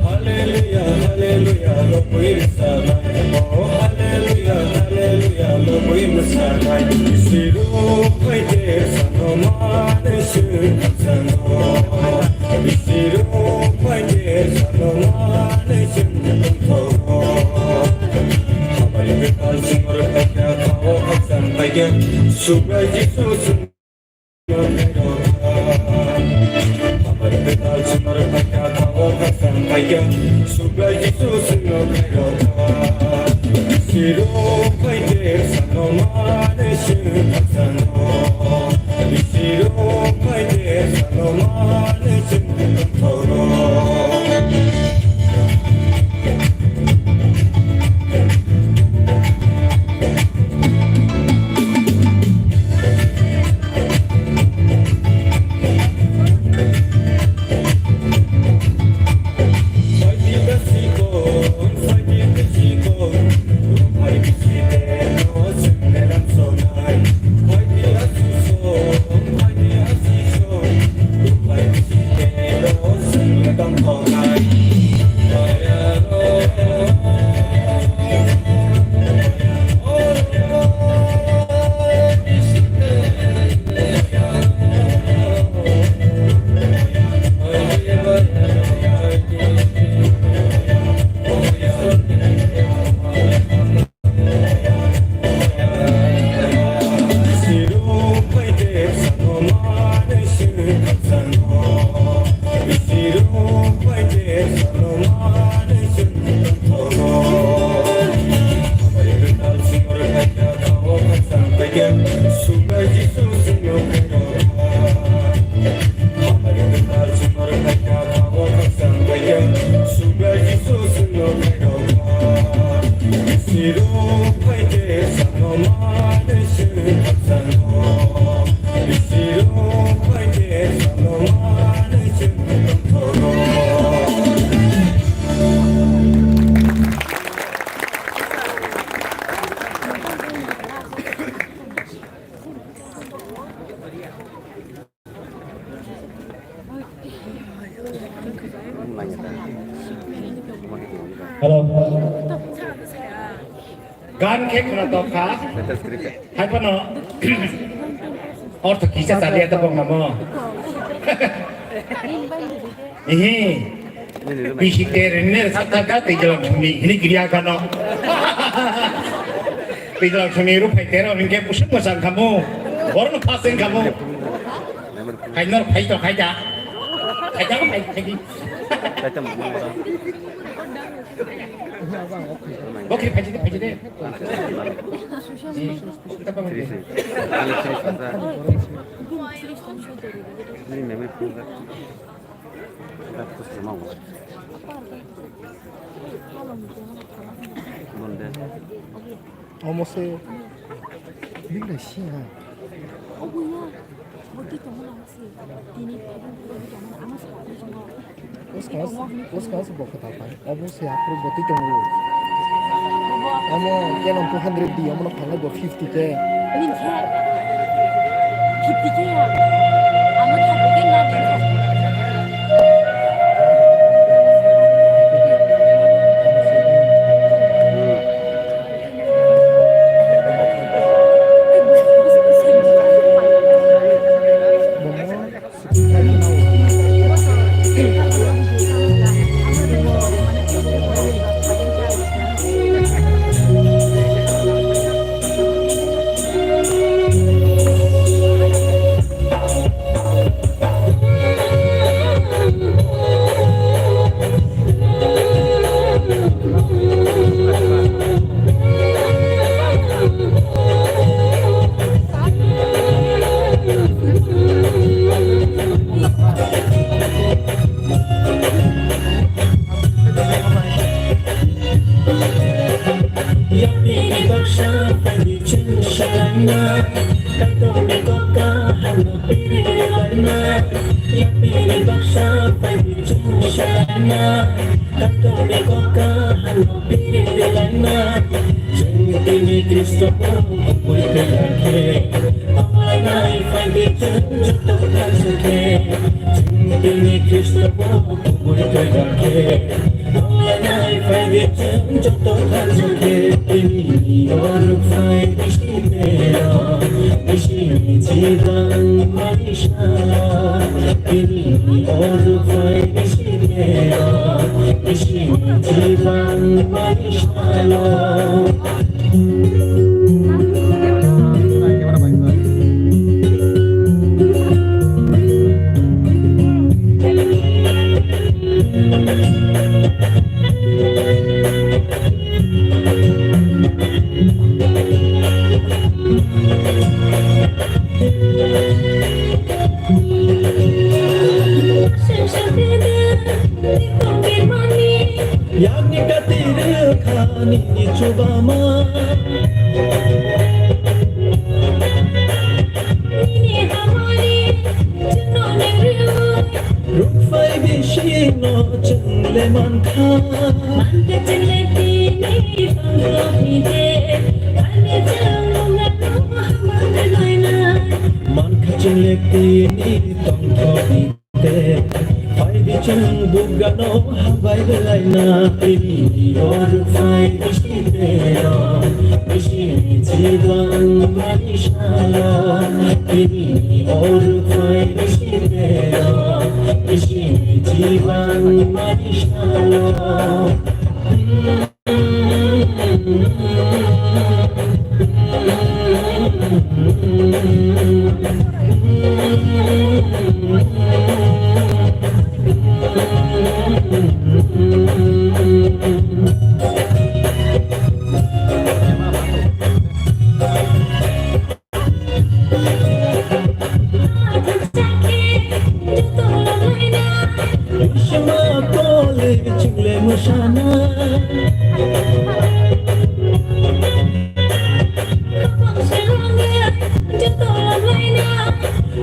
Hallelujah, hallelujah, lobwi rwchapnai. Oh, hallelujah, hallelujah, lobwi mwsaknai. Siru phaide sano mane sir khamsano. Bisi Sublai Jisu singno khairokha. Hamari kwtal chumar phaikha, thago khakchang phaikha. Sublai Jisu singno khairokha. Siro phaide sano mane sing khakchangno. Siro phaide sano mane sing khakchangno. Hello. Gan khe khwna tokha. Hai phano. Ortho kisa chaliya ta bong namo. Ihi. Bisi ter ini sakta ka tejala bhumi ini kriya kano. Tejala bhumi ru phai tero hingke busuk mosang kamu. Borno khaseng kamu. Kainor phai to khaida. Khaida phai khaidi. Bokri phai jide phai jide. Ini memory phone. Omo se bini si ha. Obo ya. Bo twi tongmani ang se. Tini phaikhe twi tongmani ang se. Bwskang se bo kwtal pai. Obo se aphuru bo twi tongo. Omo keno two hundred di, omo no phalnai bo fifty. Fifty K. Fifty K ya. Amo thirty K na din. Tini Kristo bo kubui kwlak khe, nai phai di chwng joto kha se khe. Tini Kristo bo kubui kwlak khe, nai phai di chwng joto kha se khe. Tini oro phai di si mero, di si chibang mai sa. Tini oro phai di si mero, di si chibang mai sa. Yani katiri khani ni chubama. Nini hamari chino nengriu. Rukfai bisi no chungle mankha. Mankha chungle tini tongro hide. Ani chungle no hamari laina. Mankha chungle tini tongro hide. Te, phai di chwng bugano hambai belai na, tini ni or phai di si te ro, di si ni chibang mani salo, tini ni or phai di si te ro, di si ni chibang mani salo.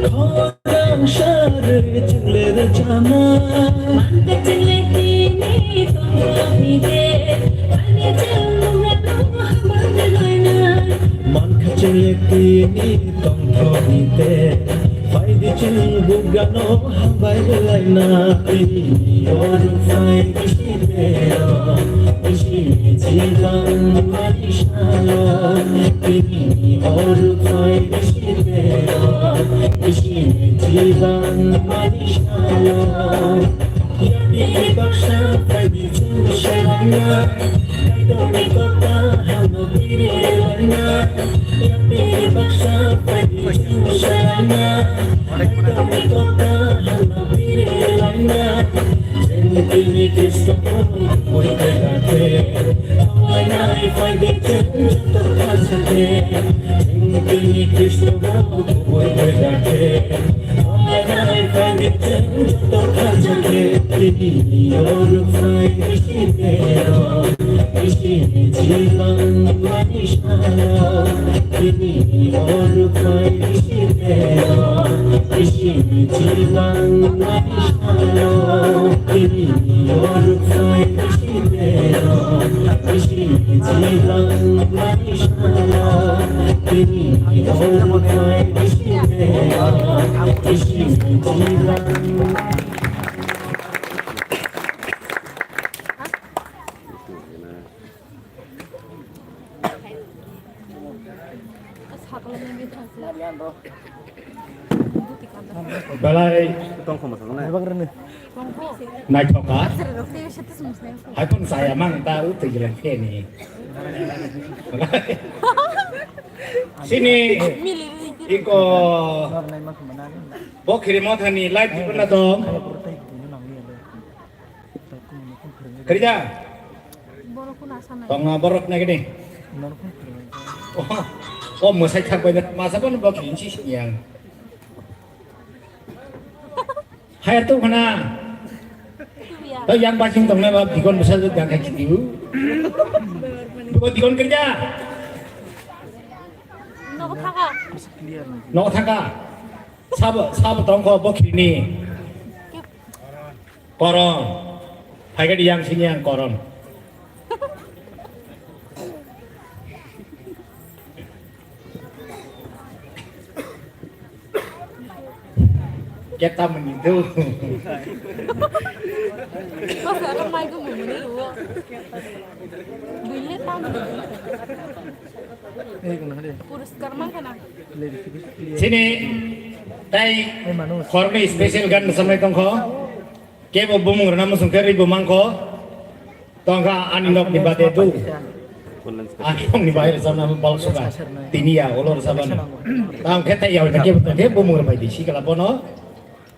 Khorang sarwi chwngle rwchapna. Mankha chwngle tini tongthokni de, ani chwngno hambai rwlaina. Mankha chwngle tini tongthokni de, phai di chwng bugrano hambai rwlaina. Tini o rwphai bisi tero, bisi chibang mani salo. Tini o rwphai bisi tero, bisi chibang mani salo. Yapiri baksa phai di chwng selangna, kaitorni kota hano biri langna. Yapiri baksa phai di chwng selangna, kaitorni kota hano biri langna. Chwng tini Khristo bo kubui khe da khe, tonglainai phai di chwng joto kha sa khe. Chwng tini Khristo bo kubui khe da khe, tonglainai phai di chwng joto kha sa khe. Tini o rwphai bisi tero, bisi chibang mani salo. Tini o rwphai bisi tero, bisi chibang mani salo. Tini o rwphai bisi tero, bisi chibang mani salo. Tini o rwphai bisi tero, bisi chibang. Belai naithoka. Haikon saya mang ta u twi gila khe ni. Sini iko bo khiri mothani live dikon na tong. Kerja. Borok kuna sana. Tong na borok na gini. Oh, oh, mwsai thak bai masa pon bo khin si yang. Hai tu khana. To yang basing tong na ba dikon bwsa jang khai khitiu. Dikon, dikon kerja. Nogo thaka. Nogo thaka. Sabo, sabo tong kho bo khini. Koron. Phaikhe di yang sini yang koron. Kita menyentuh. Masa orang mai gue mau meniru. Duitnya tamu. Puraskar mang kana. Sini tai khorni special gan samai tongkho. Kebo bumung rwna muchung khe rwi bo mangkho. Tongkha ani nokni bade tu. Ani nokni bahai rwchapna bal suka. Tini ya ulo rwchapani. Tang khe tai ya kebo tongkhe bumung rwbai di sikla bono.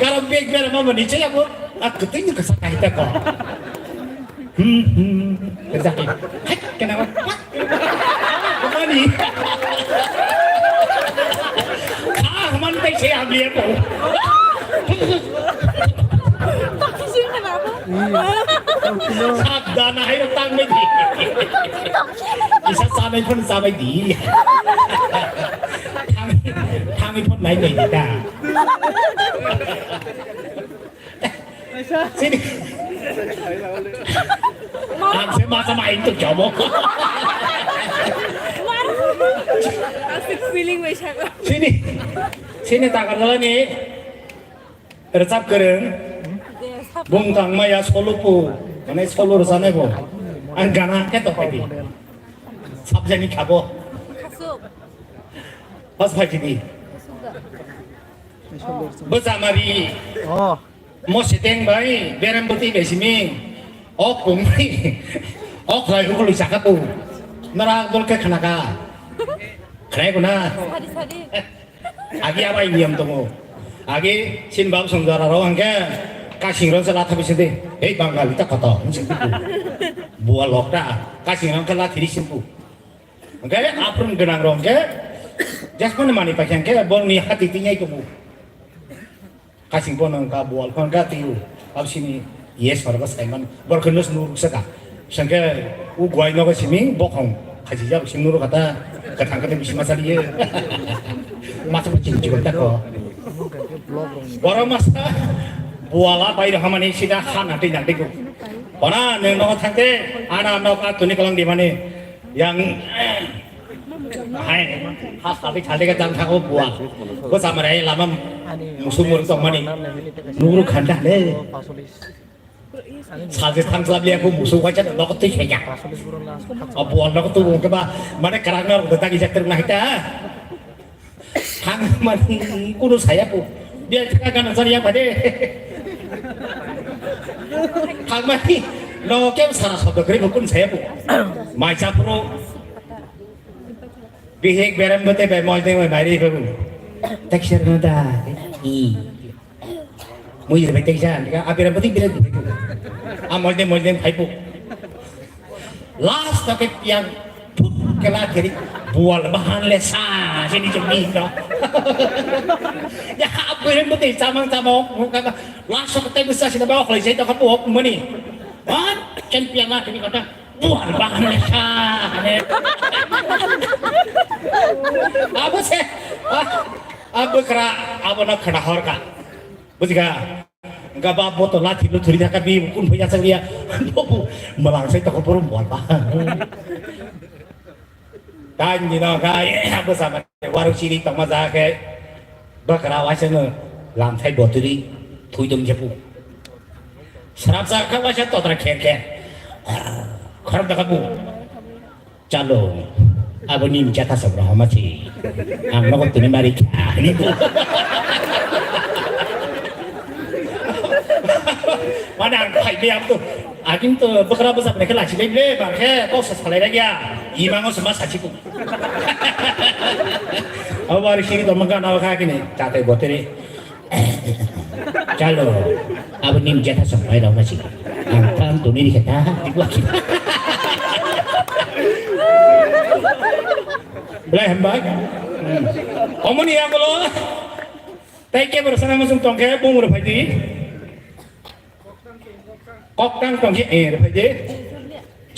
Garo bek bera mama ni chaya bo. A kuting ni kasa kahita ko. Hmm, hmm. Kasa kahita. Hai, kena ko. Mani. Kha man tai se am liya ko. Sabdana hai tang mai di. Isa samai phone samai di. Thang, thang phone nai nai di ta. Sini. Ang se masa main tu jomo. Asik feeling bai saka. Sini. Sini takar dala ni. Rwchap kwrwng. Bung tangmaya solo pu. Mane solo rwchanai bo. Ang gana khe to phaidi. Sabjani khabo. Khasuk. Pas phaidi. Bwchamari. Oh. Mo seteng bai, berem bwtwi bai simi. Ok pungri. Ok lai hukuli saka tu. Nara dol ke khana ka. Khrai ko na. Sadi, sadi. Agi abai niyam tongo. Agi sin bab songjara ro angke kasing ro sala thabi sede. Hei Bangali ta koto. Bual lok ta. Kasing ro kala thiri simpu. Angke aprum genang ro angke. Jasmine mani pakyang ke bor ni hati tinyai tongo. Kasing bono wngkha bual phano gati o. Absini yes horba saiman. Borokhe nus nuruk saka. Sangke u guai nogo simi bokhong. Khajijak simi nuruk kata. Kathang kata bisi masali ye. Masa pun cik cik tako. Borok masa buala bai rohamani sida hana tei nang tei. Bona neng nogo thangte ana nok atuni kolong di mani. Yang hai ha saldi saldi ka jang thago bua. Ko samare lama musu mur tong mani. Nuru khanda le. Saldi thang saldi aku musu wacha nok tei seja. Abu nok tu ke ba mane karak nok tagi jakter nahita. Thangmani kuno saya po. Dia thaka gana sari apa de? Thangmani no kem sara sabda kri kun saya po. Mai sapro. Bihik berem bete be mol de mai ri babu. Teksir nada. I. Mui bai tei jan, a bera bati bera bati. A mojde mojde phaipu. Last ta ke piang put kela keri. Bual bahan le sa, sini cek ni no. Ya, apa yang betul, camang camang, muka ka, langsung ke tembus sa, sini bawa kalau saya tak apa, mani. Han, champion lah, ini kata, bual bahan le sa, ne. Apa sih? Ah, apa kera, apa nak kena harga? Bujiga, gaba botol lati lu turi jaka bi kun punya sang dia. Bobu, malang saya tak apa, bual bahan. Tani no kai, bwsa mane waru siri tongma ja khe, bwkra waisa no lamthai boturi thui tong jepu. Srapsa kha waisa totra kher kher. Khorok dakha bu. Chalo. Abo ni mcha ta sabra hama si. Ang nogo tuni mari kha. Ni bu. Mana ang khai be am tu. Agin to bwkra bwsa bre khe lachi le bre, bar khe kok sa salai ra ya. Imango sama sachi ku. Abar sini to mangga na kha kini, chate botere. Chalo, abo nim jetha sampai rok nasi. Ang tam tuni ni kata, di gua kini. Belai hambai. Hmm. Omoni ya bolo. Tai ke bersama musung tongke, bung rupai di. Koktang tongkhe, eh, rwphai de.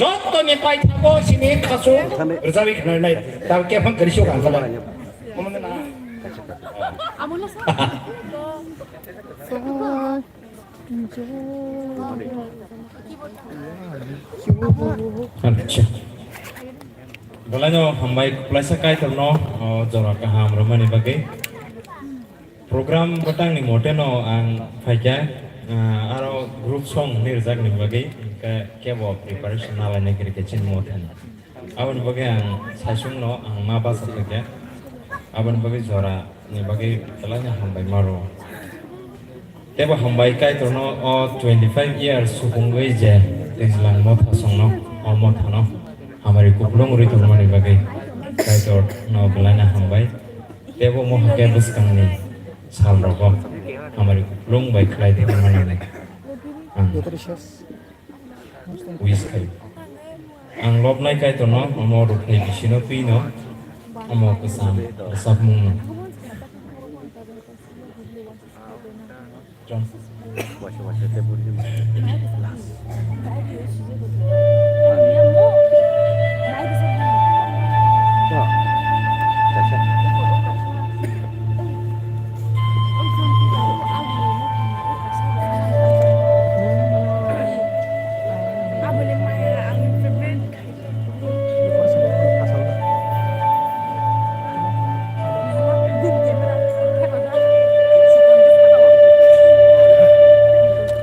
Joto ni paithago sini khasu rwjawi khnanai. Tar khe phang kari sio kan kala. Acha. Bolaino hambai kuplaisa Kaitorno, o, jora kaham rwmani bagwi. Program bwtangni moteno ang phaikha, ah, aro group song hinwi rwjakni bagwi, hwnkhe kebo preparation nalainai kwrwi khe chini mothani. Aboni bagwi ang saichungno ang ma bacha phaikha. Aboni bagwi jorani bagwi belaino hambai ma rwo. Tebo hambai Kaitorno o twenty five years supungwi je Twijlang motha songno, o mothano hamari kupulung rwi tongmani bagwi Kaitorno belaino hambai. Tebo mohake bwskangni salrogo hamari kupulung bai khlai tongmani ang wish khai. Ang lobnai Kaitorno omo rukni bisino twino omo kwcham rwchapmungno.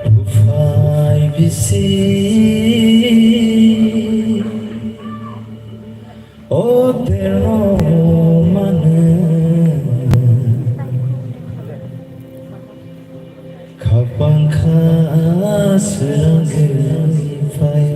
Rwphai bisi o terno mano. Khapang kha swrangwi phaio.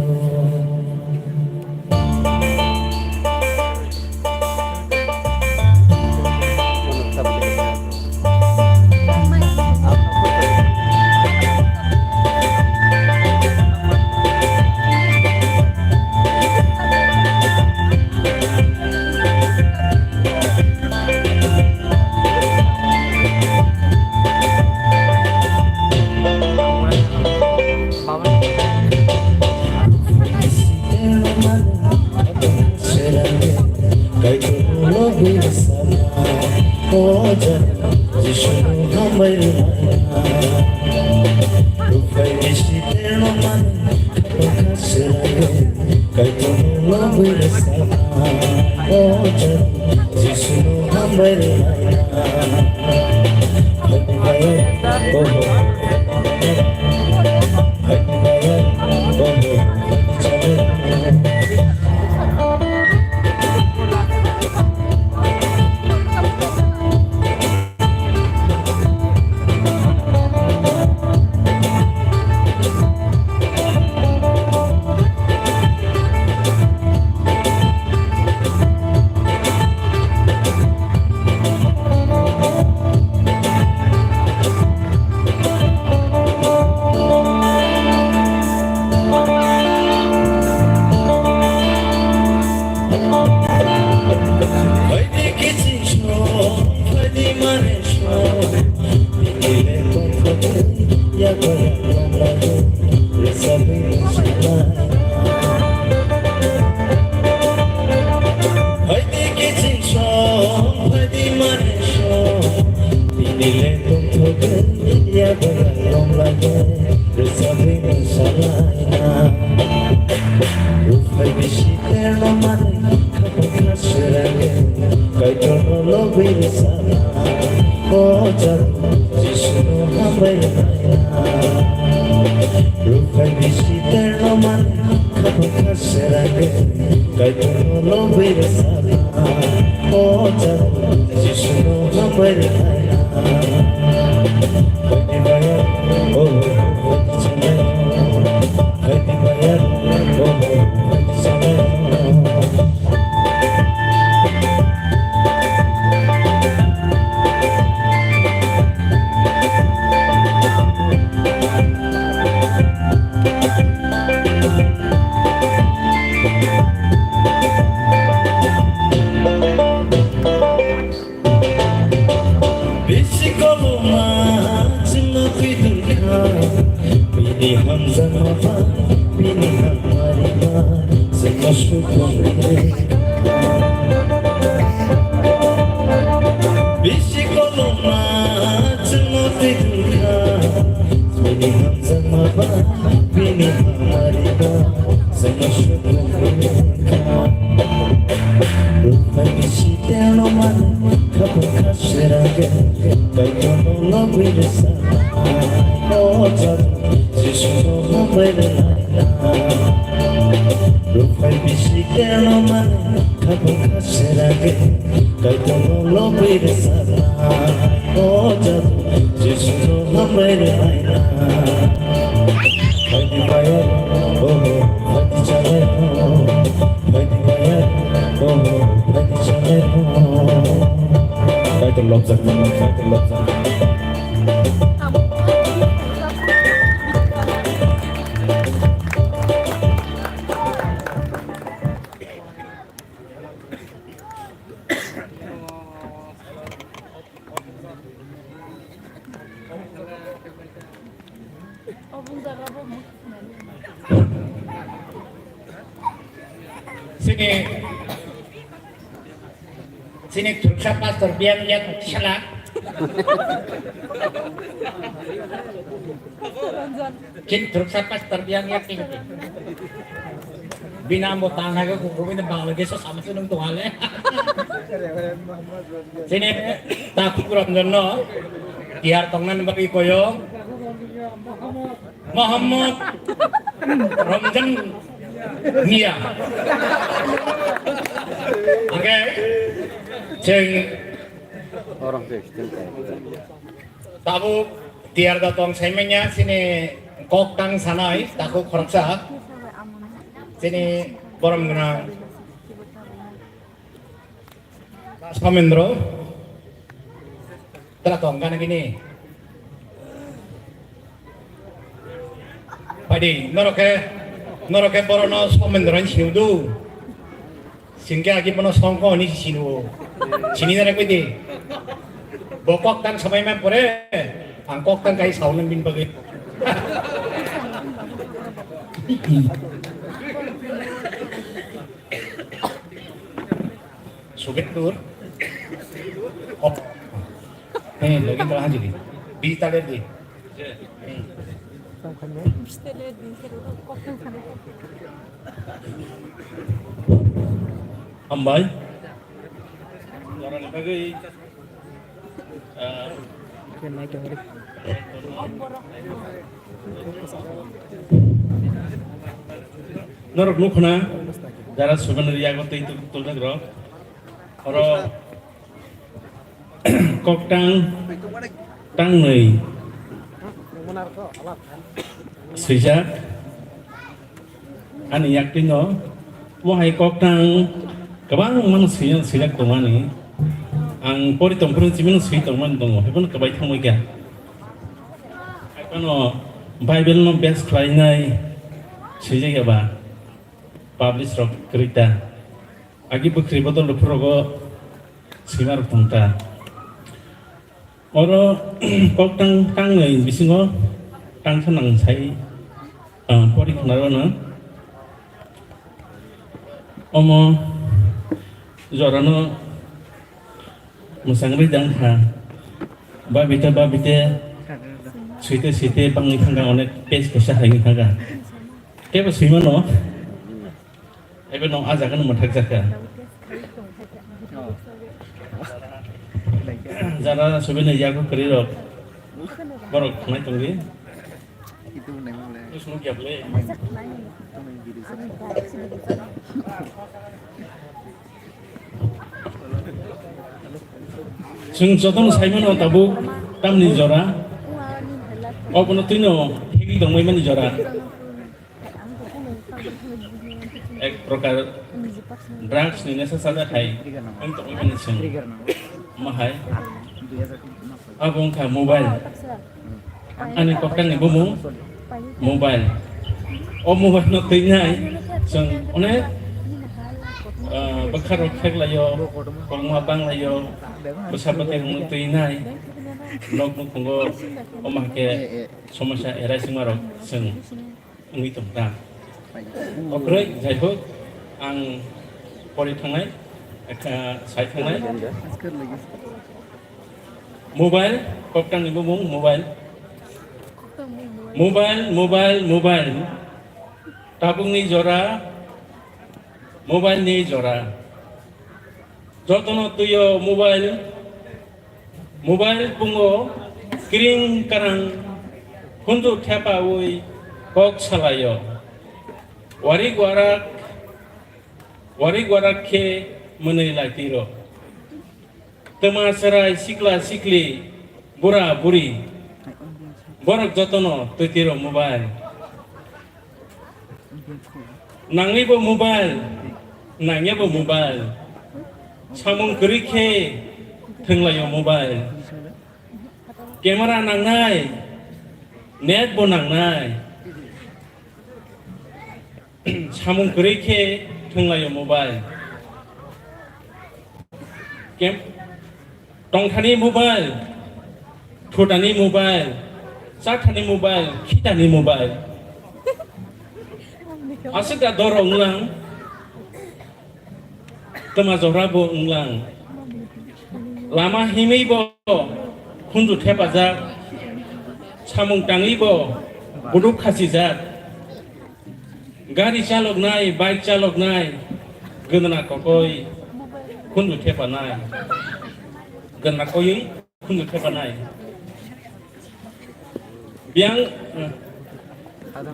Ile tongthogwi ya bayar romlaiya, rwchapwi mwsalaina. Ruphaini siterno manwi khaphang kha srangwi, Kaitorno lobwi rwchapna. O jaga Jisuno hambai rwlaina. Ruphaini siterno manwi khaphang kha srangwi, Kaitorno lobwi rwchapna. O jaga Jisuno hambai rwlaina. Bisi koloma chwngno twi tongkha, bini hamjakma ba, bini hamari ba, chwngno sukong khe. Bisi koloma chwngno twi tongkha, bini hamjakma ba, bini hamari ba, chwngno sukong khe. Ruphaini siterno manwi khaphang kha srangwi, Kaitorno lobwi rwchapna. O jaga Jisuno hambai rwlaina. Ruphaini siterno manwi khaphang kha srangwi, Kaitorno lobwi rwchapna. O jaga Jisuno hambai rwlaina. Phaidi bayar, oh, phaidi chalai, oh, phaidi bayar, oh, phaidi chalai, oh. Kaitor lobjakma, Kaitor lobjakma. Sini, sini thursa pastor biang ya sala. Chini thursa pastor biang ya kini. Bina mo tang haga kuku bina Bangladesh o samsu nung tuh hale. Chini taku kuram jonno. Tiar tongnan bagi koyong. Muhammad Ramjan Mia. Oke. Cheng. Orang tu extend. Tabuk tiyar da tong saimanya sini kok tang sanai takhuk khoroksa sini borom gwnang Somendro tera tong gana gini padi noroke noroke borono Somendro ni siudu. Singke agi bono songko hini sinu. Sini nare koi di. Bokok tang samai man pore. Ang kok tang kai saunang bin bagwi. Subetur. Op. Eh, lagi terang aja di. Bi talir di. Hambai. Norok nukhuna jara sugan riyago tei tulnai rok. Oro Koktang tangnwi swijak ani yaktwino mohai koktang kwbangma swijak swijak tongmani ang pori tongphuru chimino swi tongmani tongo haiphano kwbai thangwi kha. Haiphano Bible no base khlainai swijak eba publish rok kwrwi ta. Agi bwkhri bodol rwphuru rogo swima rok thang ta. Oro kok tang tangnwi bisingo tangsa nang sai, ah, pori khna rwno. Omo jorano mwsang rwi jang kha. Babite, babite, suite, suite, bangni thangka, onek page kaisa haini thangka. Tebo swimano, ebe no a jaga no mwthak jakha. Jara subini yago kwrwi rok, borok thangnai tongdi. Chwng jotono saimano tabuk tamni jora, obono twino higwi tongmani jora. Ek prokar drugs ni nesa sajak hai, wng tongmani chwng. Mahai. Abo wngkha mobile. Ani koktangni bumung mobile. O mobile no twinai chwng onek, ah, bwkha rok kheklaio, kwbangma banglaio, bwsa bwtwi rok no twinai, nok nukhungo omo hai khe somosya erai sima rok chwng wngwi tong kha. Okroi, jai hok, ang pori thangnai, ekha sai thangnai. Mobile, koktangni bumung mobile. Mobile, mobile, mobile. Tabukni jora, mobile ni jora. Jotono twio mobile, mobile pungo kring karang khunju thepaui kok salaio. Warik warak, warik warak khe mwnwi lai tiro. Twma chwrai, sikla sikli, bura buri, borok jotono twi tiro mobile. Nangwi bo mobile, nangya bo mobile. Samung kwrwi khe thwnglaio mobile. Camera nangnai, net bo nangnai. Samung kwrwi khe thwnglaio mobile. Kem-, tongthani mobile, thutani mobile, chathani mobile, khitani mobile. Aswk da doro wnglang, twma jora bo wnglang. Lama himwi bo khunju thepajak, samung tangwi bo buduk khachijak. Gari chaloknai, bike chaloknai, gwnna kokoi khunju thepanai, gwnna koiwi khunju thepanai. Biyang,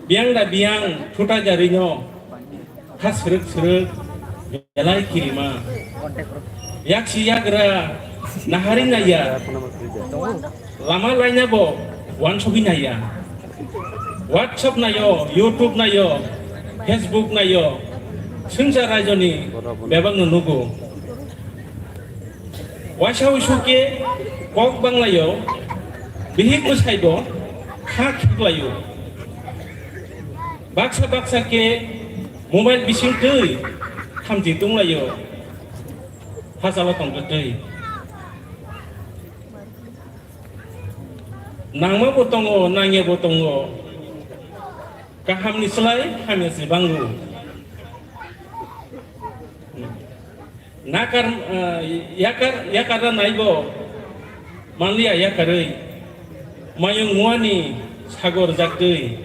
biyang da biyang thuta jarino kha srwk srwk belai kirima. Yaksi yagra nahari naiya. Lama laina bo wansugwi naiya. WhatsApp naio, YouTube naio, Facebook naio, swngchar raijoni bebakno nugo. Waisa uisu khe kok banglaio, bihik bwsai bo kha khiklaio. Baksa baksa khe mobile bising twi khamchi tunglaio, hachalo tongtwi. Nangma bo tongo, nangya bo tongo. Kaham ni slai hamya se bango. Nakar, eh, yakar, yakar nai bo manliya yakarwi. Mayung muani sagor jaktwi.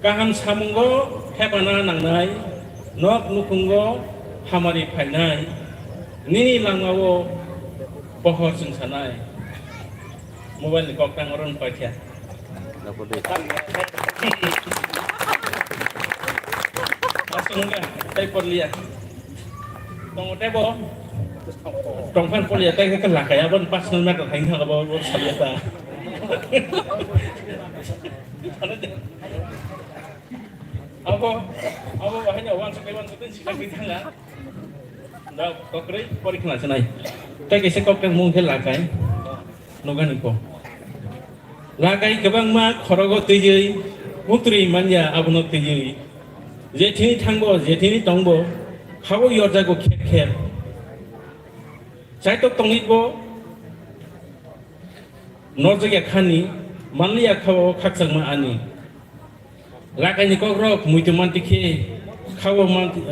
Kaham samungo thepana nangnai, nok nukhungo hamari phainai, nini langmao pohor chwngsanai. Mobile ni koktang oro paikha. Aswk wngkha, tei porliya. Tongo tei bo. Tongphan porliya, tei khe lakai, aboni personal matter hai wngkha, bo, bo salia ta. Abo, abo bahai no wansuk tei wansuk tei sikha twi thanga. Da kokroi pori khna sinai. Tei kaisa kok tei mung khe lakai. Nogani ko. Lakai kwbangma khorogo twiwi, mutrwi manya abono twiwi. Jethini thangbo, jethini tongbo, habo yorjago kher kher. Chaitok tongwi bo norjak ya khani, manliya kha o khakchangma ani. Lakaini kokrok muitu manti khe, khao manti,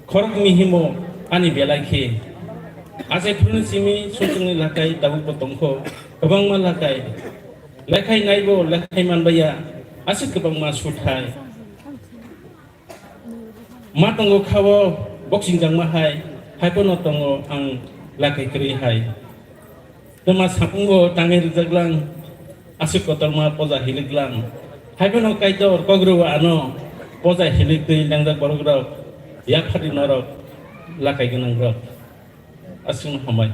khorokni himo ani belai khe. Achai phuruni simi sumsokni lakai tabukbo tongkho, kwbangma lakai. Lekhai naibo lekhai manbaiya, aswk kwbangma suthai. Ma tongo khao boksing jangma hai, hai pono tongo ang lakai kwrwi hai. Twma sapungo tangai rwjak lang, aswk kotorma poja hilik lang. Hai pono Kaitor kok rw ano poja hilik twi lengjak borok rok, yaphari norok, lakai gwnang rok. Aswkno hambai.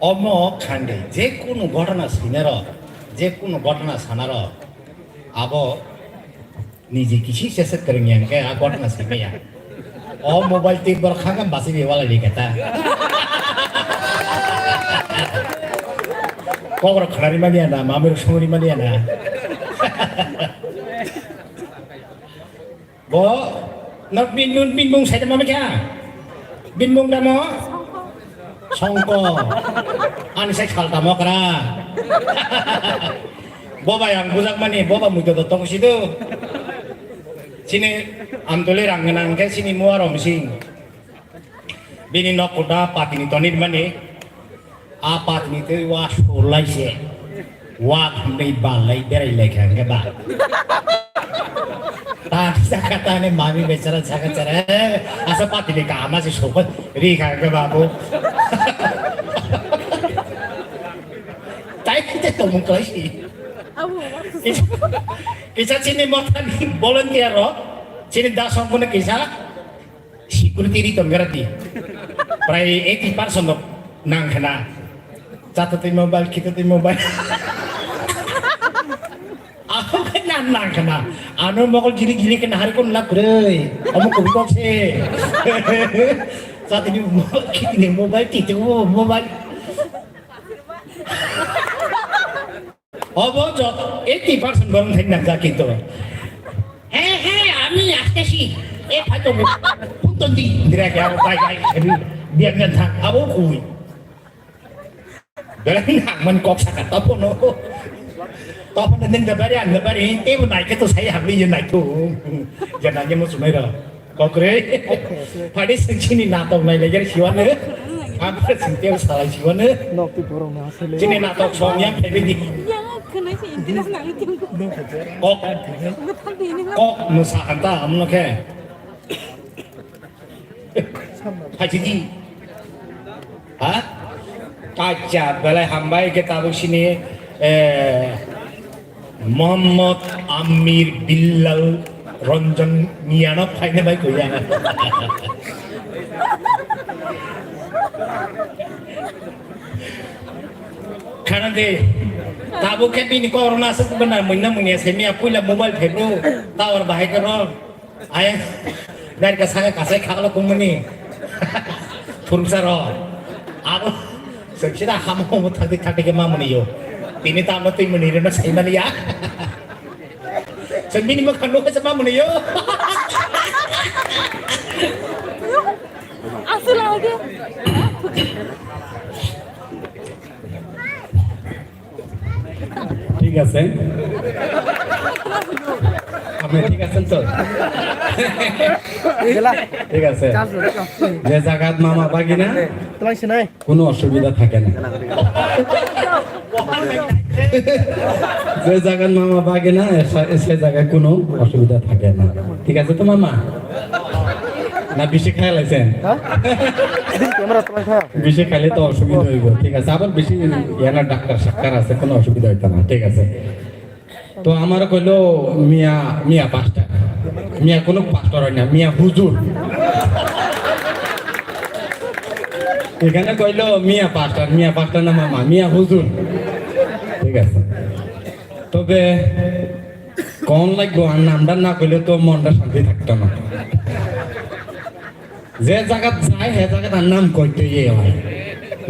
Omo khande je kunu ghotona sinaro, je kunu ghotona sanaro, abo niji kisi sese kwrwngya hwnkhe a ghotona simaya. O mobile twi borok khakam basi bi walai rikha ta. Kokrok khnari manya na, mamir songri manya na. Bo, no, bin, bin, bin mung sai tamo kya? Bin mung tamo? Songko. Ani sai khal tamo kra. Boba yang bujak mani, boba muido do tong sido. Sini amtole rang nang ke sini muaro mising. Bini nok kuda patini tonit mani, a patini tei wa surlai se, wa khambai balai berai lai kha hwnkhe ba. Ta saka ta ne mami bechara saka chara, asa patini kaham se sokoi ri kha hwnkhe ba bo. Tai kite tomung klai si. Kisa chini mothani volunteer ro, chini da songkone kisa. Security ri tong gara di. Prai eighty percent rok nang khna. Chata twi mobile, khita twi mobile. Ako khe nang nang khna. Ano mokol gili gili khna hari kon lak rei. Omo kubi kok se. Chata ni mobile, khiti ni mobile, titi mobile. Obo jo eighty percent borong thai nang ja kintu. He, he, ami askeshi. E phai tongo. Phone ton di. Dira ke abo bai, bai, ebi biar ngan thang. Abo kui. Belai nang man kok saka tapono. Tapono ning da bari, ang da bari. Te bo nai ke to sai habli ye nai to. Jana ye mo sumai ra. Kokre. Phadi sing chini natok nai leger siwano. Apa sing teo salai siwano. Nok tu borok na asale. Chini natok song yang phaibi di. Yang kena si interest nang tiang. Kok. Kok musa anta amno khe. Phai chini. Ha? Kacha belai hambai ke tabuk sini, eh, Mohammad Amir Bilal Ranjan Miano phaina bai koya. Khanang de, tabuk ke bini korona se benar muina munia semia puila mobile phebro tower bahai karo. Ayang, dari ka sanga kasai khaklo kumuni. Thurumsa ro. Abo, sing sida hamo mo thakti thakti ke mamuni yo. Tini tamno twi muni reno sai mani ya. Sing bini mo khanu ka sama muni yo. Asal aja. ঠিক আছে। আপনি ঠিক আছেন তো? ঠিক আছে। যে জাগাত মামা বাগিনা কোনো অসুবিধা থাকে না। যে জাগাত মামা বাগিনা সে জায়গায় কোনো অসুবিধা থাকে না। ঠিক আছে তো মামা? না বেশি খাই লাইছেন? হ্যাঁ? ক্যামেরা তোলা খায়। বেশি খাইলে তো অসুবিধা হইব, ঠিক আছে। আবার বেশি ইয়ানা ডাক্তার সাক্তার আছে, কোনো অসুবিধা হইতো না, ঠিক আছে। তো আমার কইলো মিয়া, মিয়া পাস্টার, মিয়া কোনো পাস্টার হয় না, মিয়া হুজুর। এখানে কইলো মিয়া পাস্টার, মিয়া পাস্টার না মামা, মিয়া হুজুর, ঠিক আছে। তবে কোন লাগবো আর নামটা না কইলে তো মনটা শান্তি থাকতো না। যে জায়গাত যায়, সে জায়গাত আর নাম করতে ইয়ে হয়।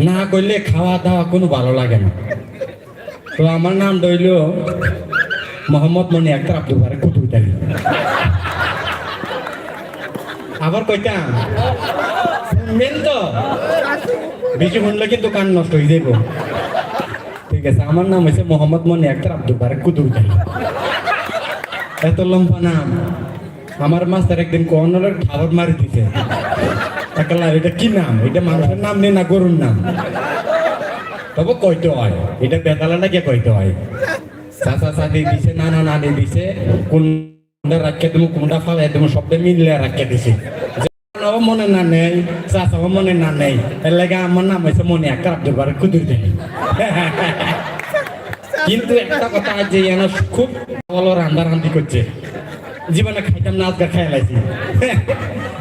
না করলে খাওয়া দাওয়া কোনো ভালো লাগে না। তো আমার নাম রইল মোহাম্মদ মনি আক্তার আব্দুল বারেক কুতুবুদ্দিন। আবার কইতাম, শুনবেন তো? বেশি শুনলে কিন্তু কান নষ্ট হয়ে যাইব। ঠিক আছে, আমার নাম হচ্ছে মোহাম্মদ মনি আক্তার আব্দুল বারেক কুতুবুদ্দিন। এত লম্বা নাম। আমার মাস্টার একদিন কোহনরে থাবর মারি দিছে। তাকে লাগে, "এটা কি নাম? এটা মানুষের নাম নেই না গরুর নাম?" তবে কইতে হয়, এটা বেতালা লাগে কইতে হয়। চাচা চাচি দিছে, নানা নানি দিছে, কোনটা রাখিয়া দেবো, কোনটা ফালাই দেবো, সবটা মিলিয়ে রাখিয়া দিছে। ও মনে না নেই, চাচাও মনে না নেই, এর লাগে আমার নাম হয়েছে মনে একটা আব্দুল বারে কুদুর দেয়। কিন্তু একটা কথা আছে, এনা খুব ভালো রান্না রান্ধি করছে, জীবনে খাইতাম না, আজকে খাই লাইছি।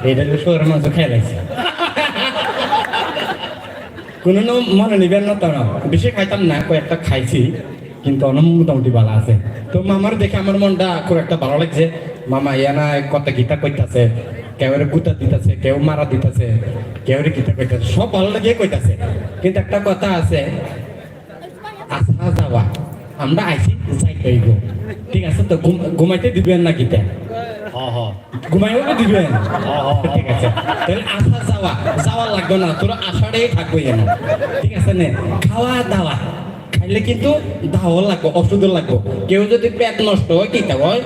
এটা হলো শহরের মাংস খাই লাইছি। কোনো ন-, মনে নিবেন না তারা, বেশি খাইতাম না, কয়েকটা খাইছি। কিন্তু অনেক মোটামুটি ভালো আছে। তো মামার দেখে আমার মনটা খুব একটা ভালো লাগছে। মামা ইয়ানা কথা গীতা কইতাছে, কেউ এর গুতা দিতাছে, কেউ মারা দিতাছে, কেউ এর গীতা কইতাছে, সব ভালো লাগে কইতাছে। কিন্তু একটা কথা আছে, আসা যাওয়া, আমরা আইছি, যাইতে হইব। ঠিক আছে, তো ঘুম-, ঘুমাইতে দিবেন না গীতা? হ, হ। ঘুমাইও তো দিবেন। হ, হ, হ। ঠিক আছে, তাহলে আসা যাওয়া, যাওয়া লাগবে না, তোরা আসাটাই থাকবে যেন। ঠিক আছে নে? খাওয়া দাওয়া, খাইলে কিন্তু দাও লাগবো, ওষুধও লাগবো। কেউ যদি পেট নষ্ট হয়, কি হয়,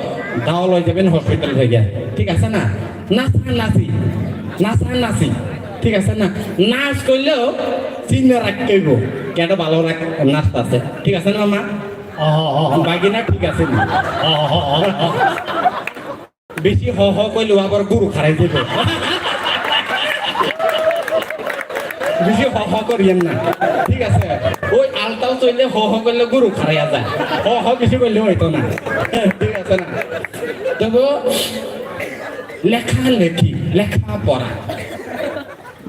দাও লই যাবেন হসপিটাল থেকে। ঠিক আছে না? নাচা নাচি, নাচা নাচি, ঠিক আছে না? নাচ করলেও চিন্তা রাখতে হইব, কেটা ভালো রাখ-, নাচটা আছে। ঠিক আছে না মামা? হ, হ, হ, হ। বাকি না ঠিক আছে না? হ, হ, হ, হ। বেশি হ হ কইলেও আবার গরু খারাই দেবে। বেশি হ হ করিয়েন না, ঠিক আছে? ওই আলতাও চললে হ হ করলে গরু খারাইয়া যায়, হ হ বেশি করলে হইতো না, ঠিক আছে না? তবু লেখালেখি, লেখাপড়া,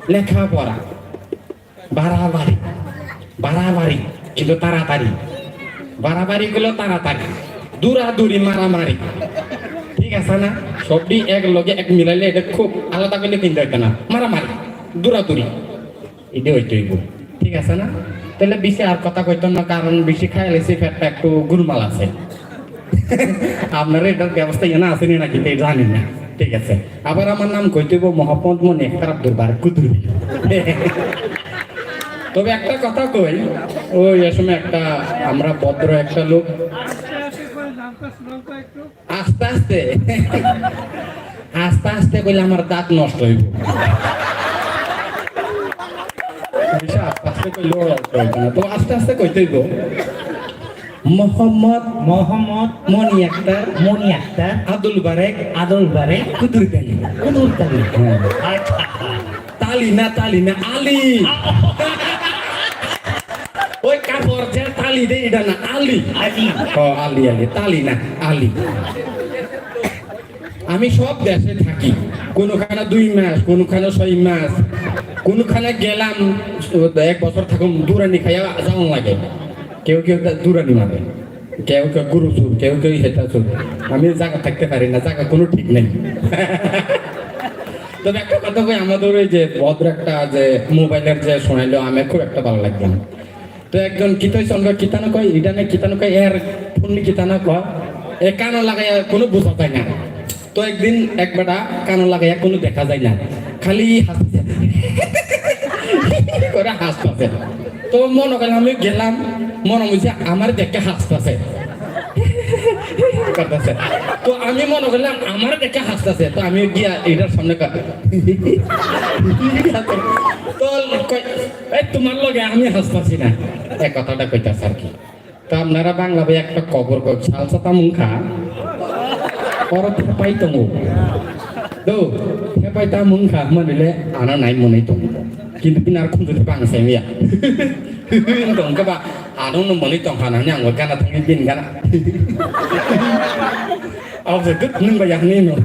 লেখাপড়া। বাড়াবাড়ি, বাড়াবাড়ি কিন্তু তাড়াতাড়ি, বাড়াবাড়ি গুলো তাড়াতাড়ি, দূরাদূরি মারামারি, ঠিক আছে না? সবটি এক লগে এক মিলাইলে এটা খুব আলাদা করলে কিন্তু এটা না, মারামারি, দূরাদূরি, এটা হইতে হইব, ঠিক আছে না? তাহলে বেশি আর কথা কইতাম না, কারণ বেশি খাইলে সে পেটটা একটু গুলমাল আছে। আপনারা এটার ব্যবস্থা এনে আসেনি নাকি, তাই জানি না। ঠিক আছে, আবার আমার নাম কইতে হইব মোহাম্মদ মনি আক্তার আব্দুল বারেক কুতুবি। তবে একটা কথা কই, ওই এ সময় একটা আমরা ভদ্র একটা লোক আস্তে আস্তে, আস্তে আস্তে কইলে আমার দাঁত নষ্ট হইব। বেশি আস্তে আস্তে কইলেও নষ্ট হইব না, তো আস্তে আস্তে কইতে হইব। মোহাম্মদ মোহাম্মদ মনি আক্তার মনি আক্তার আব্দুল বারেক আব্দুল বারেক কুদুরতালি। কুদুরতালি। হ্যাঁ। আচ্ছা। তালি না, তালি না, আলি। ওই কাপড় যে তালি দে, এটা না, আলি। আলি। ও, আলি, আলি, তালি না, আলি। আমি সব দেশে থাকি, কোনোখানে দুই মাস, কোনোখানে ছয় মাস, কোনোখানে গেলাম এক বছর থাকুম, দূরানি খাইয়া যাওয়ান লাগে। কেউ কেউ তা দূরানি মানে, কেউ কেউ গুরু চুর, কেউ কেউ হেতা চুর। আমি জায়গা থাকতে পারি না, জায়গা কোনো ঠিক নেই। তবে একটা কথা কই, আমাদের ওই যে ভদ্র একটা যে মোবাইলের যে শোনাইলো, আমি খুব একটা ভালো লাগলাম। তো একজন কিতই চন্দ্র কিতানো কয়, ইডানে কিতানো কয়, এর ফোন কিতানো কয়, এ কানো লাগাইয়া কোনো বোঝা যায় না। তো একদিন এক বেটা কানো লাগাইয়া কোনো দেখা যায় না, খালি হাসতেছে করে হাসতেছে। তো মনে করলাম আমি গেলাম, মনে হচ্ছে আমার দেখে হাসতেছে। করতেছে। তো আমি মনে করলাম আমার দেখে হাসতেছে, তো আমি গিয়া এটার সামনে কর-, তো কয়, "এই তোমার লগে আমি হাসতেছি না।" এই কথাটা কইতাছে আর কি। তো আপনারা বাংলা ভাই একটা খবর কই, "সালসা তামুংখা, ওরা থেপাই তমু।" তো, "থেপাই তামুংখা," মানে, "আনা নাই মনে তমু।" কিন্তু বিনার খুঁজে বাংসা মিয়া। Dong ka ba, adong no mani tong hana ni ang gana thangni bin gana. Aw se dut nung ba yang ni no.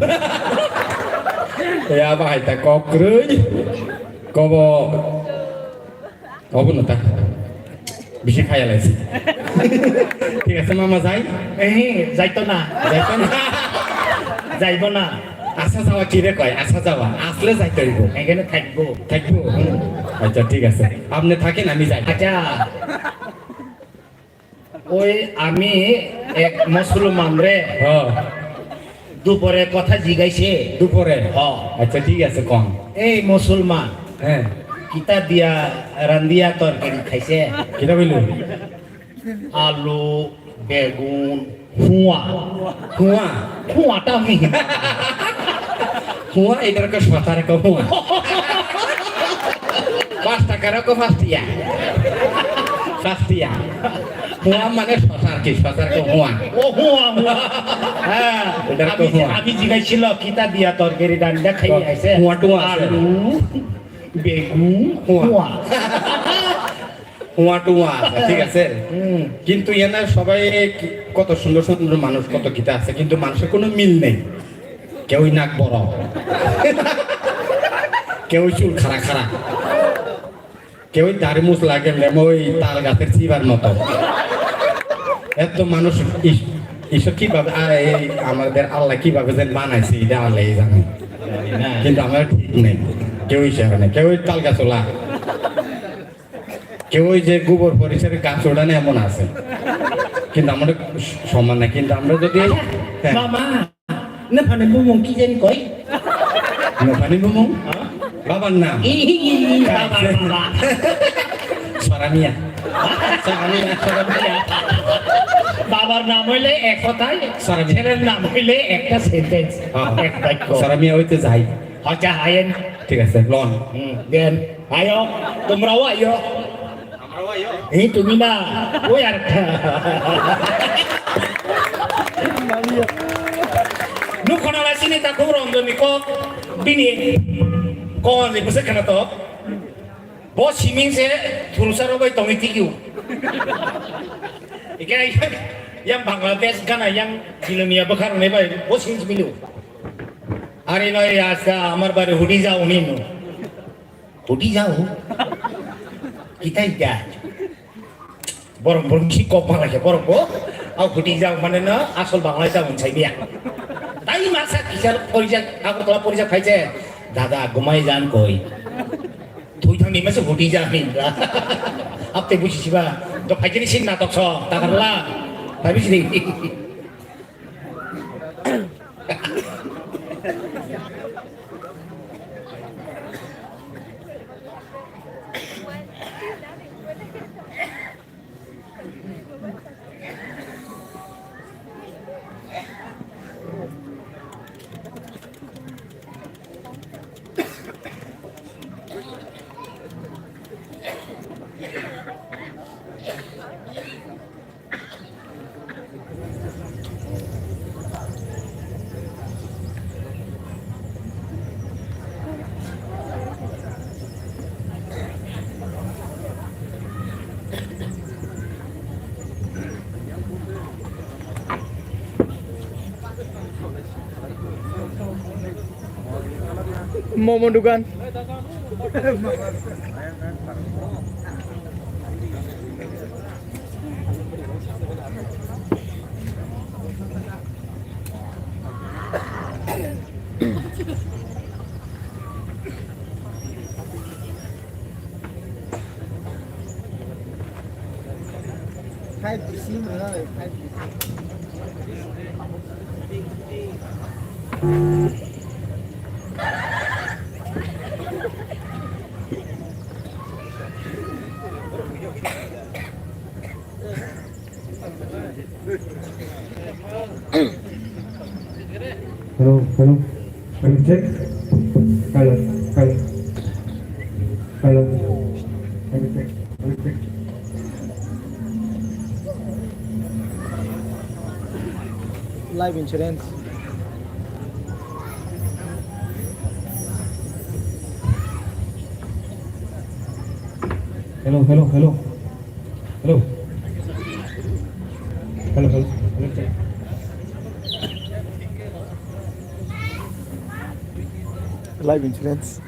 Ya ba hai ta kok krui. Kobo, kobo no ta. Bisi khaya lai si. Thik ase mama jai? Eh, jaito na. Jaito na. Jaibo na. Asa jawa kire koi, asa jawa. Asle jaito ibo. এখানে থাকবো। থাকবো? হুম। আচ্ছা, ঠিক আছে। আপনি থাকেন, আমি যাই। আচ্ছা। ওই আমি এক মুসলমান রে হ্যাঁ। দুপুরে কথা জিগাইছে। দুপুরে? হ্যাঁ। আচ্ছা, ঠিক আছে, কম। এই মুসলমান। হ্যাঁ। কিতা দিয়া রান্দিয়া তরকারি খাইছে? কিতা কইলো? আলু, বেগুন, Hua. Hua. Hua ta mi. Hua idhar ko swatar ko hua. Pas takar ko pas tiya. Pas tiya. Hua mane swatar ki, swatar ko hua. O hua, hua. Ha, idhar ko ami, hua. Ami jigai silo kita dia torgeri dan dia khai aise. Hua tu ase. Alu, begun, hua. Hua. Hua tu hua ase, thik ase? Hmm. Kintu iyana sobai ki-, koto sundor sundor manush, koto kita ase, kintu manusher kono mil nei. Kewoi nak boro. Kewoi chul khara khara. Kewoi dari mush lage lemoi tal gasher chibar moto. Etto manush is-, Ishwar kibhabe, a, ei amader Allah kibhabe je banaiche, eta Allah-i jane. Jani na. Kintu amra thik nei. Kewoi se hone, kewoi tal gach ola. Kewoi je gubor poriser gach odane emon ase. Kintu amra soman nai, kintu amra jodi, acha, he. Mama, nophani bumung ki jani koi? Nophani bumung? Ha? Babar nam. Ih, ih, ih, ih, babar, babar. Soramiya. Soramiya. Soramiya. Babar nam hoile ek kothai, soramiya. Chheler nam hoile ekta sentence, ha, ek bakyo. Soramiya hoite jai. Acha, hayen. Thik ase, lon. Hmm, den. Ayo, tomrao ayo. Ei, tumi na. Oi, ar. Nuk khona lai sini ta khub rom do ni kok. Bini. Kon ni bwswk khana to. Bo siming se thursa rok bai tongwi tikio. Ike yang Bangladesh gana yang Jinomia bwkha rok ni bai bo siming se milo. Ari noi aska amar bare hudi jao ni no. Hudi jao. Kitai da. Borok, borok si kok bangla khe borok bo. Au hudi jao mane no asol bangla jao unsai biya. Tai masa kisa porijak, Agartala porijak phai se. Dada gumai jan koi. Thui thang ni masa hudi jao ni. Apte buji siba. Do phai ni sin natok so. Takarla. Phai buji ni. Momo dukan. Five G sim rwna bai, five G sim. Hello, hello. Hello, check. Hello, hello. Hello. Hello, check. Hello, check. Life insurance. Hello, hello, hello. Hello. Hello, hello. Hello, check. Life insurance.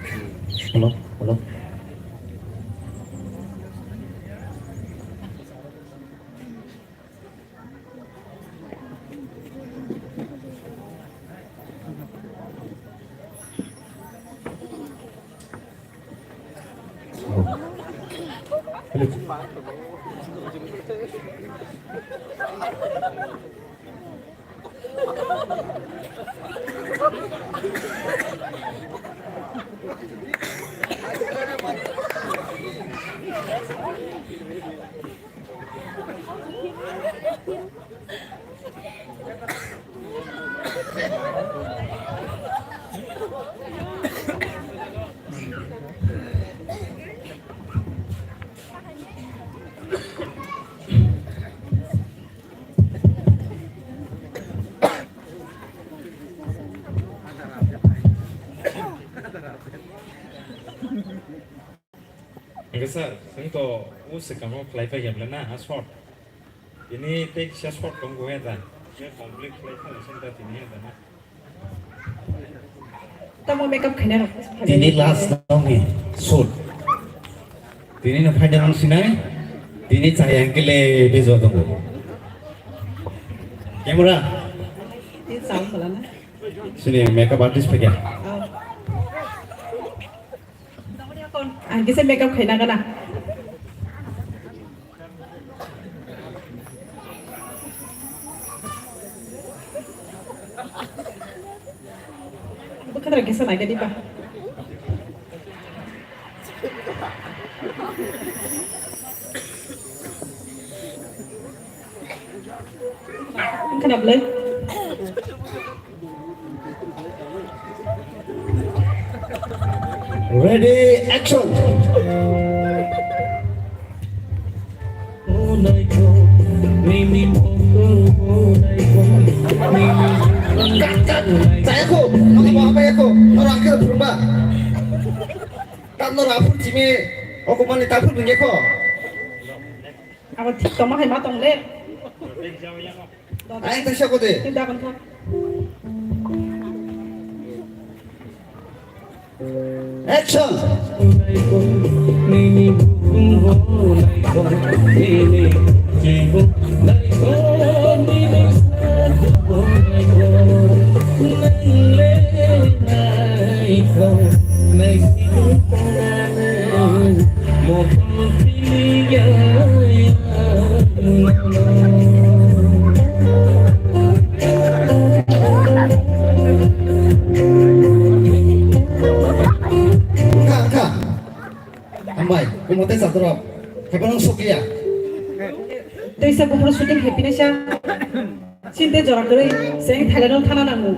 Hello, hello. Hingke sir, chwng to o swkang o khlai phai ya bwle na, ha short. Tini tei kisa short tong bo ya da. Ye complete khlai phai sing da tini ya da na. Tamo makeup khaina rok. Tini last nongni shoot. Tini no final nong sinai. Tini chaya hingke le bejo tongo. Camera. Tini sound phala na. Sini makeup artist phai ya. Oh. Ang kisa makeup khaina gana. Bwkhwra kisa naikha diba. Wngkha na bwlai? Ready, action! Cut, cut! Chayakho, nono bahai bayakho, noro angkhe phurungba. Kat noro aphuru chimi, oko mani taphuru nungekho. Abo thik tongma hai ma tong le. Ayang thaisa kode. Twi dagon kha. Action. Wngkha, wngkha. Hambai, omo tei chatorok. Haiphano sokliya. Teisa buphuru shooting happiness ya. Sinte jora kwrwi, seng Thailand no thana nango.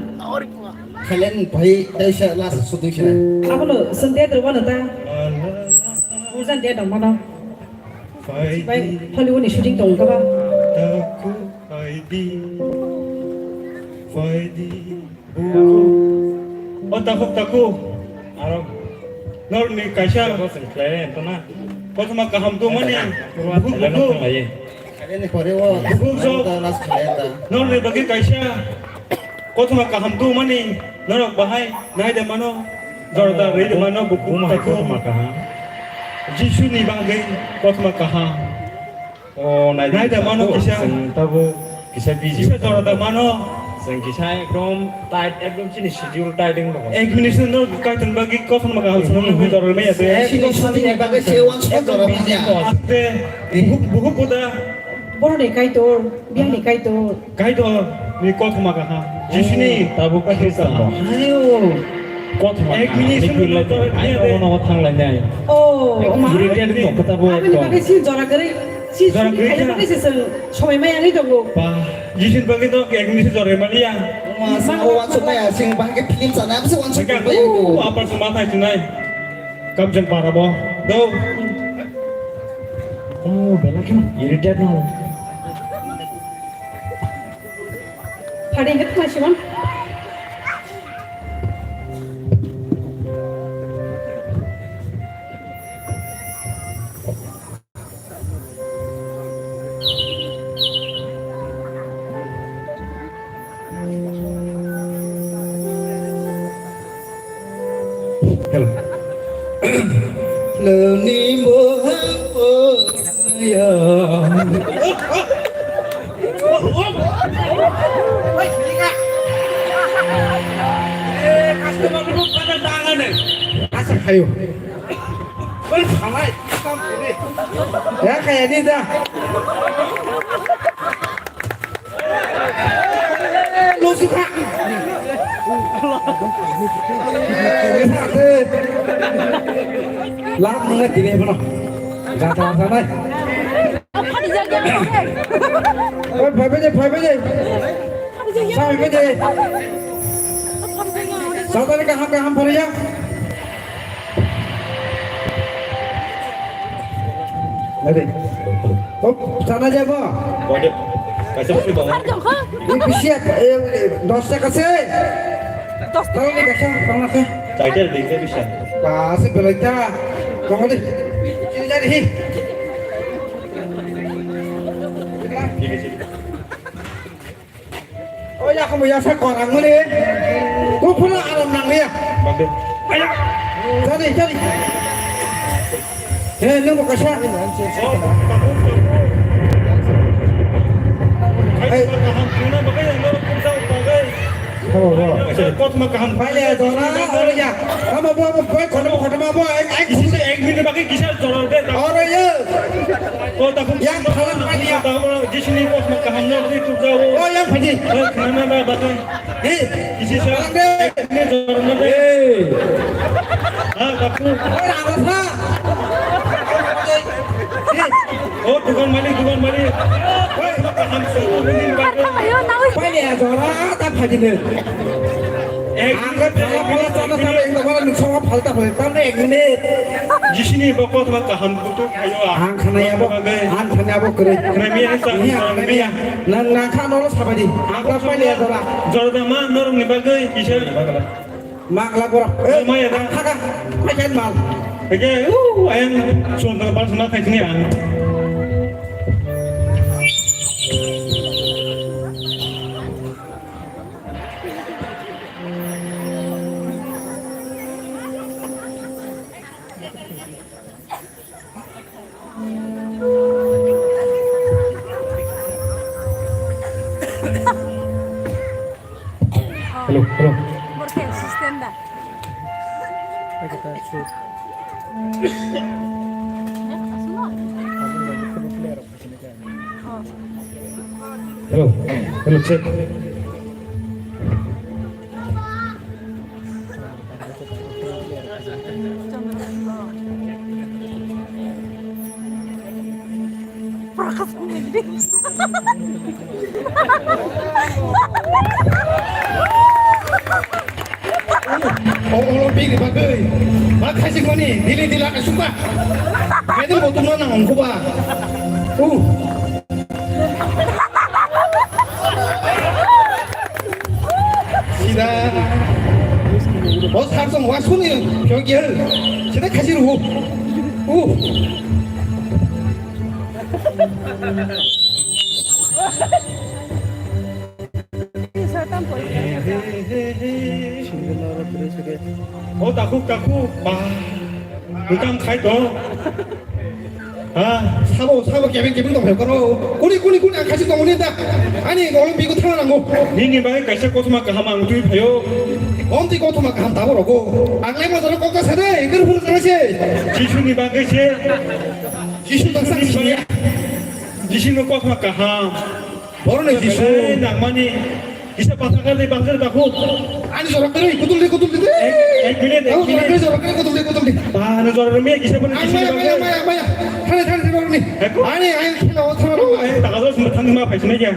Thailand bai teisa last shooting sinai. Abono sente drobano ta. Bujan dia dong mano. Bai Hollywood ni shooting tong kaba. Taku, bai di. Bai di. O takhuk takhuk. Aro norni kaisa. Kothoma kaham tongmani. Bukhuk bukhuk. Norni bagwi kaisa. Kothoma kaham tongmani. Norok bahai nai de mano. Jorda rwi de mano bukhuk takhuk. Jisuni bagwi kothoma kaham. O, nai da mano kisa. Chwng tabuk kisa busy. Kisa jora da mano. Chwng kisa ekdom tight, ekdom chini schedule tight wng tongo. Ek minute no kaitor bagwi kothoma kaham swnamwi jora maya de. Ek minute shooting ni bagwi se one shot jora maya. Aste, buhuk, buhuk buda. Borok ni kaitor, biyang ni kaitor. Kaitor ni kothoma kaham. Jisini tabuk kisa. Ayo. Kothoma kaham. Ek minute ni bagwi thang lai nai. Oh, ma. Irritated no kota bo. Aboni bagwi si jora kwrwi. Si jora kwrwi khaina bagwi si chwng somai maya wngwi tongo. Ba, Jisun bagwi to ek minute jora maliya. Ma, sa o wansuk maya, sing bahai khe film sana, abse wansuk maya. Apa sema thai tunai. Kam jeng para bo. Do. Oh, bela khe irritated no. Phari hit ma Simon. Hello. Noni mohang po ya. Asa kayo. Oi, salai, kam kene. Ya, kaya ni da. Lo suka. Lak mana tini mana? Jata jata nai. Oi, phai phai de, phai phai de. Phai phai de. Satani kaham kaham phariya. Ade. Oh, sana jabo. Waduh. Kasih sih bang. Ini bisi apa? Eh, dos taka se. Dos taka. Tahu ni kasih, tahu nak? Title dikhe bisa. Ba, se belai ta. Tongdi. Ini jadi hi. Oh ya, kamu ya saya korang ni. Kupuna alam nang ya. Babe. Ayo. Jadi, jadi. Eh, nunggu kasih. Oh, kamu, kamu. Hai. Ayo, kaham, kuna bagai, yang baru pun tahu bagai. Habo, habo. Kotma kaham. Pale jora, oro ya. Habo, habo, habo, boy, kono, kono, habo, ek, ek. Kisi se ek minute baki kisa jora de. Oro ya. Oh, takut. Yang phalang pale ya. Tahu, di sini kotma kaham na, di tu jauh. Oh, yang phaji. Oh, kenapa, Bapak? Hei, kisi se. Phalang de. Ini jora de. Hei. Ah, takut. Oh, yang apa? Hei. Oh, dukan malik, dukan malik. Hei. Kaham sungguh ini, Bapak. Pale jora, ta phaji ne. Ek minute, ek minute, ek minute. Jisini bo kotma kaham kutuk ayo. Ang khanaya bo, ang khanaya bo kwrwi. Khnami ang sa, khnami ya. Nang, nang kha nolo sabadi. Ang kha pale jora. Jorda ma norok ni bagwi kisa. Makla borok. Eh, maya da. Kha kha. Kha kha mal. Oke, uh, ayang suan tang pas ma khai sini ang. Hello, hello. Porque existen da. Hello, hello, check. O Olympic ni bagwi ma khaisik mani dili dila ka suka. Kaitor bo tungma nang ongkho ba. U. Sida. O sar song wa suni phyo ge. Sida khaisik ru. U. O takhuk takhuk ba. Bwkang khai to. Ha, sabo, sabo kebeng kebeng tong phaikaro. Kuni, kuni, kuni, ang khaisik tongmani da. Ani Olympic o thangna nango. Nini bai kaisa kothoma kaham ang twi phaio. Om twi kothoma kaham tabo rogo. Ang le mojaro kokta sade, ikir phuru tangse. Jisuni bagwi se. Jisu tangsa Jisuni. Jisuni kothoma kaham. Boroni Jisu. Nangmani. Kisa patha kali bangkar dakhuk. Ani jorok kari, kutul di, kutul di. Ek, ek minute, ek minute. Jorok kari, jorok kari, kutul di, kutul di. Ba, ani jorok kari, kisa pun. Ang maya, maya, maya, maya. Thani, thani, thani, boroni. Ani, ani, thani, thani. Ai, taka jos, thani ma, paisa mai kya?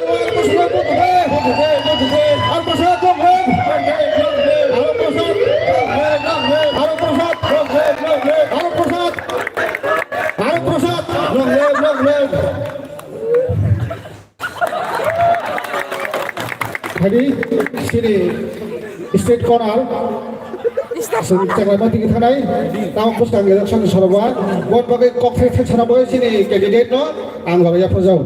Hari sini state corner. Sini cakra mati kita nai. Tahu kus kang election soroba. Buat bagai kok thai thai sana boy sini candidate no. Ang bagai apa jauh.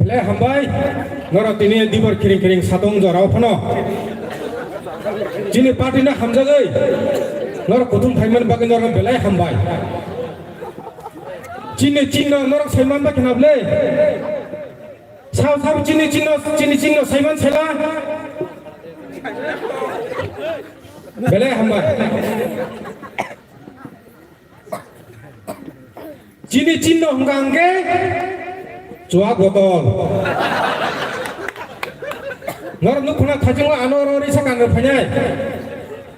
Belai hambai, norok tini dibor kiring kiring satung jorao phano. Chini party no hamjagwi, norok kuthum phaimani bagwi norok belai hambai. Chini chingno norok saiman bai khna ble. Sao sao chini chingno, chini chingno saiman sela. Belai hambai. Chini chinno hwnkha hwnkhe chuak botol. Norok nukhuna thajingo ano oro risa kanrok phainai.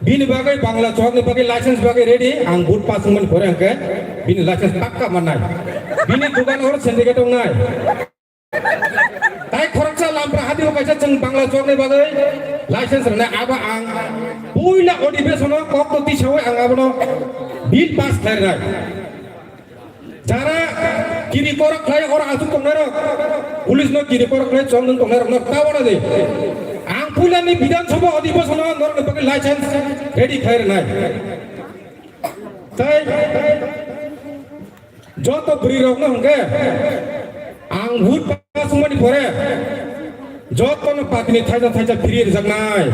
Bini bagwi Bangla chuakni bagwi license bagwi ready, ang boot pass wngmani pore hwnkhe bini license pakka mannai. Bini dugan oro syndicate wngnai. Tai khoroksa lampra hadi o kaisa chwng Bangla chokni bagwi license rwnai abo ang puila odibeshono kokto tisawi ang abono bill pass khlairwnai. Jara kiri korok khlai oro aswk tongnairok, police no kiri korok khlai chong nwng tongnairok no tabona de. Ang puilani Bidhan Sabha odibeshono norokni bagwi license ready khlairwnai. Tai joto bwrwi rok no hwnkhe ang vote pass wngmani pore joto no party ni thaisa thaisa free rwjaknai.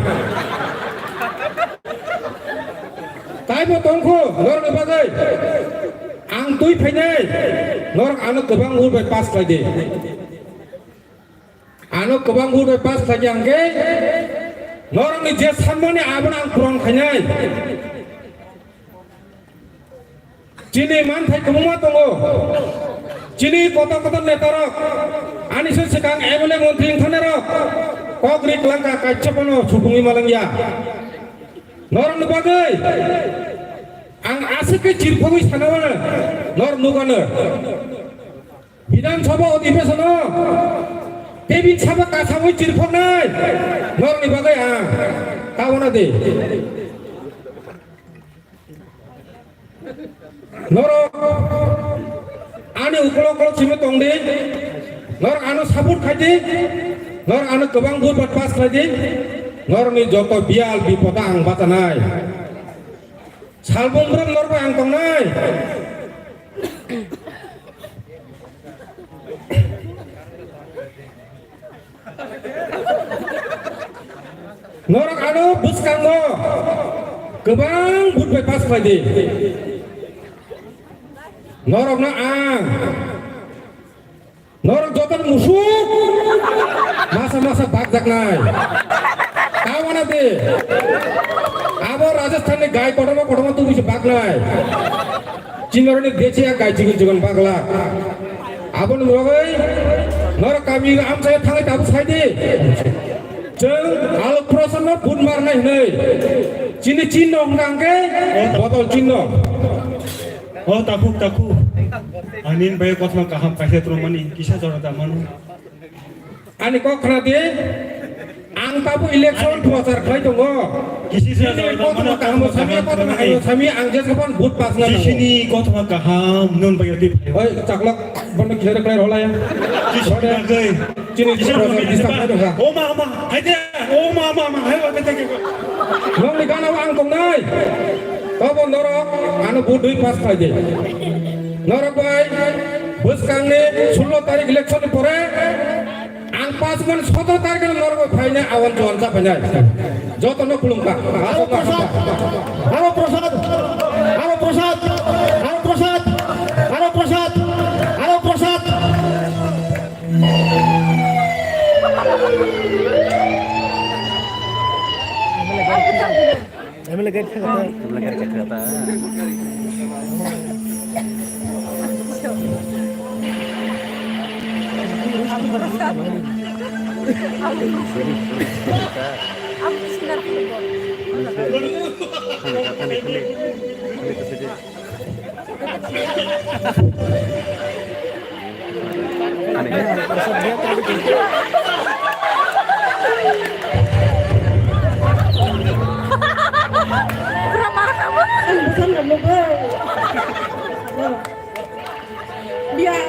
Taibo tongkho norok ni bagwi ang twi phainai, norok ano kwbang vote bai pass khlai di. Ano kwbang vote bai pass khlai di hwnkhe norok ni je sanmani abono ang puron khainai. Chini manthai kwbangma tongo. Chini kotor kotor netarok, ani se swkang M L A montri wngthangnairok kok ri kwlangkha, kaisa phano supungwi malangya. Norokni bagwi ang aswk khe chirphogwi sanao, norok nukano. Bidhan Sabha odibeshono tebin sabo kasamwi chirphoknai norokni bagwi ang tabona di. Norok ani ukolok ukolok simi tongdi. Norok ano support khaidi. Norok ano kwbang vote pass khlaidi. Norokni joto biyal bipota ang bachanai. Salbong brum norok ang tongnai. Norok ano bwskango kwbang vote bai pass khlai di. Norokno ang, norok joto musuk masa masa bakjaknai. Tawana de abo Rajasthan ni gai kotorma kotorma tubui se baknai. Chinorni dechiya gai chigon chigon bagla. Aboni bagwi norok kami amchai thangai tabuk saidi. Chwng Alok Prosanno bun marnai hwnwi. Chini chinno hwnkha hwnkhe bodol chinno. O takhuk takhuk. Ani bai kothoma kaham kaisa tromani kisa jora da manu. Ani kok khna di, Tabuk election prochar khlai tongo. Kisi se Chini kothoma kaham sami, kothoma hayo sami, ang jesga phan vote pasna nango. Chisini kothoma kaham, nun bai yati phaio. Oi, chaklak, bono kisa khlai rola ya. Chisini bai. Chini kisa prochar kisa khlai tongo. O ma, o ma, hai de, o ma, ma, ma, hai, hai, hai, hai. Nongni gana ang tongnai. Tobo norok, ano vote dui pass khlai de. Norok bai, bwskangni sullo tarik election ni pore, ang pass man sotoro tarik no norok bai phainai, awan chuan cha phainai. Joto no khulumkha. Aro Prasad, aro Prasad, aro Prasad, aro Prasad, aro Prasad, aro Prasad. M L A gate khata. M L A gate khata. Biar.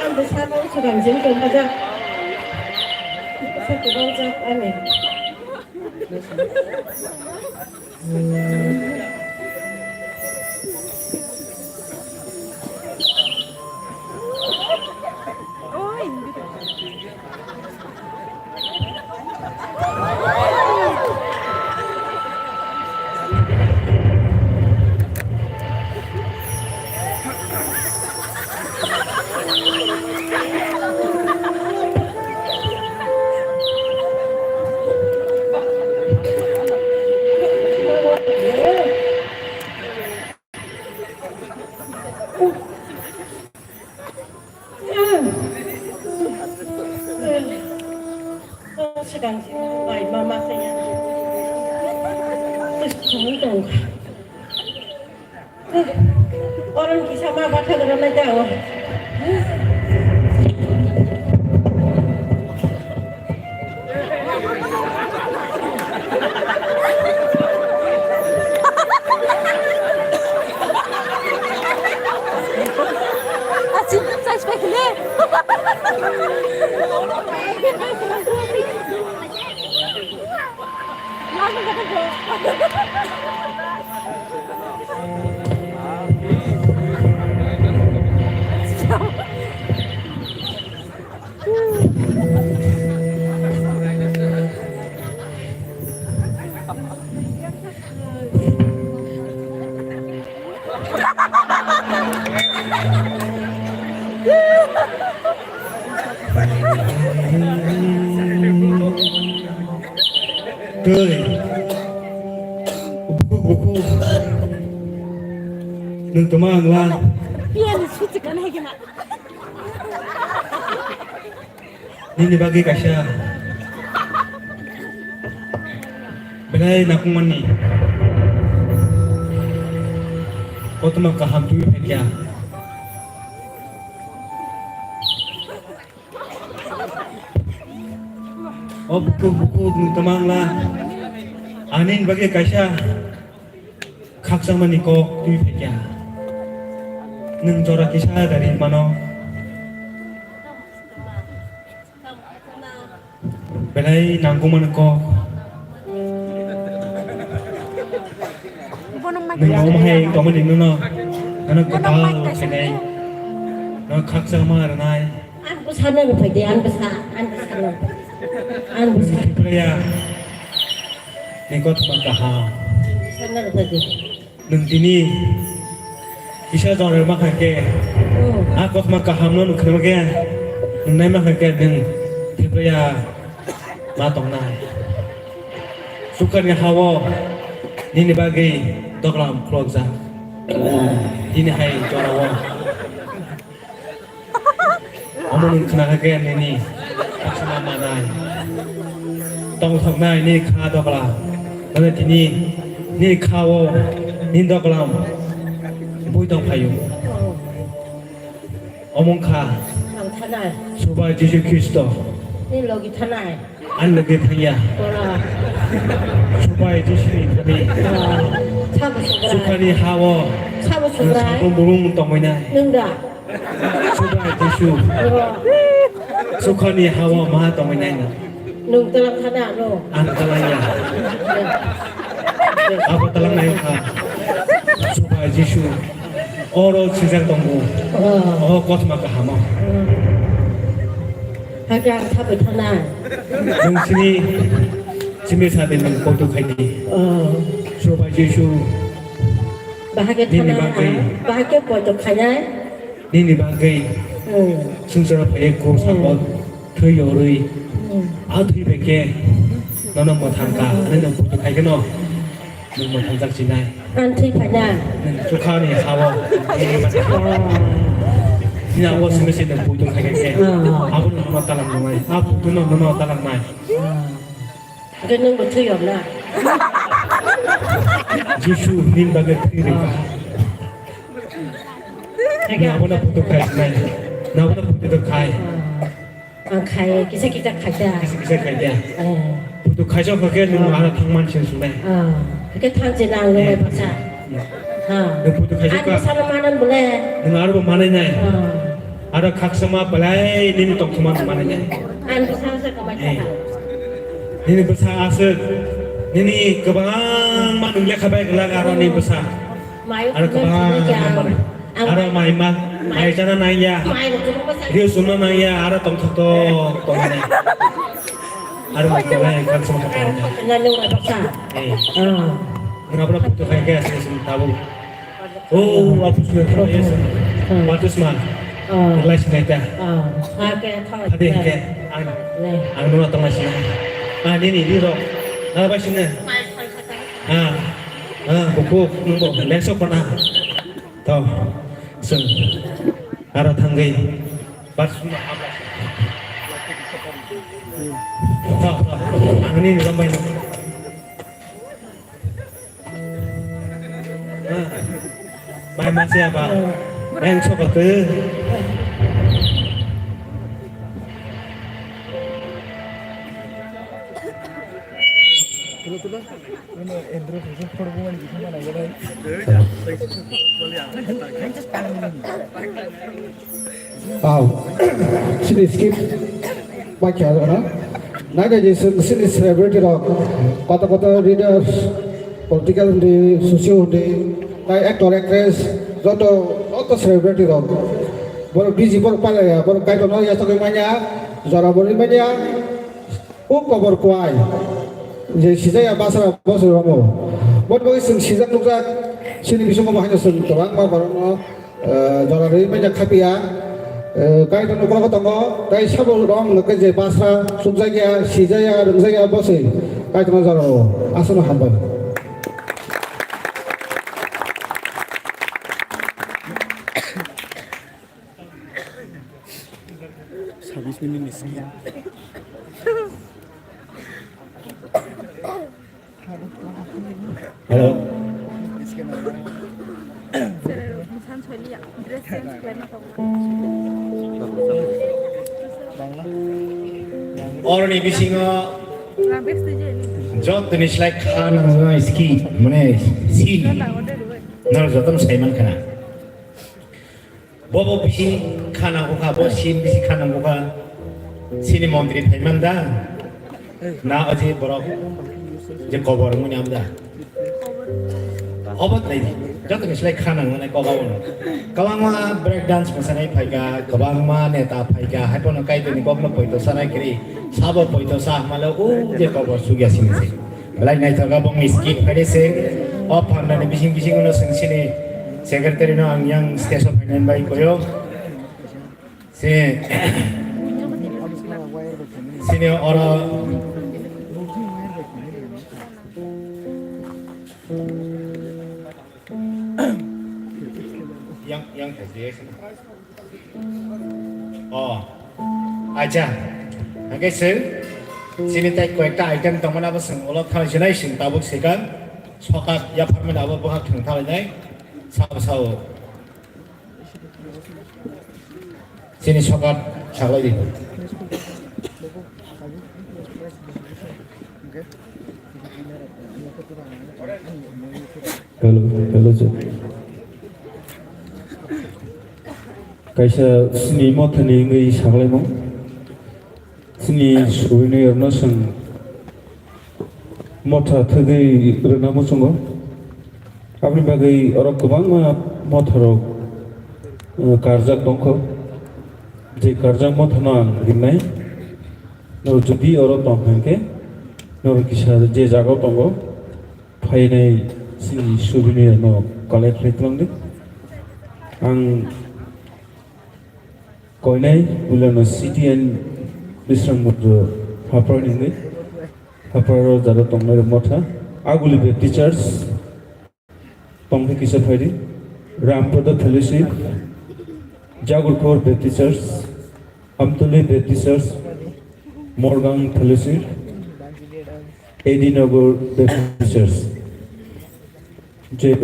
Ang bwsano swkang jin tongkha jak. Bwsa kwbang jak ani. Swkang bai mama saya. Terus kamu tahu. Orang kisah mah bakal ramai tahu. Tei. Buku, buku. Nung toma ang la. Iya, ni suci kan hai kena. Nini bagwi kaisa belai nakungmani kothoma kaham tubui phaikha. O bukhuk bukhuk nung toma ang la. Ani bagwi kaisa khakchangmani kok tubui phaikha. Nung jora kisa dari mano. Belai nangkukmani kok. Nini omo hai tongmani nono, nono kwtal khainai, nono khakchangma rwnai. Ang bwsano rwphai di, ang bwsa, ang bwsano. Ang bwsa. Tripura ni kothoma kaham. Bwsano rwphai di. Nwng tini kisa jora ma kha khe, hmm, a kothoma kahamno nukhe ma khe, nwng nai ma kha khe nwng Tripura ma tongnai. Sukhani hao nini bagwi doglam khulokjak. Tini hai jorao. Omo nwng khna kha khe nini khakchangma manai. Tongthoknai nini kha doglam. Mane tini nini kha-o nini doglam bui tong phaio. Omo wng kha Ang thanai. Subai Jisu Khristo. Ni logi thanai. Ani logi thangya. Ora. Subai Jisu ni thani. Ora. Sabo sugra. Sukhani hao. Sabo sugra. Sabo burung tongmai nai. Nung da. Subai Jisu. Ora. Sukhani hao ma tongmai nai. Nung talang khana no. Ang talang ya. Abo talang nai kha. Subai Jisu. Oro sijak tongo. Oh. Oh, kothoma kahamo. Hmm. Hakhe ang sabai thana. Nung sini simi sadi nung koto khaidi. Oh. Subai Jisu. Bahake nini thana. Bagwi. Bahake koto khainai. Nini bagwi. Hmm. Sungsara phaiye ko sakot. Hmm. Thwi yorwi. Hmm. A thwi beke. Nono mothang ka. Ani nung koto khai keno. Nung mothang jak sinai. Ang thwi phaina. Nung chukha ni hawa. Oh. Ni abo simi sini puitu khai khe. Oh. Abo nung ma talang nai. Abo nung ma talang nai. Oh. Hwnkhe nwngbo thwi yorna. Jisu nini bagwi thwi rwkha. Nabo na putu khai nai. Nabo na putu khai. Ang khai kisa kisa khaida. Kisa kisa khaida. Eh. Putu khaisa khe nwng ano thangman sin sunai. Ah. Hwnkhe thang jena ang nungbai baksa. Ha. Nwng putu khaisa ka. Ani salo manan bole. Nwng aro bo manai nai. Ah. Aro khaksa ma belai nini tongthoma manai nai. Ani salo sa kamai sa. Eh. Nini bwsa aswk, nini kwbangma nwng lekha bai glak aro ni bwsa. Aro kwbangma, aro mai ma, mai chana nangya, rio sumna nangya, aro tongthok tok tongmani. Aro mai kwbangma khaksong khaksong. Eh. Nwng abo no putu khai khe aswk sum tabuk. Oh, apus ni thang yes. Hmm. Batus man. Oh. Lai sinai ta. Oh. Hake thang. Hade hake. Ang. Ang nuna tong lai sinai. Ah, nini, nini rok. Ah, bai sinai. Ah. Ah, buku nungbo. Lensok kona. To. Sung. Aro thangwi. Batus man. To, to. Ang nini rombai. Mai masi apa? Yang sobat tu. Aw, chini skip bakya jana. Naga je chini celebrity rok, koto koto leaders, political hindi, socio hindi, tai actor actress, joto joto celebrity rok. Boro busy boro palaya, boro kaito no ya sokoi manya, jora boro manya. O kobor kwai. Je sijaya basra bosor romo. Bot boi sung sijak nukjak. Sini bisungo bahai sung tobang ma borokno, eh, jora rwi manya khapia. Eh, kai tong nukro tongo. Tai sabo rong nukhe je basra sukjakya, sijaya, rwngjakya bosoi. Kai tong jora o. Asano hambai. Sabis minit ni sini. Hello. Oroni bisingo jotoni slai kha nang ski mane si nang jotono saiman khana. Bobo bisi khana ukha, bo sim bisi khana ukha. Sini montri thaiman da. Na oji borok je kobor muni amda. Obot nai di. Joto ni slai khana ngone koba wono. Kwbangma break dance mosanai phaika, kwbangma neta phaika, hai pono kaitoni kokno poito sanai kri. Sabo poito sa hmalo u je kobor sugya sini se. Belai naithoka bongni skit phaide se. O phandani bising bising uno sing sini secretary no ang yang stage o phainani bai koyo. Se sini oro. Yang, yang S D S. Oh. Acha. Hake sir. Sini tai koyekta item tongmani abo sing ulo thang sinai sing tabuk sikang. Sokat ya pharmani abo bohak thang thalai nai. Sao sao. Chini sokat saklai di. Hello, hello, sir. Kaisa chini mothani wngwi saklaimung. Chini subini rwno chwng motha thwgwi rwna muchungo. Aboni bagwi oro kwbangma motharok, eh, karjak tongkho. Je karjak mothano ang rinai. Norok jodi oro tong kha hwnkhe, norok kisa je jagao tongo, phainai chini souvenir no collect khlai twlang di. Ang koinai puilano C T N Bisram Mundro Hapar ni hwnwi, Hapar o jaro tongnai rok motha, Aguli Baptist Church, tongkhe kisa phaidi, Rampada Fellowship, Jagurkhor Baptist Church, Amtuli Baptist Church, Morgang Fellowship, A D Nagar Baptist Church. Je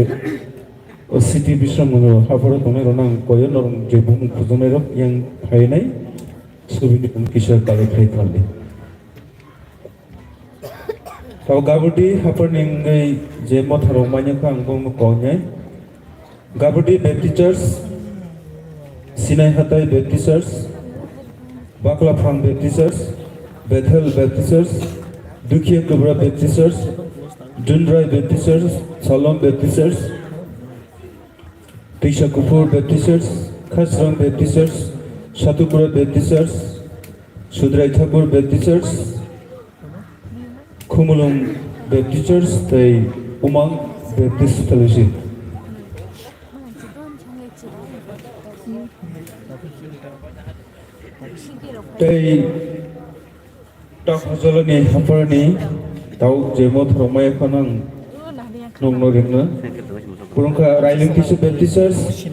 o city Bisramganj Haparo tongnai rok nang koyo norok je bumung khujungnai rok yang phainai subini bumung kisa collect khai phaldi. Tabo Gabudi Haparni wngwi je motharok manya kha ang bono koinai. Gabudi Baptist Church, Sinai Hatai Baptist Church, Baklaphang Baptist Church, Bethel Baptist Church, Dukhiya Kubra Baptist Church, Dundrai Baptist Church, Salom Baptist Church, Tuisa Kuphur Baptist Church, Khasrang Baptist Church, Satukura Baptist Church, Sudrai Thakur Baptist Church, Khumulwng Baptist Church tei Umang Baptist Fellowship. Tei Takhajolani Haparni tau je motharok maya phano ang nongno ringno. Purungkha Railung Kisu Baptist Church,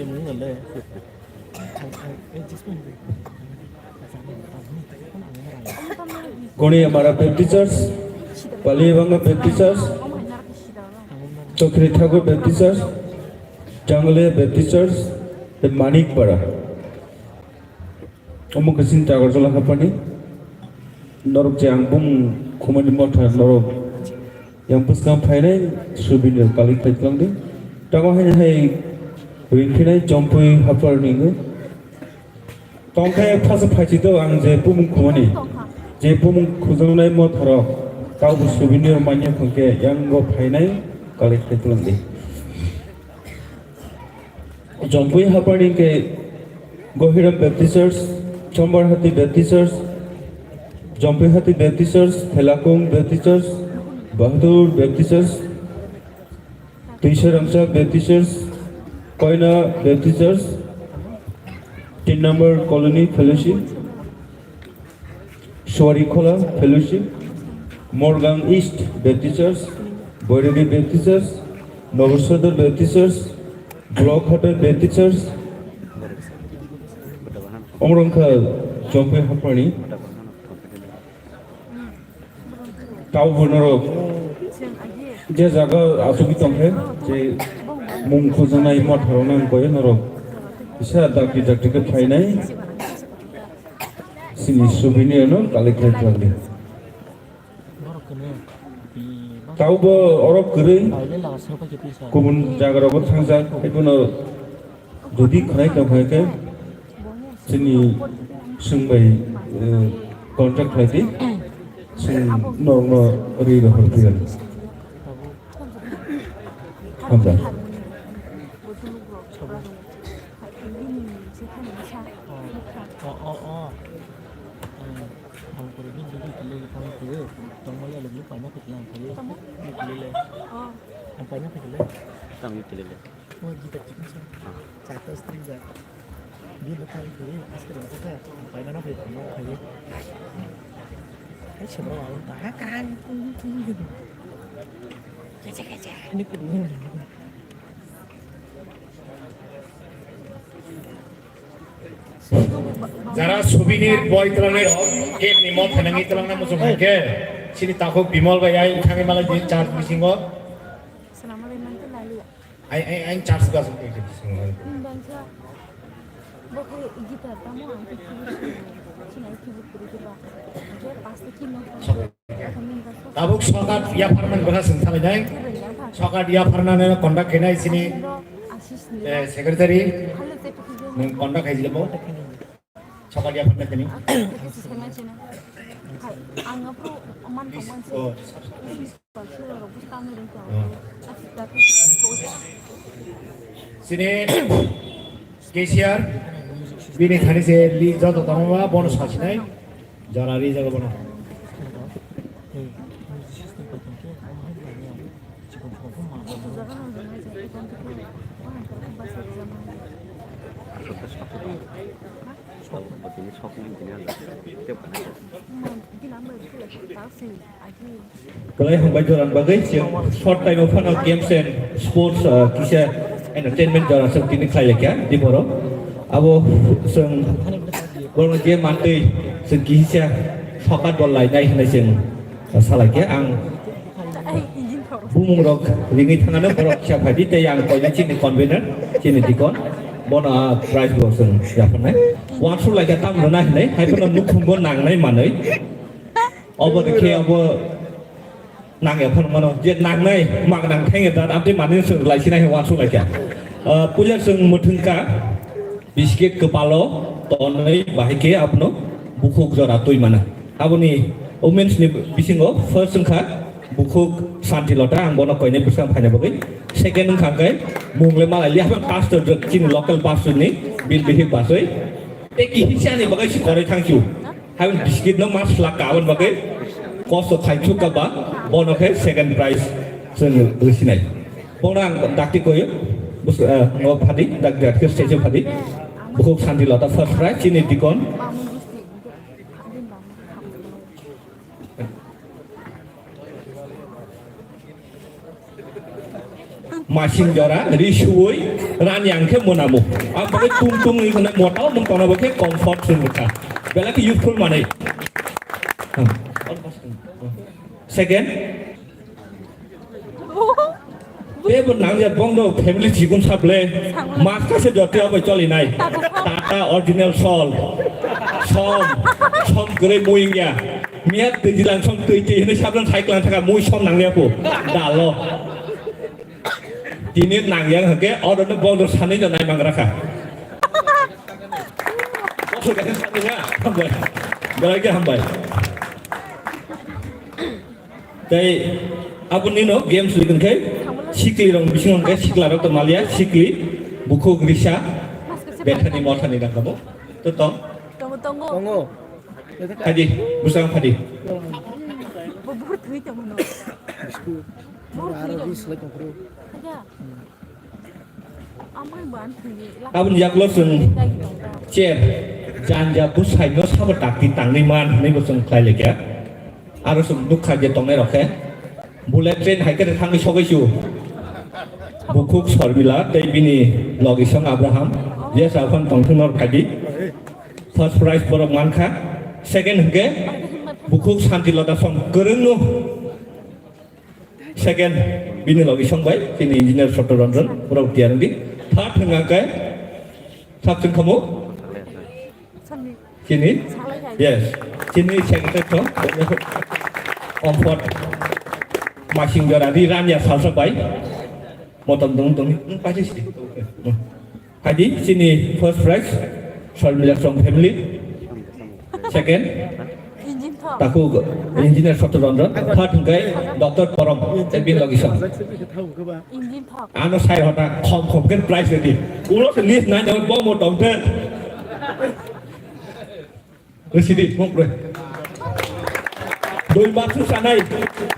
Goni Mara Baptist Church, Palibanga Baptist Church, Tokhri Thakur Baptist Church, Jangle Baptist Church, tei Manik Para. Omo khe chini Tagarjala haphani. Norok je ang bumung khumani motha norok yang bwskang phainai souvenir collect khai twlang di. Tamo haino hai ringphinai Chompui Hapar ni wngwi. Tongkhe phasa phaichi do ang je bumung khumani. Je bumung khujaknai motharok tabo souvenir manya phangkhe yang bo phainai collect khai twlang di. Jompui Haparni ke Gohiram Baptist Church, Chombarhati Baptist Church, Jompui Hati Baptist Church, Thelakung Baptist Church, Bahadur Baptist Church, Tuisarangsa Baptist Church, Koina Baptist Church, tin number Colony Fellowship, Suari Khola Fellowship, Morgang East Baptist Church, Boironi Baptist Church, Nobor Sodor Baptist Church, Block Hotel Baptist Church, omorok wngkha Chompai Haphani. Taubo norok je jaga achugwi tongkhe, je mung khojaknai motharok nang koi norok kisa dakti dakti khe phainai. Chini souvenir no collect khai khlangdi. Taubo oro kwrwi kubun jagarogo thangjak, haiphano jodi khwnai tong kha khe chini chwng bai, eh, contact khlai di, chwng norokno rwi rohor phi rw. Hambai. Oh, oh, oh. Ang pura bini bini kile kong kile. Tong maya lagi paina kile ang kile. Tamo? Kile le. Oh. Ang paina kile. Tamo kile le. Oh, kita kita sa. Ah. Satu string sa. Dia betul kile. Askar apa sa? Paina na paina kile. Ay, sebab awak tahan kan. Jara souvenir boi twlangnai rok, cake ni motha nangwi twlangna muchung hai khe, chini takhuk Bimal bai ai thangwi malai di church bisingo. Ai, ai, ai church ga sung khe bisingo. Tabuk sokat yapharman bwkha sung thalai nai. Sokat yapharnani conduct khainai chini, eh, secretary. Nwng conduct khai jilabo. Sokat yapharna tini. Please. Oh. Oh. Chini cashier, bini thani se li joto tongma bono sasinai. Jora ri jago bono. Belai hambai jorani bagwi chwng short time o phano games and sports, uh, kisa entertainment jora chwng tini khlai laikha di borok. Abo chwng borokno je mantwi chwng kisa sokat bol lainai hinwi chwng salai khe ang bumung rok ringwi thangano borok kisa phaidi tei ang koina chini convener chini dikon bono a prize bo chwng yapharnai. Wansuk laikha tam rwna hinwi hai phano nukhungbo nangnai manwi. Obo de khe obo nang ya phano mano je nangnai mak nang thang ya dan abdi mani sung lai sinai he wansuk lai kya. Ah, puja sung muthungka biscuit kepalo tonai bahai ke abno bukhuk jora tui mana. Aboni women's ni bisingo first wngkha bukhuk Santi Lota, ang bono koine bwsang phaina bagwi. Second wngkha kai mungle malai li haban pastor jot chini local pastor ni bil bihik basoi. Te ki hisa ni bagwi si korai thangchu. Hai biscuit no mas lak ka aboni bagwi kosto khai thuk ka ba bono khe second prize chwng rwsinai. Bono ang dakti koyo bus, eh, no phadi dak dak khe stage phadi. Bukhuk Santi Lota first prize chini dikon. Masing jora ri suwi ran yang khe monamu. Ang bagwi tung tung ni khonai mota mung tona bo khe comfort sun kha. Bela khe useful manai. Hmm. Second. Tebo nang ya bong do family chikun sable. Mas ka se jote abai choli nai. Tata original sol. Som. Som kre muing ya. Miat twi jilang som twi twi hwnwi sabran sai klang thaka mui som nang liya po. Dalo. Tini nang yang hake order no bong do sanwi no nai mang rakha. Bosor khe sanwi na. Hambai. Belai khe hambai. Tei aboni no games ligon khe sikli rong bising hwn khe sikla rok to malia sikli bukhuk risa bethani mothani rang kamo to tong. Tongo, tongo. Tongo. Phadi, bwsang phadi. Bo buhur thwi tongmano. Biskut. Buhur thwi tongmano. Aro ri slai tongphuru. Amai ban thwi. Aboni yaklo chwng chair janja bwsaino sabo dakti tangwi man hwnwi bo chwng khlai laikha. Aro chwng nukha je tongnai rok khe. Bullet train hai khe thangwi sogwi su. Bukhuk Sormila tei bini logisong Abraham. Yes, aphano tongthung nor khaidi. First prize borok mankha. Second hwnkhe Bukhuk Santi Lota song kwrwngno. Second bini logisong bai chini engineer Satya Ranjan borok tiyar wngdi. Third hwnkhe Sabchwng khamu? Chini? Yes. Chini secretary thong. Comfort. Masing jora di ranya salsa bai. Motom dong dong. Hmm, pasti sih. Hmm. Hadi, chini first prize. Sormila Song family. Second. Engine thok. Taku engineer Satya Ranjan. Third hwnkhe Doctor Porom. Tei bini logisong. Engine thok. Ano sai hota khom khom khe price redi. Ulo se list nai nai bo mo tong the. Resi di mok re. Doi matsu sanai.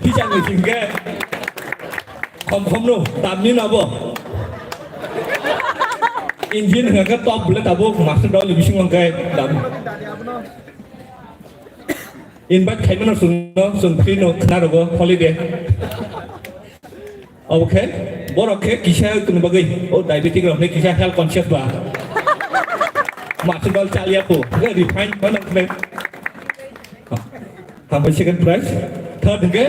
Hijang ni singke. Khom khom no tamni na bo. Engine hingke top bule tabuk master dol bising mangkai dam. Invite khaimano chwngno, chwng free no khna rogo holiday. Obo khe, borok khe kisa wngtoni bagwi, o diabetic rok hinwi kisa health conscious ba. Masi bal chaliya kho, hwnkhe refined ba nang khe. Hambai second prize, third hwnkhe,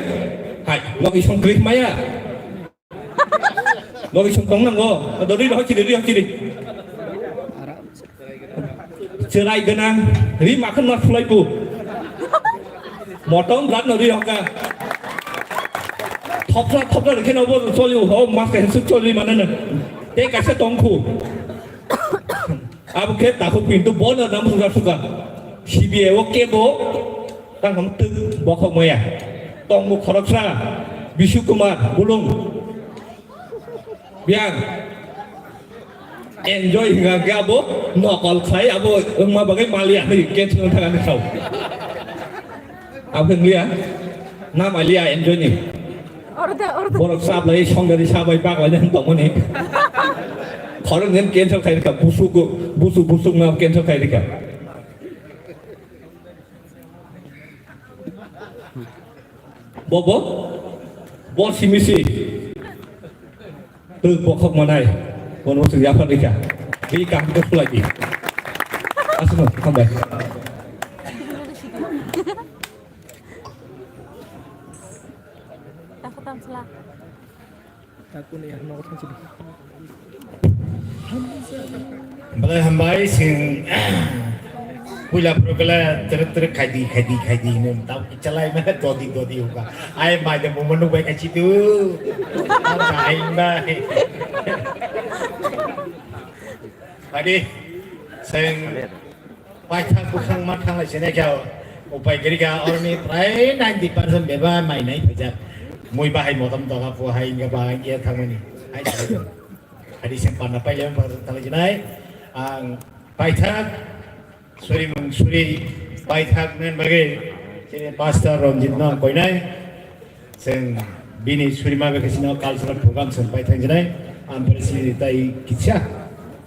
hai, logi song kri maya. Logi song tong nango, dori roh chiri, roh chiri. Cherai gwnang, ri makhan ma phulai bu. Motom brat no ri hoka. Thopra, thopra rikhe no bo choli ho, mas kaisa choli manana. Te kaisa tongkhu. Abo khe takhuk pintu bono nam suka suka. C B I o kebo tang ham tuk bokhok maya. Tongmu khoroksa, Bishu Kumar, Bulung. Biang. Enjoy hingka khe abo nokol khlai abo wngma bagwi maliya hwnwi cancel wng thangani sao. Abo wng liya. Na maliya enjoy ni. Order, order. Borok sablai songdari sabai baglai nang tongmani. Khorok nen cancel khai rikha busuk busuk busuk na cancel khai rikha. Bobo, bo simi si. Twi bokhok manai, bono se yapha dikha. Bi kaham ke sulai di. Asno, hambai. Takho tamsla. Belai hambai, sing puila pura kala terek terek khaidi khaidi khaidi hinwi tau kichalai ma dodi dodi hoka. Ai mai de momo nuk bai kachi tu. Ai bai. Adi, sing. Paithak bwkhang ma thanglai sinai khe upai kwrwi kha, oroni prai ninety percent beba mai nai phaijak. Mui bahai motom doga phu hai wngkha bahai wngya thangmani. Hai sai. Adi se panna pailai wng thalai jinai. Ang paithak suri mung suri paithak nen bagwi chini pastor Ranjit no ang koinai. Chwng bini surima bai khe sino cultural program chwng pai thang jinai. Ang bai si tai kisa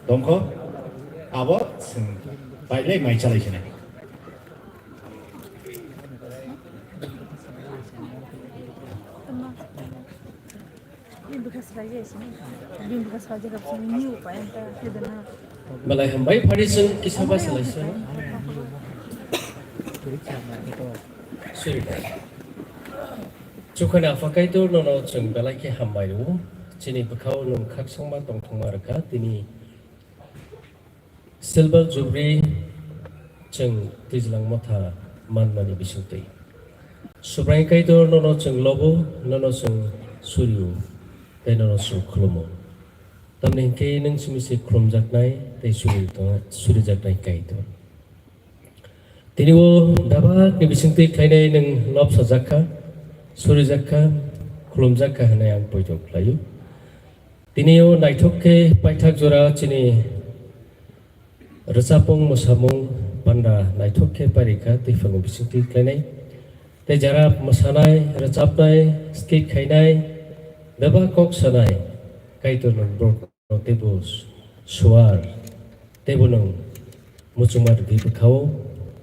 dongkho. Abo chwng pai lai mai chalai sinai. Belai hambai phari chwng kisa ba salai se. Suri. Chukhani Apha Kaitor nono chwng belai khe hambai rwo. Chini bwkhao nwng khakchangma tongthokma rwkha. Tini Silver Jubilee chwng Twijlang Motha manmani bisingtwi. Subraiyung Kaitor nono chwng lobo, nono chwng surio, tei nono chwng khulumo. Tamni hwnkhe nwng simi se khulumjaknai tei suri tong-, surijaknai Kaitor. Tini o dabakni bisingtwi khlainai nwng lobsajak kha, surijak kha, khulumjak kha hwnwi ang poito khlaio. Tini o naithok khe paithak jora chini rwchapmung mwsamung panda naithok khe pairikha twiphangni bisingtwi khlainai. Tei jara mwsanai, rwchapnai, skit khainai, bebak kok sanai, Kaitor nwng borokno teibo suar, teibo nwng muchungma rwdi bwkhao,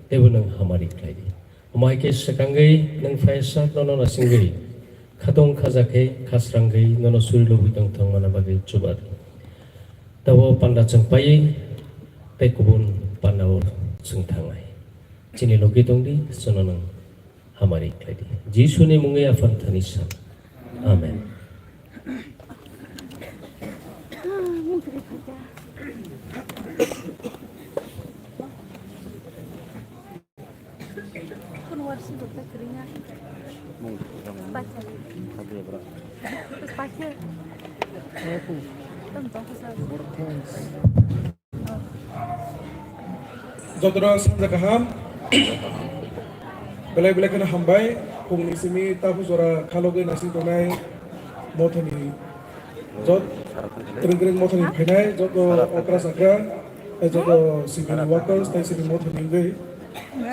teibo nwng hamari khlaidi. Omo hai khe swkangwi nwng phaisa nono nasingwi khatong khaja khe khasrangwi nono suri lobwi tongthok mana bagwi chuba di. Tabo panda chwng paiwi tei kubun panda o chwng thangnai. Chini logi tongdi, chwngno nwng hamari khlaidi. Jisuni mungwi aphano thani san. Amen. Jotono sanja kaham. Belai belai kheno hambai. Phungni simi tabu jora khalogwi nasing tongnai mothani jot, kwrwng kwrwng mothani phainai joto okra chakra, tei joto sibini workers tei sini mothani wngwi.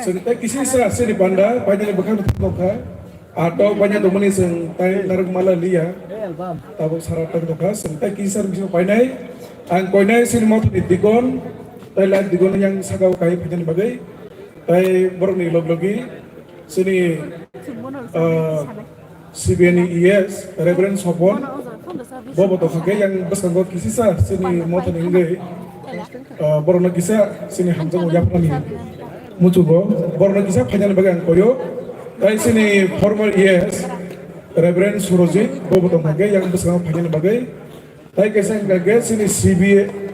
Chwng tei kisi sa sini panda painani bwkhak tongkha. Ato paina tongmani chwng tai narwk mala liya. Tabuk sara tak tongkha, chwng tai kisa bisingo painai. Ang koinai sini mothani dikon, tai lai dikon yang sakao kai phainani bagwi. Tai borokni log logi sini, ah, C B N E S, Reverend Sopon, Bo bo tongkha khe yang bwskango kisisa chini mothani wngwi, ah, borokno kisa chini hamjakmung yapharnani muchungo borokno kisa phainani bagwi ang koyo. Tai chini former E S Reverend Surojit bo bo tongkha khe yang bwskango phainani bagwi. Tai kaisa hwnkha khe chini C B,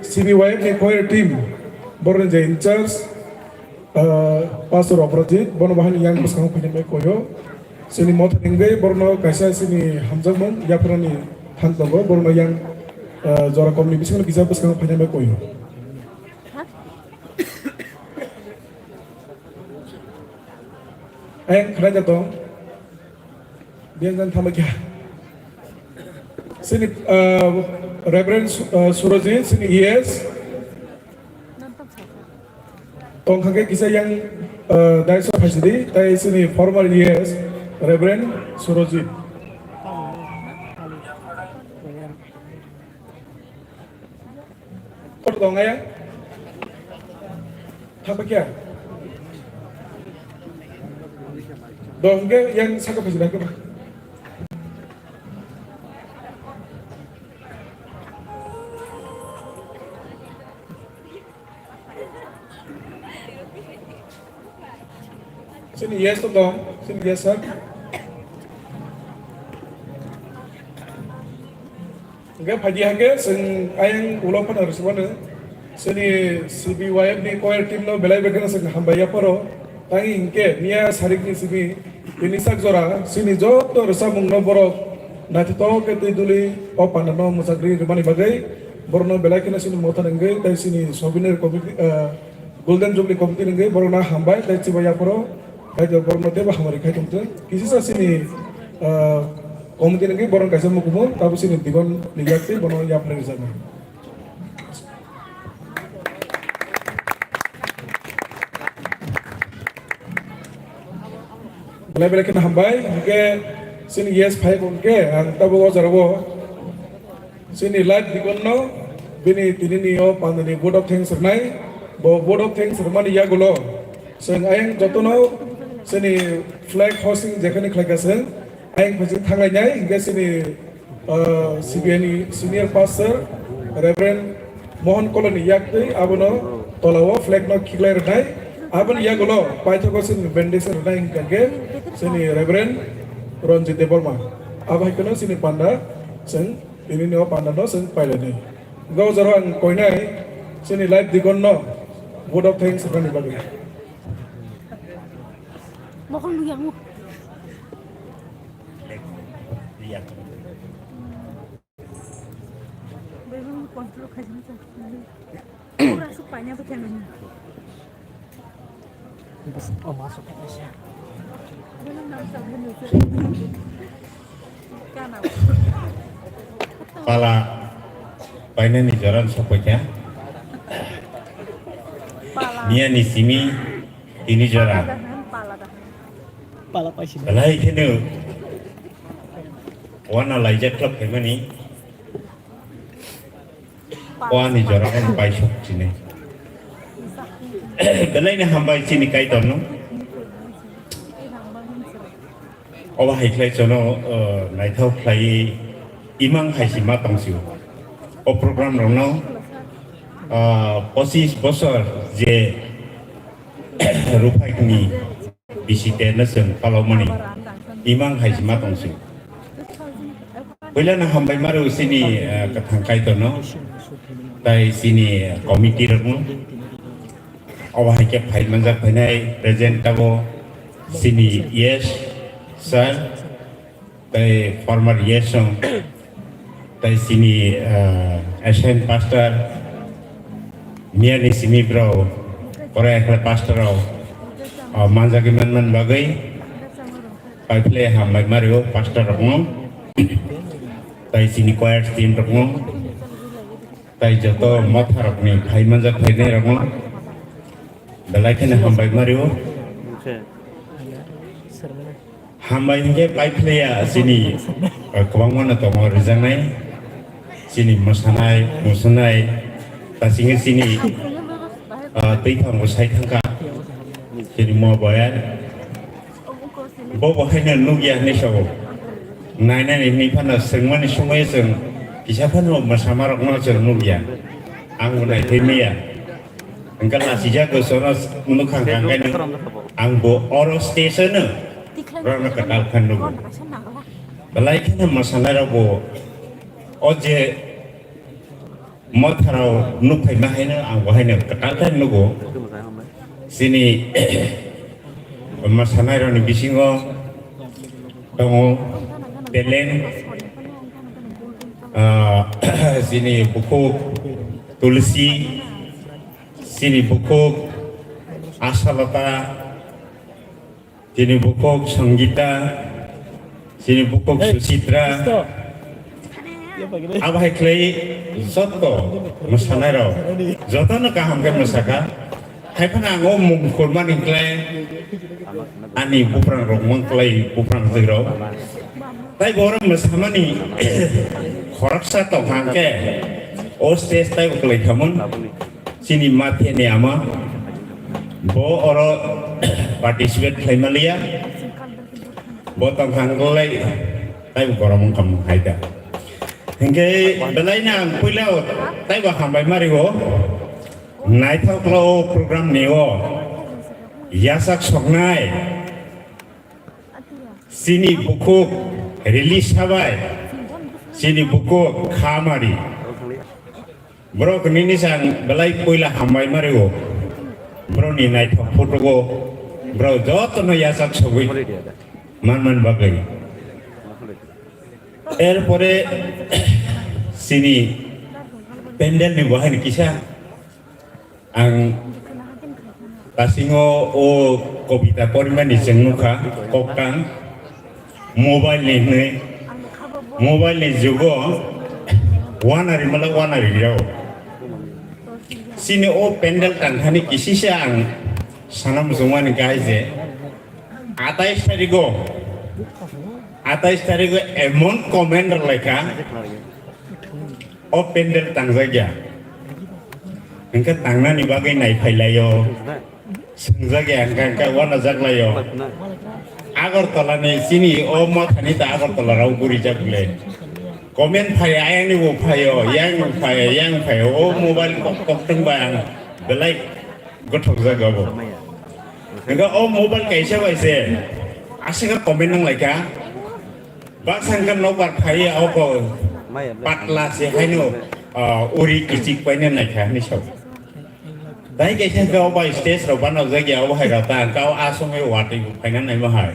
C B Y F ni choir team, borokni je in charge, ah, Pastor Oprajit, bono bahai yang bwskango phainani bagwi koyo. Chini mothani wngwi borokno kaisa chini hamjakmung yapharnani thang tongo, borokno yang, ah, jora komni bisingo kisa bwskango phainani bagwi koyo. Ayang khlai da tong. Biang jan thama kya? Sini, uh, Reverend Su-, uh, Surojit, sini E S. Tong kha khe kisa yang, uh, daiso phaisidi, tai sini former E S, Reverend Surojit. Kotor tong ayang. Thapa kya? Dong ke yang saka phaji lagi ba. Sini yes to dong, sini yes sir. Hingke phaidi hingke chwng ayang ulo phano rwchapmano chini C B Y F ni choir team no belai bai kheno chwng hambai yapharo. Tangwi hingke miya sarik ni simi tini sak jora chini joto rwchapmung no borok naithotok khe twi duli o panda no mwchangri rwmani bagwi borok no belai kheno chini motha rwngwi tai chini souvenir committee, ah, Golden Jubilee committee rwngwi borok no hambai tai chibai yapharo. Kaitor borokno teibo hamari khai tongthung. Kisisa chini, ah, committee ni borok kaisa mukumu, tabo chini dibon ni yak tei bono yapharwi rijak. Belai belai kheno hambai, hingke chini yes phai hingke ang tabo o jora o. Chini live deacon no bini tini ni o pandani vote of thanks rwnai. Bo vote of thanks rwmani yagulo chwng ayang jotono chini flag hosting jekhani khlaikha chwng ayang phaising thanglainai hingke chini, ah, C B I ni senior pastor Reverend Mohan Kolani yaktwi abono tolao flag no khiklai rwnai. Aboni yagulo paithago chini benediction rwnai hingka khe chini Reverend Ranjit Debbarma. Abo hai kheno chini panda chwng Tini ni o panda no chwng pailani. Hingke o jora ang koinai chini live deacon no vote of thanks rwmani bagwi. Mokol nugya mo. Bebang control khai jani cha. Pura su panya bwkha nini. Pala painani jora sokphaikha. Miya ni simi tini jora. Pala paisi. Belai kheno wana laijak khlap khaimani. O ani jora o paisok chini. Belai ni hambai chini Kaitor no. Obo hai khlai chono, uh, naithok khlai imang hai si ma tong sio. O program rok no, uh, pochis bosor je ruphai ni bisi te no chwng palokmani imang hai si ma tong sio. Puila no hambai maro chini, eh, kwthang Kaitor no, tai chini committee rok no. Obo hai khe phai manjak phainai present abo chini yes sir, tai former yes song, tai chini, eh, assistant pastor, miya ni simi bro, oro ekla pastor rok, oh, manjagwi manman bagwi. Paiphle hambai mario pastor rokno, tai chini choir team rokno, tai joto motha rokni phai manjak phainai rokno belai kheno hambai mario. Hambai hingke paiphle ya chini, eh, kwbangma no tongo rijaknai, chini mwsanai, musunai, ta chini, chini, ah, twi thango sai thangka, chini mo boya. Bo bo haino nukya hinwi sao. Nainani hinwi phano swngmani sumui chwng Kisa phano mwsamarokno chwng nukya. Ang bo naithai maya. Hwnkhe lachijak gosorno nukha hwnkhe ang bo oro stage-o no borokno kwtal khe nugo. Belai kheno mwsanairok bo o je motharok nukphaima haino ang bo haino kwtal khe nugo. Chini mwsanairokni bisingo tongo talent, ah, chini bukhuk Tulsi, chini bukhuk Ashalata, chini bukhuk Sangita, chini bukhuk Susitra. Abo hai khlai joto mwsanairok jotono kaham khe mwsakha. Hai phano ang o mung khurmani khlai ani buphrangrok mang khlai buphrangrok. Tai borok mwsamani khoroksa tongkha hwnkhe o stage tai uklai khamung chini matheni ama bo oro participate khlai maliya. Bo tongkha hwnkhe tai borok wngkha mung hai da. Hwnkhe belai no ang puila taibo hambai mario. Naithok khlai o program ni o yasak soknai chini bukhuk release sabai chini bukhuk khamari. Borok nini sang belai puila hambai mario. Borok ni naithok photo o borok joto no yasak sogwi man man bagwi. Erpore chini pandal ni bo haino kisa ang tasingo o kobita porimani chwng nukha koktang mobile ni hwnwi mobile ni jugo wanari mala wanari rao chini o pandal tangthani kisisa ang sana muchungmani kahai je atais tarigo atais tarigo emon comment rwlaikha. O pandal tangjakya. Hwnkhe tangnani bagwi naiphailaio. Swngjakya hwnkhe hwnkhe uanajaklaio. Agartala ni chini o mothani ta Agartala rao gurijak le. Comment phai ayang ni bo phaio, yang phaio, yang phaio. O mobile kok kok tong bai ang belai gothok jaga bo. Hwnkhe o mobile kaisa bai se aswk comment nang laikha. Baksa hwnkhe nokbar phaiwi abo patla se haino, ah, uri kichik paina naikha hinwi sao. Dai kaisa hwnkhe o bai stage rok banokjak ya, obo hai rok ta hwnkhe o aswk wngwi watwi bo phaina naima hai.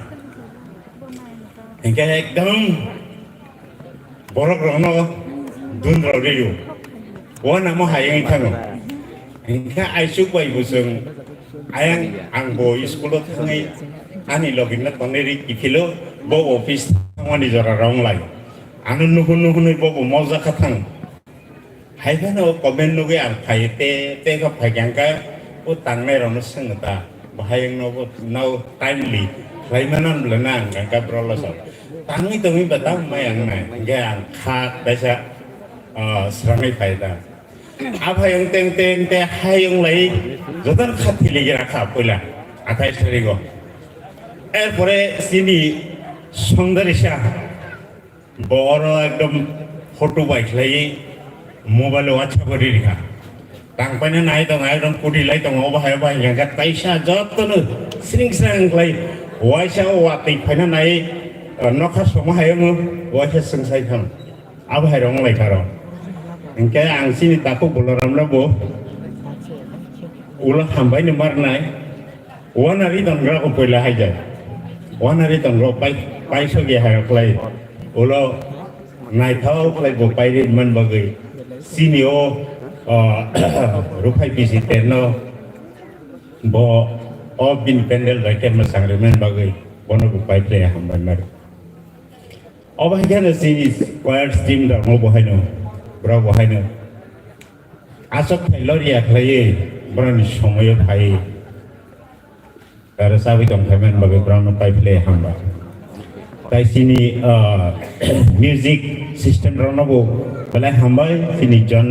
Hwnkhe ekdom borok rokno dun rw rio. Uanamo hai wngwi thango. Hwnkhe aichuk bai bo chwng ayang ang bo school o thangwi ani logi no tongnai ri kiphilo bo office thangmani jora rok wnglai. Ano nuhun nuhunwi bo bo mojak kha thang. Hai phano comment nugwi ang phai te te kha phai kha hwnkhe o tangnai rokno swngno ta. Bahai wngno bo no timely khlai mano bwle na ang hwnkhe bro lo sa. Tangwi tongwi ba tamo mai ang nai. Hwnkhe ang kha kaisa, ah, swrangwi phai ta. Aphai wng teng teng te hai wng lai jotono kha thili gira kha puila athai sari go. Erpore chini songdari sa bo oro ekdom photo bai khlai mobile o WhatsApp o riri kha. Tang paina nai tong ekdom kudi lai tong obo hai obo hai yang kaisa jotono sring srang khlai waisa o watwi phaina nai nokha somo hai wng waisa swng sai thang. Abo hai rok wnglaikha rok. Hwnkhe ang chini takhuk Bolaram no bo ulo hambai ni marnai. Wanari tongra ko poila hai jai. Wanari tongra pai, pai sogi hai rok lai. Ulo naithok lai bo pai ri man bagwi. Chini o, o, rukhai bisi terno bo o bin pendel bai terno sangri man bagwi. Bono bo pai play hambai mari. Obo hai kheno chini choir team rokno bo haino, borok bo haino aswk phai loriya khlaiwi borokni somoio phaiwi aro chabwi tong phaimani bagwi borokno pai phlai hambai. Tai chini, ah, music system rokno bo belai hambai chini John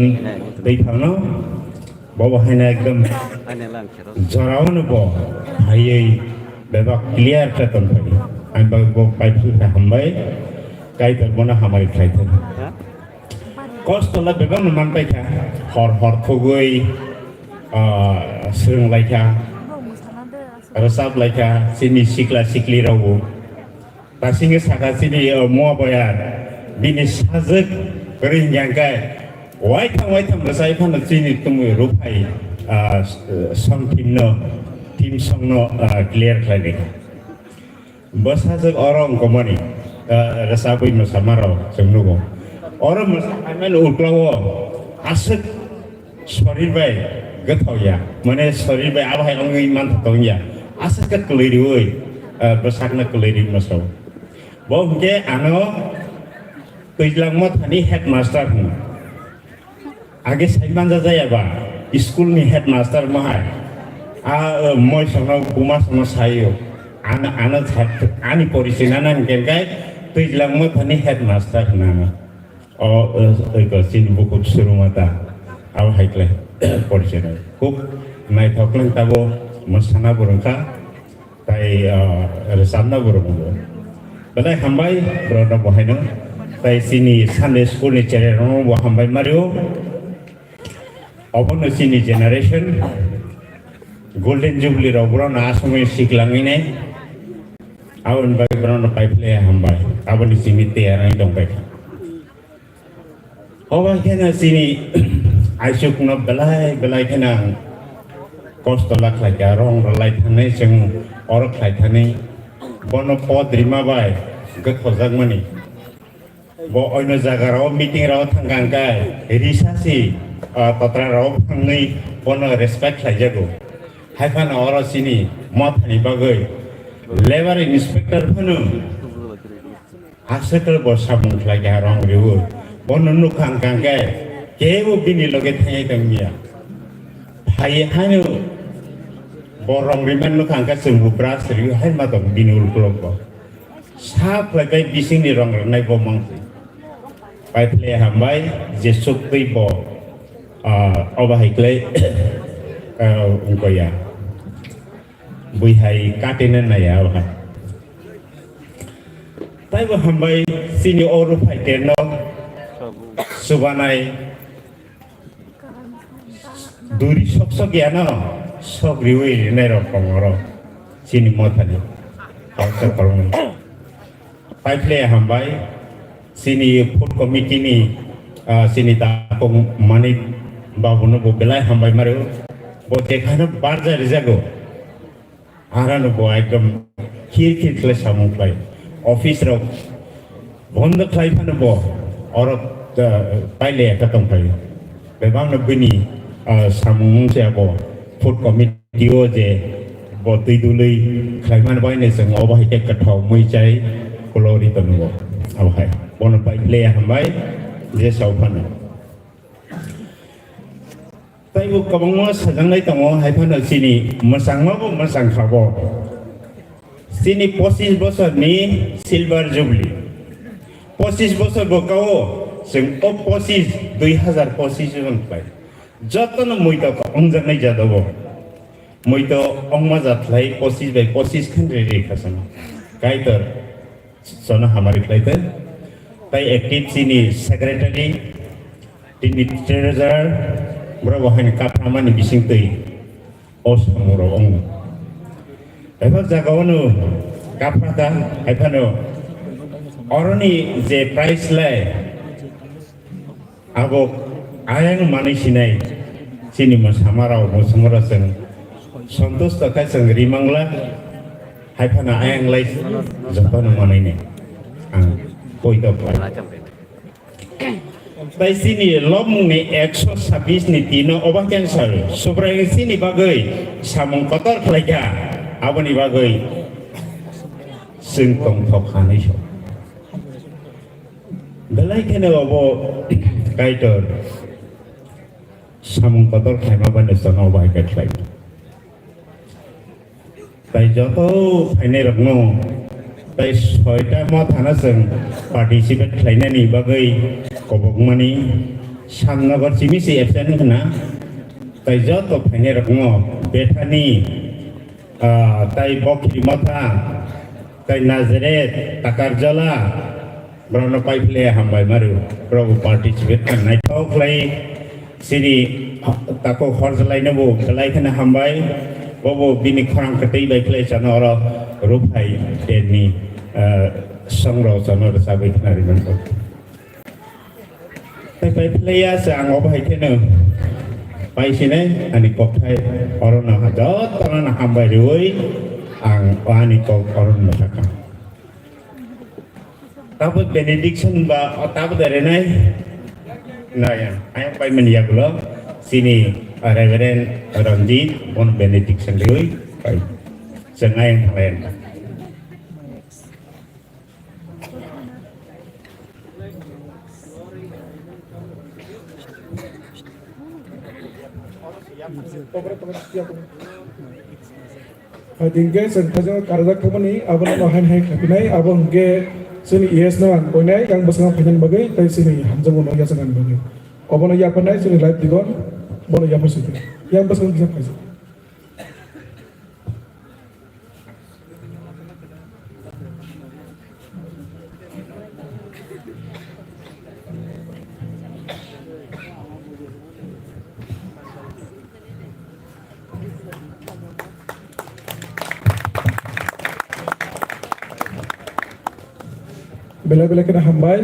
twi phangno. Bobo haino ekdom jorao no bo phaiwi bebak clear khe tongphai. Ang bagwi bo paithak khe hambai, Kaitor bono hamari khlai thung. Kosto la bebak no man paikha, hor hor thugwi, ah, swrwng laikha, rwchap laikha, chini sikla sikli rokbo. Tasingwi sakha chini, ah, Mua Boya, bini sajwk kwrwi hwnkhe, waitham waitham rwchai phano chini tumwi rwphai, ah, song team no, team song no, ah, clear khlai laikha. Bwsajwk oro wngkukmani, ah, rwchapwi mwsamarok chwng nugo. Oro mwsakhaimani uklao aswk sorir bai gwthok ya, mane sorir bai abo hai wngwi manthoto wngya, aswk khe kwlwi riui, ah, bwsakno kwlwi riui mwsao. Bo hwnkhe ano Twijlang Mothani headmaster hwno. Age sai manja jaya ba, school ni headmaster mohai. A, eh, moi sono, buma sono sayo. An, ano sa-, ani porichoi nana hingke kai, Twijlang Mothani headmaster hinana. O, eh, eh, ko chini bukhuk surumata. Abo hai kle porichoi nai. Khub naithok nang tabo mwsana burungkha. Tai, ah, rwchapna bo rwmwngo. Belai hambai, borokno bo haino. Tai chini Sunday school ni cherai rokno bo hambai mario. Obono chini generation, Golden Jubilee rok borokno asongwi siklangwi nai. Aboni bagwi borokno paiphlaiya hambai. Aboni simi tiyar wngwi tongbaikha. Obo kheno chini aisukno belai belai kheno ang kosto la khlaikha, rong rwlai thangwi chwng oro khlai thangwi bono pod rima bai gwthojakmani. Bo oino jagarao meeting rao thangkha hwnkhe risa si, ah, totra rao phangwi bono respect khlaijago. Haiphano oro chini Mothani bagwi labour inspector phano Aswk khe bo samung khlai kha rong riui. Bono nukha hwnkha hwnkhe kebo bini loge thangwi tongya. Phai haino bo rong rimani nukha hwnkhe chwngbo brush riui hai ma tong bini ulo ulo bo. Sap khlai bai bisingni rong rwnai bo mangsi. Paiphlai hambai je suktwi bo, ah, obo hai khlai, ah, wngkha ya. Bui hai katina naiya o hai. Taibo hambai chini o ruphaiterno chubanai duri sok sok yano sok riui rinai rok tongoro chini Mothani. Kaisa kolomni. Paiphlai hambai, chini food committee ni, ah, chini takhuk Manik babu no bo belai hambai mario. Bo jekhano barja rijago, arano bo ekdom khir khir khlai samung khlai. Office rok bondo khlai phano bo oro, ah, pailai ekha tongphai. Bebakno bini, ah, samung se abo food committee o je bo twi dului khlaimani baino chwng obo hai khe kwthok mui chai kwlori tongo. Abo hai bono paiphlai hambai je sao phano. Taibo kwbangma sajaknai tongo hai phano chini mwchangmabo mwchangkhabo. Chini pochis bosorni silver jubilee. Pochis bosor bo kao chwng o pochis, dui hazar pochis jon khlai. Jotono muitok wngjaknai jado bo. Muitok wngma jat khlai pochis bai pochis khan riri khasano. Kaitor sono hamari khlai tei. Tai active chini secretary, tini treasurer, borok bo haino kaphamani bising twi. O samung rok wngo. Ephar jaga o no kaphra ta, hai phano oroni je price lai, abo ayang manwi sinai chini mwsama rok, mwsama rok chwng santusto khe chwng rimangla, hai phano ayang lai jotono manwi ni ang poito khlai. Tai chini lobmung ni ekso sabis ni tino oba cancer. Subrai chini bagwi samung kotor khlaikha. Aboni bagwi chwng tongthok hanwi so. Belai kheno obo Kaitor samung kotor khlaima bani sono obo hai khe khlai. Tai joto phainai rokno tai soita Mothano chwng participate khlainani bagwi kobokmani Shyamnagar simi se absent wngkha na. Tai joto phainai rokno Bethani, ah, tai Bokhiri Motha, tai Nazareth, Takarjala, Borokno paiphlai hambai maru, borok bo participate kha naithok khlai sini tako horjlai no bo belai kheno hambai, bobo bini khorang kwtwi bai khlai chano oro ruphai tenni, ah, songro chano rwchapwi khna rimani bo. Tei paiphlai ya se ang obo hai kheno paisinai ani kokthai orono ha jotono hambai riwi ang ani kok orono mwthakha. Tabuk benediction ba, o tabuk da renai. Na ya, ayang pai mani yagulo, sini, ah, Reverend Ranjit, bon benediction riwi, pai. Seng ayang thalayan. Hai hingke chwng khaijak karjak thangmani, abono no hain hai khapinai, abo hingke chini E S no ang koinai, yang bwskango phainani bagwi, tei chini hamjakmano yachaknani bagwi. Obono yapharnai chini live dikon, bono yapharsidi. Yang bwskango kisa phaijak. Belai belai kheno hambai.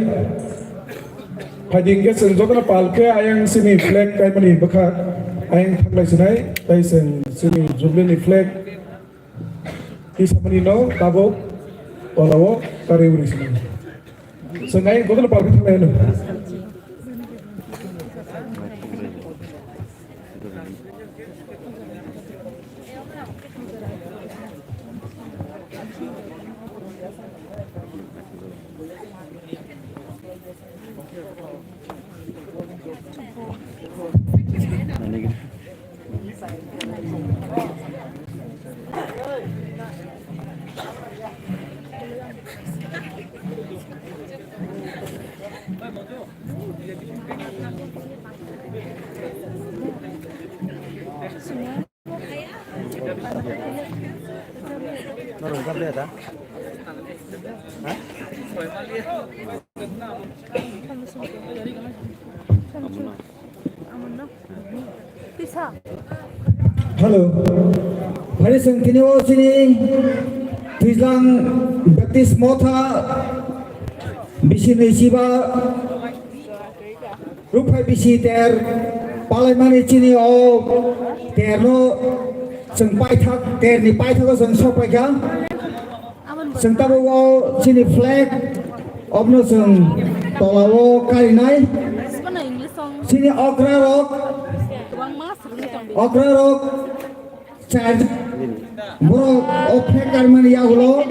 Phaidi hingke chwng jotono pal khe ayang sini flag kaimani bwkha ayang thanglai sinai, tei chwng sini jubilee ni flag tisamani no tabuk tola o kariwi rwi sinai. Chwng ayang jotono pal khe thanglai hino. Hello. Hari sengkini o sini Twijlang Baptist Motha bisi nui siba Rukphai bisi ter palaimani chini o terno chwng paithak, terni paithago chwng sokpaikha. Chwng tabuk o chini flag obno chwng tola o karinai. Chini okra rok, okra rok Char borok o flag karmani yagulo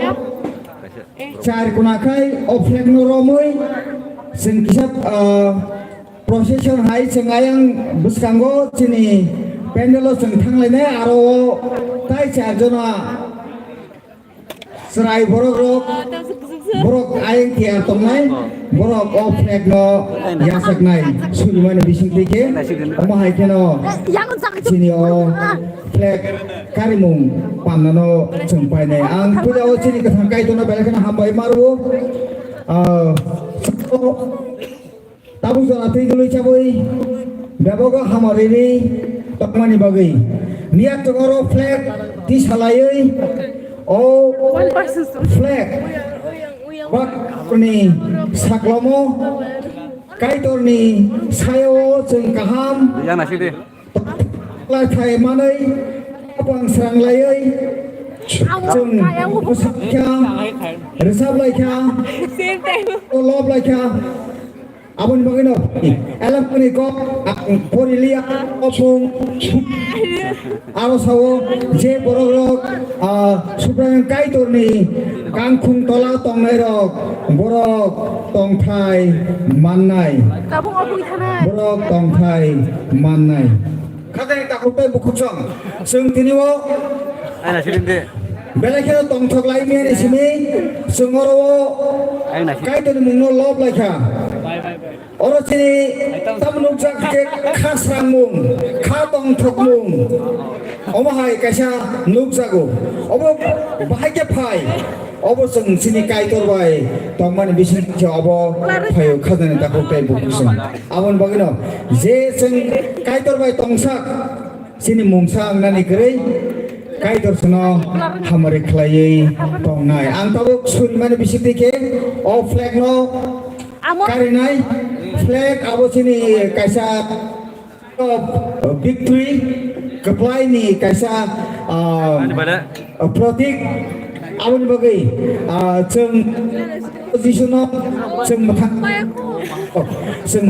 char kuna khai o flag no romwi chwng kisa, ah, procession hai chwng ayang bwskango chini pandel o chwng thanglainai aro o tai char jona chwrai borok rok borok ayang tiyar tongnai borok o flag no yachaknai surimani bisingtwi khe omo hai kheno chini o flag karimung pannano chwng painai. Ang puila o chini kwthang Kaitorno belai kheno hambai ma rwo. Ah, tabuk jora twi dului chabwi bebogo hamari ri tongmani bagwi. Niya tongoro flag tisalaiwi o flag bakni saklomo Kaitorni sayao chwng kaham. Yang nasi deh. Lai khai manwi, abang srang laiwi, chwng bwsakha, rwchap laikha, o lob laikha. Aboni bagwino, elapani kok, ang pori liya, o phung, aro sao, je borok rok, ah, Subraiyung Kaitorni kangkhung tola tongnai rok, borok tongthai mannai. Borok tongthai mannai. Khatai takhuk tei bukhuk song. Chwng tini o Aina siling de. Belai kheno tongthok lai miyani simi chwng oro o Aina si- Kaitorni mungno lob laikha. Oro chini tam nukjak khe khasrangmung, kha Tongthokmung. Omo hai kaisa nukjago. Obo bahai khe phai. Obo chwng chini Kaitor bai tongmani bising khe obo phaio khajani takhuk tei bukhuk chwng. Aboni bagwino je chwng Kaitor bai tongsak chini mungsa wngnani kwrwi Kaitor chwngno hamari khlaiwi tongnai. Ang tabuk surimani bisingtwi khe o flag no karinai. Flag abo chini kaisa victory, kwplaini kaisa, ah, protik. Aboni bagwi, ah, chwng Jisuno chwng mwthang, chwng,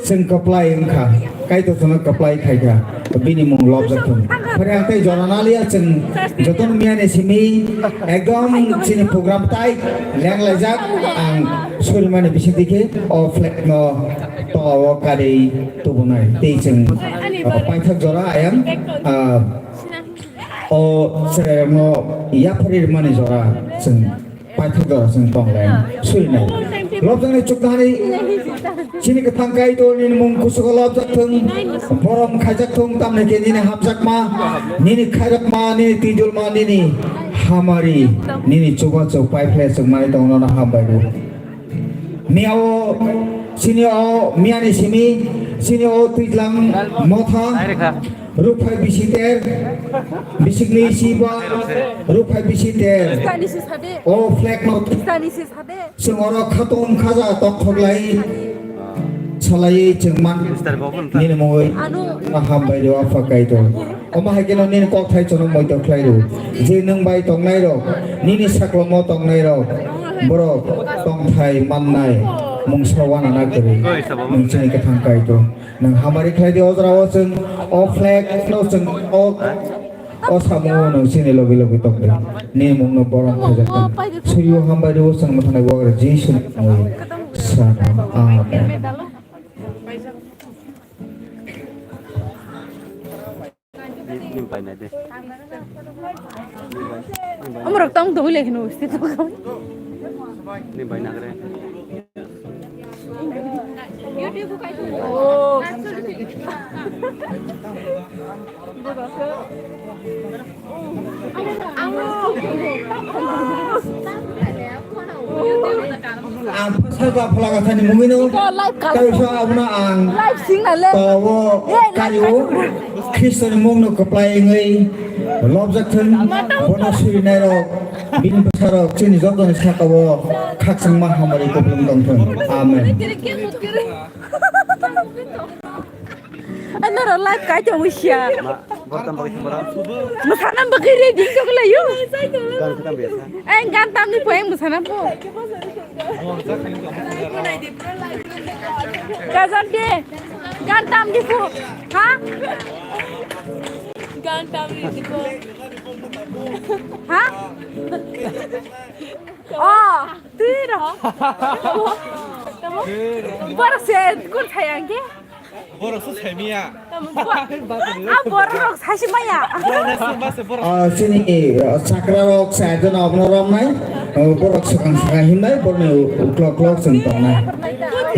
chwng kwplai wngkha, Kaitor chwngno kwplai khaikha, bini mung lobjak thung. Phwrang tei jora naliya chwng jotono miyani simi ekdom chini program tai lenglaijak. Ang surimani bisingtwi khe o flag no tola o karwi tubunai tei chwng, uh, paithak jora ayang, uh, o chwrairokno yapharwi rwmani jora chwng paithak jora chwng tonglai surinai. Lobjakni chuknohani chini kwthang Kaitor nini mung kusugo lobjak thung, borom khaijak thung, tamni khe nini hamjakma, nini khairokma, nini twijlma, nini hamari, nini chubachu paiphlai chwngmani tongno hambai rw. Miyao, chini o, miyani simi, chini o twijlang motha, rukphai bisi ter, bisikni siba, rukphai bisi ter. Tani se sade. O flag no. Tani se sade. Chwng oro khatung khaja tok thoklai, salai chwng man. Nini mungwi. Anu. Hambai rw apha Kaitor. Omo hai kheno nini kokthai chwngno moito khlai rw. Je nwng bai tongnai rok, nini saklomo tongnai rok, borok tongthai mannai mungsa wana na kwrwi. Nwng chini kwthang Kaitor. Nwng hamari khlai di o jora o chwng o flag no chwng o, o samo nwng chini logi logi tongdi. Nini mungno borom khaijak tong. Surio hambai rw chwng mwthangwi wagra Jisu ni mungwi sana. Amen. Omorok tong tong le hino usti tong. Ang phasa ba phalagathani mungwino. Iko live kal. Kaisa abuna ang. Live sing na le. Tawo. Ye, live kayo. Kal. Khristo ni mungno kwplai wngwi lobjak thung. Bono surinai rok, bini bwsa rok, chini joto ni saka o khakchangma hamari kuplung tong thung. Amen. Ano ro live kai tong sia. Ma, bortam bagwi sumara. Masana bagwi ready tong layo. Gan khatam biasa. Ang gan tamni po, ang masana po. Gazan de. Gan tamni po. Ha? Gan tamni po. Ha? Oh, tiro. Borok se kun thayang ke? Borok se semiya. Ah, borok rok saisi maya. Borok se, borok se, borok. Ah, chini, ah, chakra rok sa jona abno romnai. Ah, borok swkang swkang himnai, borokni uklok uklok chwng tongnai.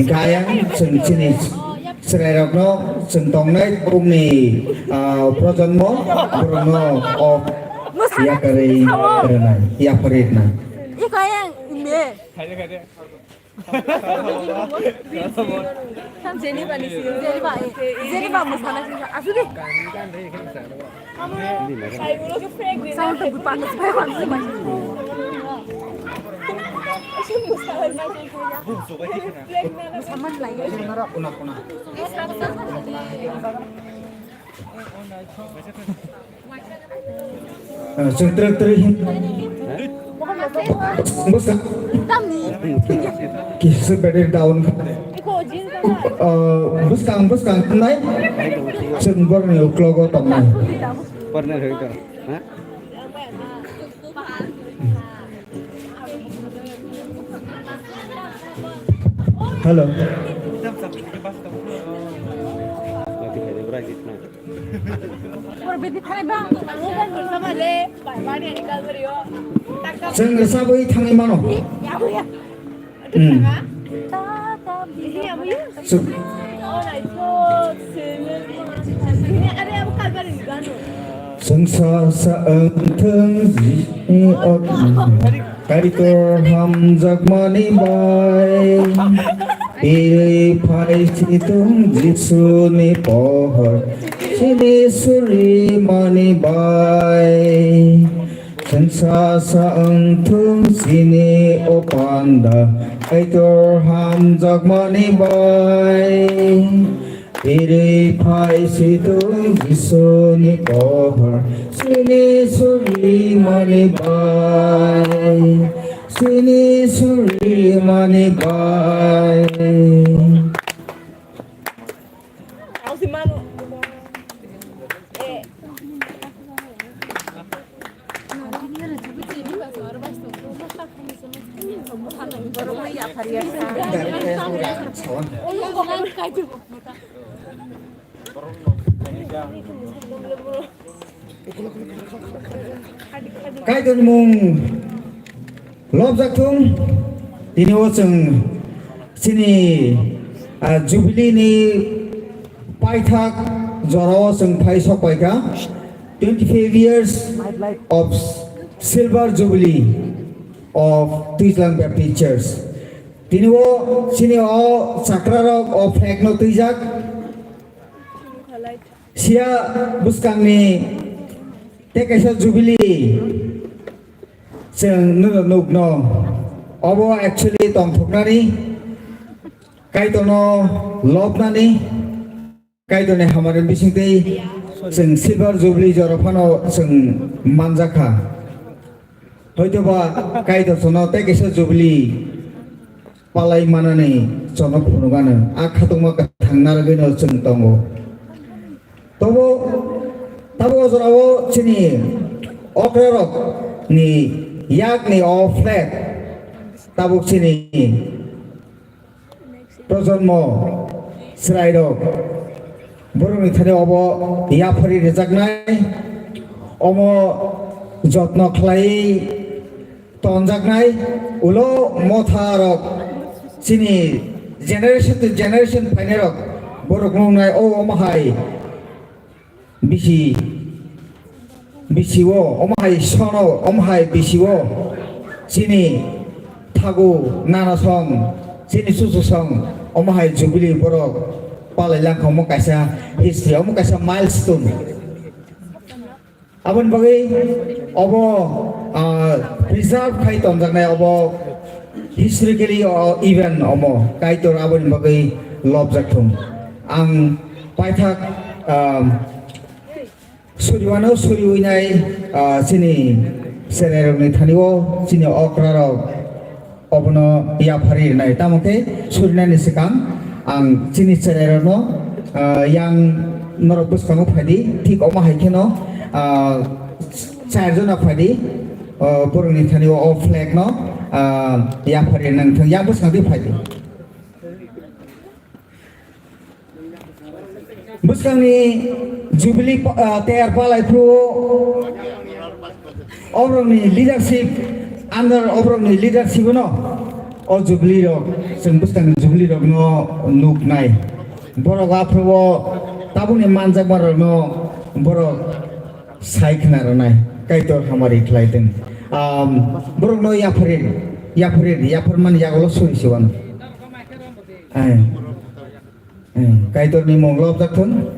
Gayang chwng chini chwrairokno chwng tongnai, borokni, ah, projonmo, borokno o yakarwi rwnai, yapharwi rwnai. Iko yang ime. Tam Jennifer ni sini. Jennifer, eh, Jennifer masana sini. Asu deh. Sound tu bukan masuk, bukan masuk. Musaman lagi. Ah, chwng twrwk twrwk hin. Bwskang. Kisa battery down. Ah, bwskang, bwskang tongnai. Chwng borokni uklogo tongnai. Partner hai to. Ha? Hello. Chwng rwchabwi thangwi mano. Hmm. Chwng. Chwngsa sa wngthung Ji-, o, Kaitor hamjakmani bai. Piri phai situng Jisuni pohor chini surimani bai. Chwngsa sa wngthung chini o panda Kaitor hamjakmani bai. Iri phai situng Jisuni pohor, sini suri mani bai, sini suri mani bai. Kaitor ni mung lobjak thung. Tini o chwng chini, ah, Jubilee ni paithak jora o chwng phai sok pai kha. Twenty five years of Silver Jubilee of Twijlang Baptist Church. Tini o chini o chakra rok o flag no twijak. Sia bwskangni tei kaisa Jubilee chwng nuk-, nukno. Obo actually tongthoknani, Kaitorno lobnani, Kaitorni hamari bisingtwi chwng Silver Jubilee jora phano chwng manjakha. Hoitoba Kaitor chwngno tei kaisa Jubilee palai manani chwngno phunukgano, a khatungma kwthang narwgwino chwng tongo. Tobo, tabuk o jorao chini okrarokni yakni o flag tabuk chini projonmo chwrairok borokni thani obo yaphari rwjaknai, omo jotno khlai tonjaknai, ulo motha rok chini generation to generation phainai rok borok nuknai o omo hai bisi, bisi o omo hai sono, omo hai bisi o chini thagu nana song, chini chuchu song, omo hai Jubilee borok palai langkha, omo kaisa history, omo kaisa milestone. Aboni bagwi obo, ah, preserve khai tonjaknai obo historically o event omo Kaitor aboni bagwi lobjak thung. Ang paithak, ah, suriwano suriwinai, ah, chini cherairokni thani o chini okrarok obono yaphari rwnai. Tamo khe surinani swkang ang chini cherairokno, ah, yang norok bwskango phaidi, thik omo hai kheno, ah, char jona phaidi, ah, borokni thani o, o flag no, ah, yaphari rwna wngthang, yang bwskang twi phaidi. Bwskangni Jubilee pa-, ah, ter palai phuru oborokni leadership, under oborokni leadership no o Jubilee rok, chwng bwskangni Jubilee rok no nuknai. Borok aphuru o tabukni manjakma rok no borok sai khna rwnai, Kaitor hamari khlai tong. Am, borok no yapharin, yapharin, yapharmani yagulo suri se uanw. Ai. Hmm, Kaitorni mung lobjak thung.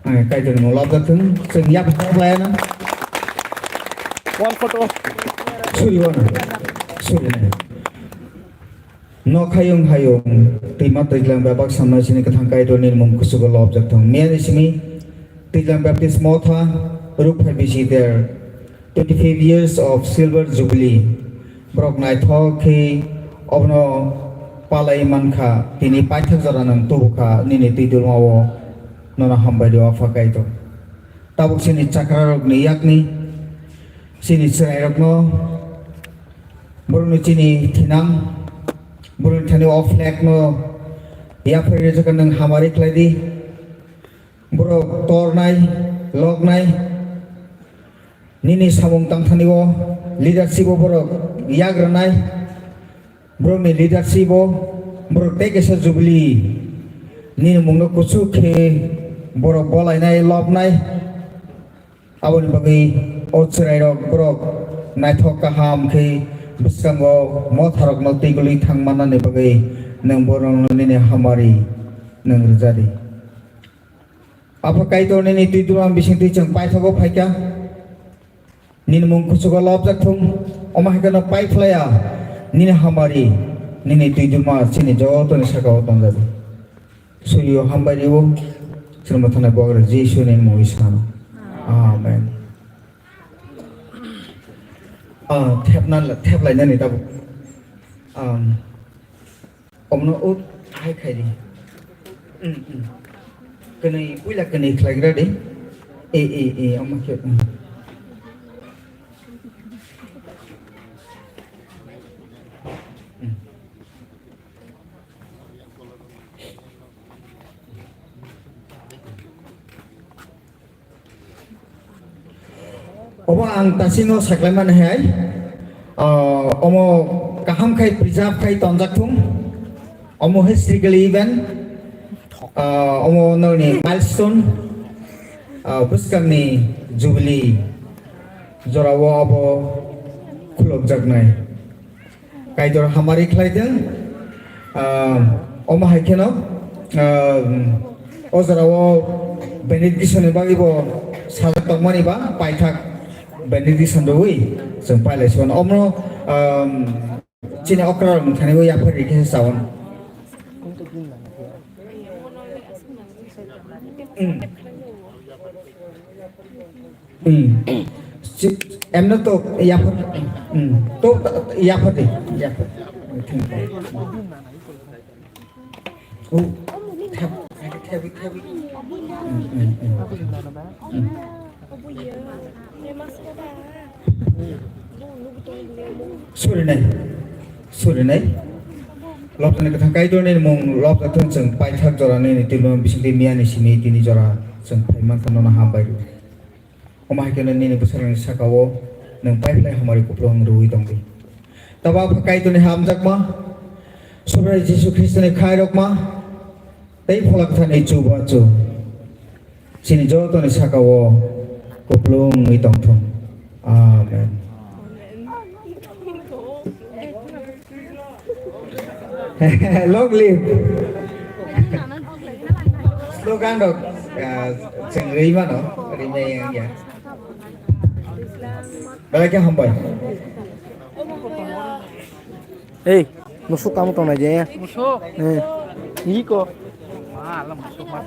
Hmm, Kaitorni mung lobjak thung. Chwng yak laiano. One photo. Suri one. Suri nai. Nok hayung hayung, twima twijlang bebak samna sini kwthang Kaitorni mung kuchugo lobjak thung. Miyani simi Twijlang Baptist Motha, Rukphai bisi ter. Twenty five years of Silver Jubilee. Borok naithok khe obono palai mankha, tini paithak jora nwng tubukha nini twi dulmao, nono hambai rw Apha Kaitor. Tabuk chini chakrarokni yakni, chini chwrairokno, borokno chini thinang, borokni thani o flag no yaphari rwjakha nwng hamari khlai di. Borok tornai, loknai, nini samung tangthani o leadership o borok yak rwnai, borokni leadership o borok tei kaisa Jubilee nini mungno kuchuk khe borok bolainai, lobnai, Aboni bagwi o chwrairok borok naithok kaham khe bwskango motharokno twi guli thang mannani bagwi nwng borokno nini hamari nwng rwja di. Apha Kaitor nini twi duma bisingtwi chwng paithago phaikha. Nini mung kuchugo lobjak thung, omo hai kheno pai phlaiya, nini hamari, nini twi duma chini jotoni sakao tongjadi. Surio hambai rio, chwngno thanai bogra Jisu ni mungwi sano. Amen. Ah, thepna, theplainani tabuk. Um, Omno o hai khai di. Mm, mm. Kwnwi, puila kwnwi khlaigra di. E, e, e, omo khe, mm. Mm. Obo ang tasino saklaimani hai, ah, omo kaham khai preserve khai tonjak thung, omo historical event, ah, omo nokni milestone, ah, bwskangni jubilee jorao obo khulokjaknai. Kaitor hamari khlai thung. Ah, omo hai kheno, ah, o jorao benediction ni bagwi bo sajak tongmani ba paithak benediction rwui chwng pailai sibano. Omno, ah, chini okra rok thani bo yaphar rikhe sawan. Hmm. Hmm. Si-, emno to yapha, hmm. To yapha de, yapha. Oh, thep, thep, thep. Hmm, hmm, hmm. Hmm. Surinai, surinai. Lobjani kwthang Kaitorni mung lobjak thung chwng paithak jora nini twima bisingtwi miyani simi tini jora chwng phai mankha nono hambai rw. Omo hai kheno nini bwsarokni sakao nwng paiphlai hamari kupulung rwui tongdi. Tabo apha Kaitorni hamjakma, Subrai Jisu Khristoni khairokma, tei Phola Kwtharni chubachu chini jotoni sakao kupulung wngwi tongthung. Amen. Long live. Slogan rok, ah, chwng rwi mano, rimai yang ya. Belai khe hambai. Ei, musuk tamo tongnai je. Musuk? Eh. Iko. Ma, ala musuk ma.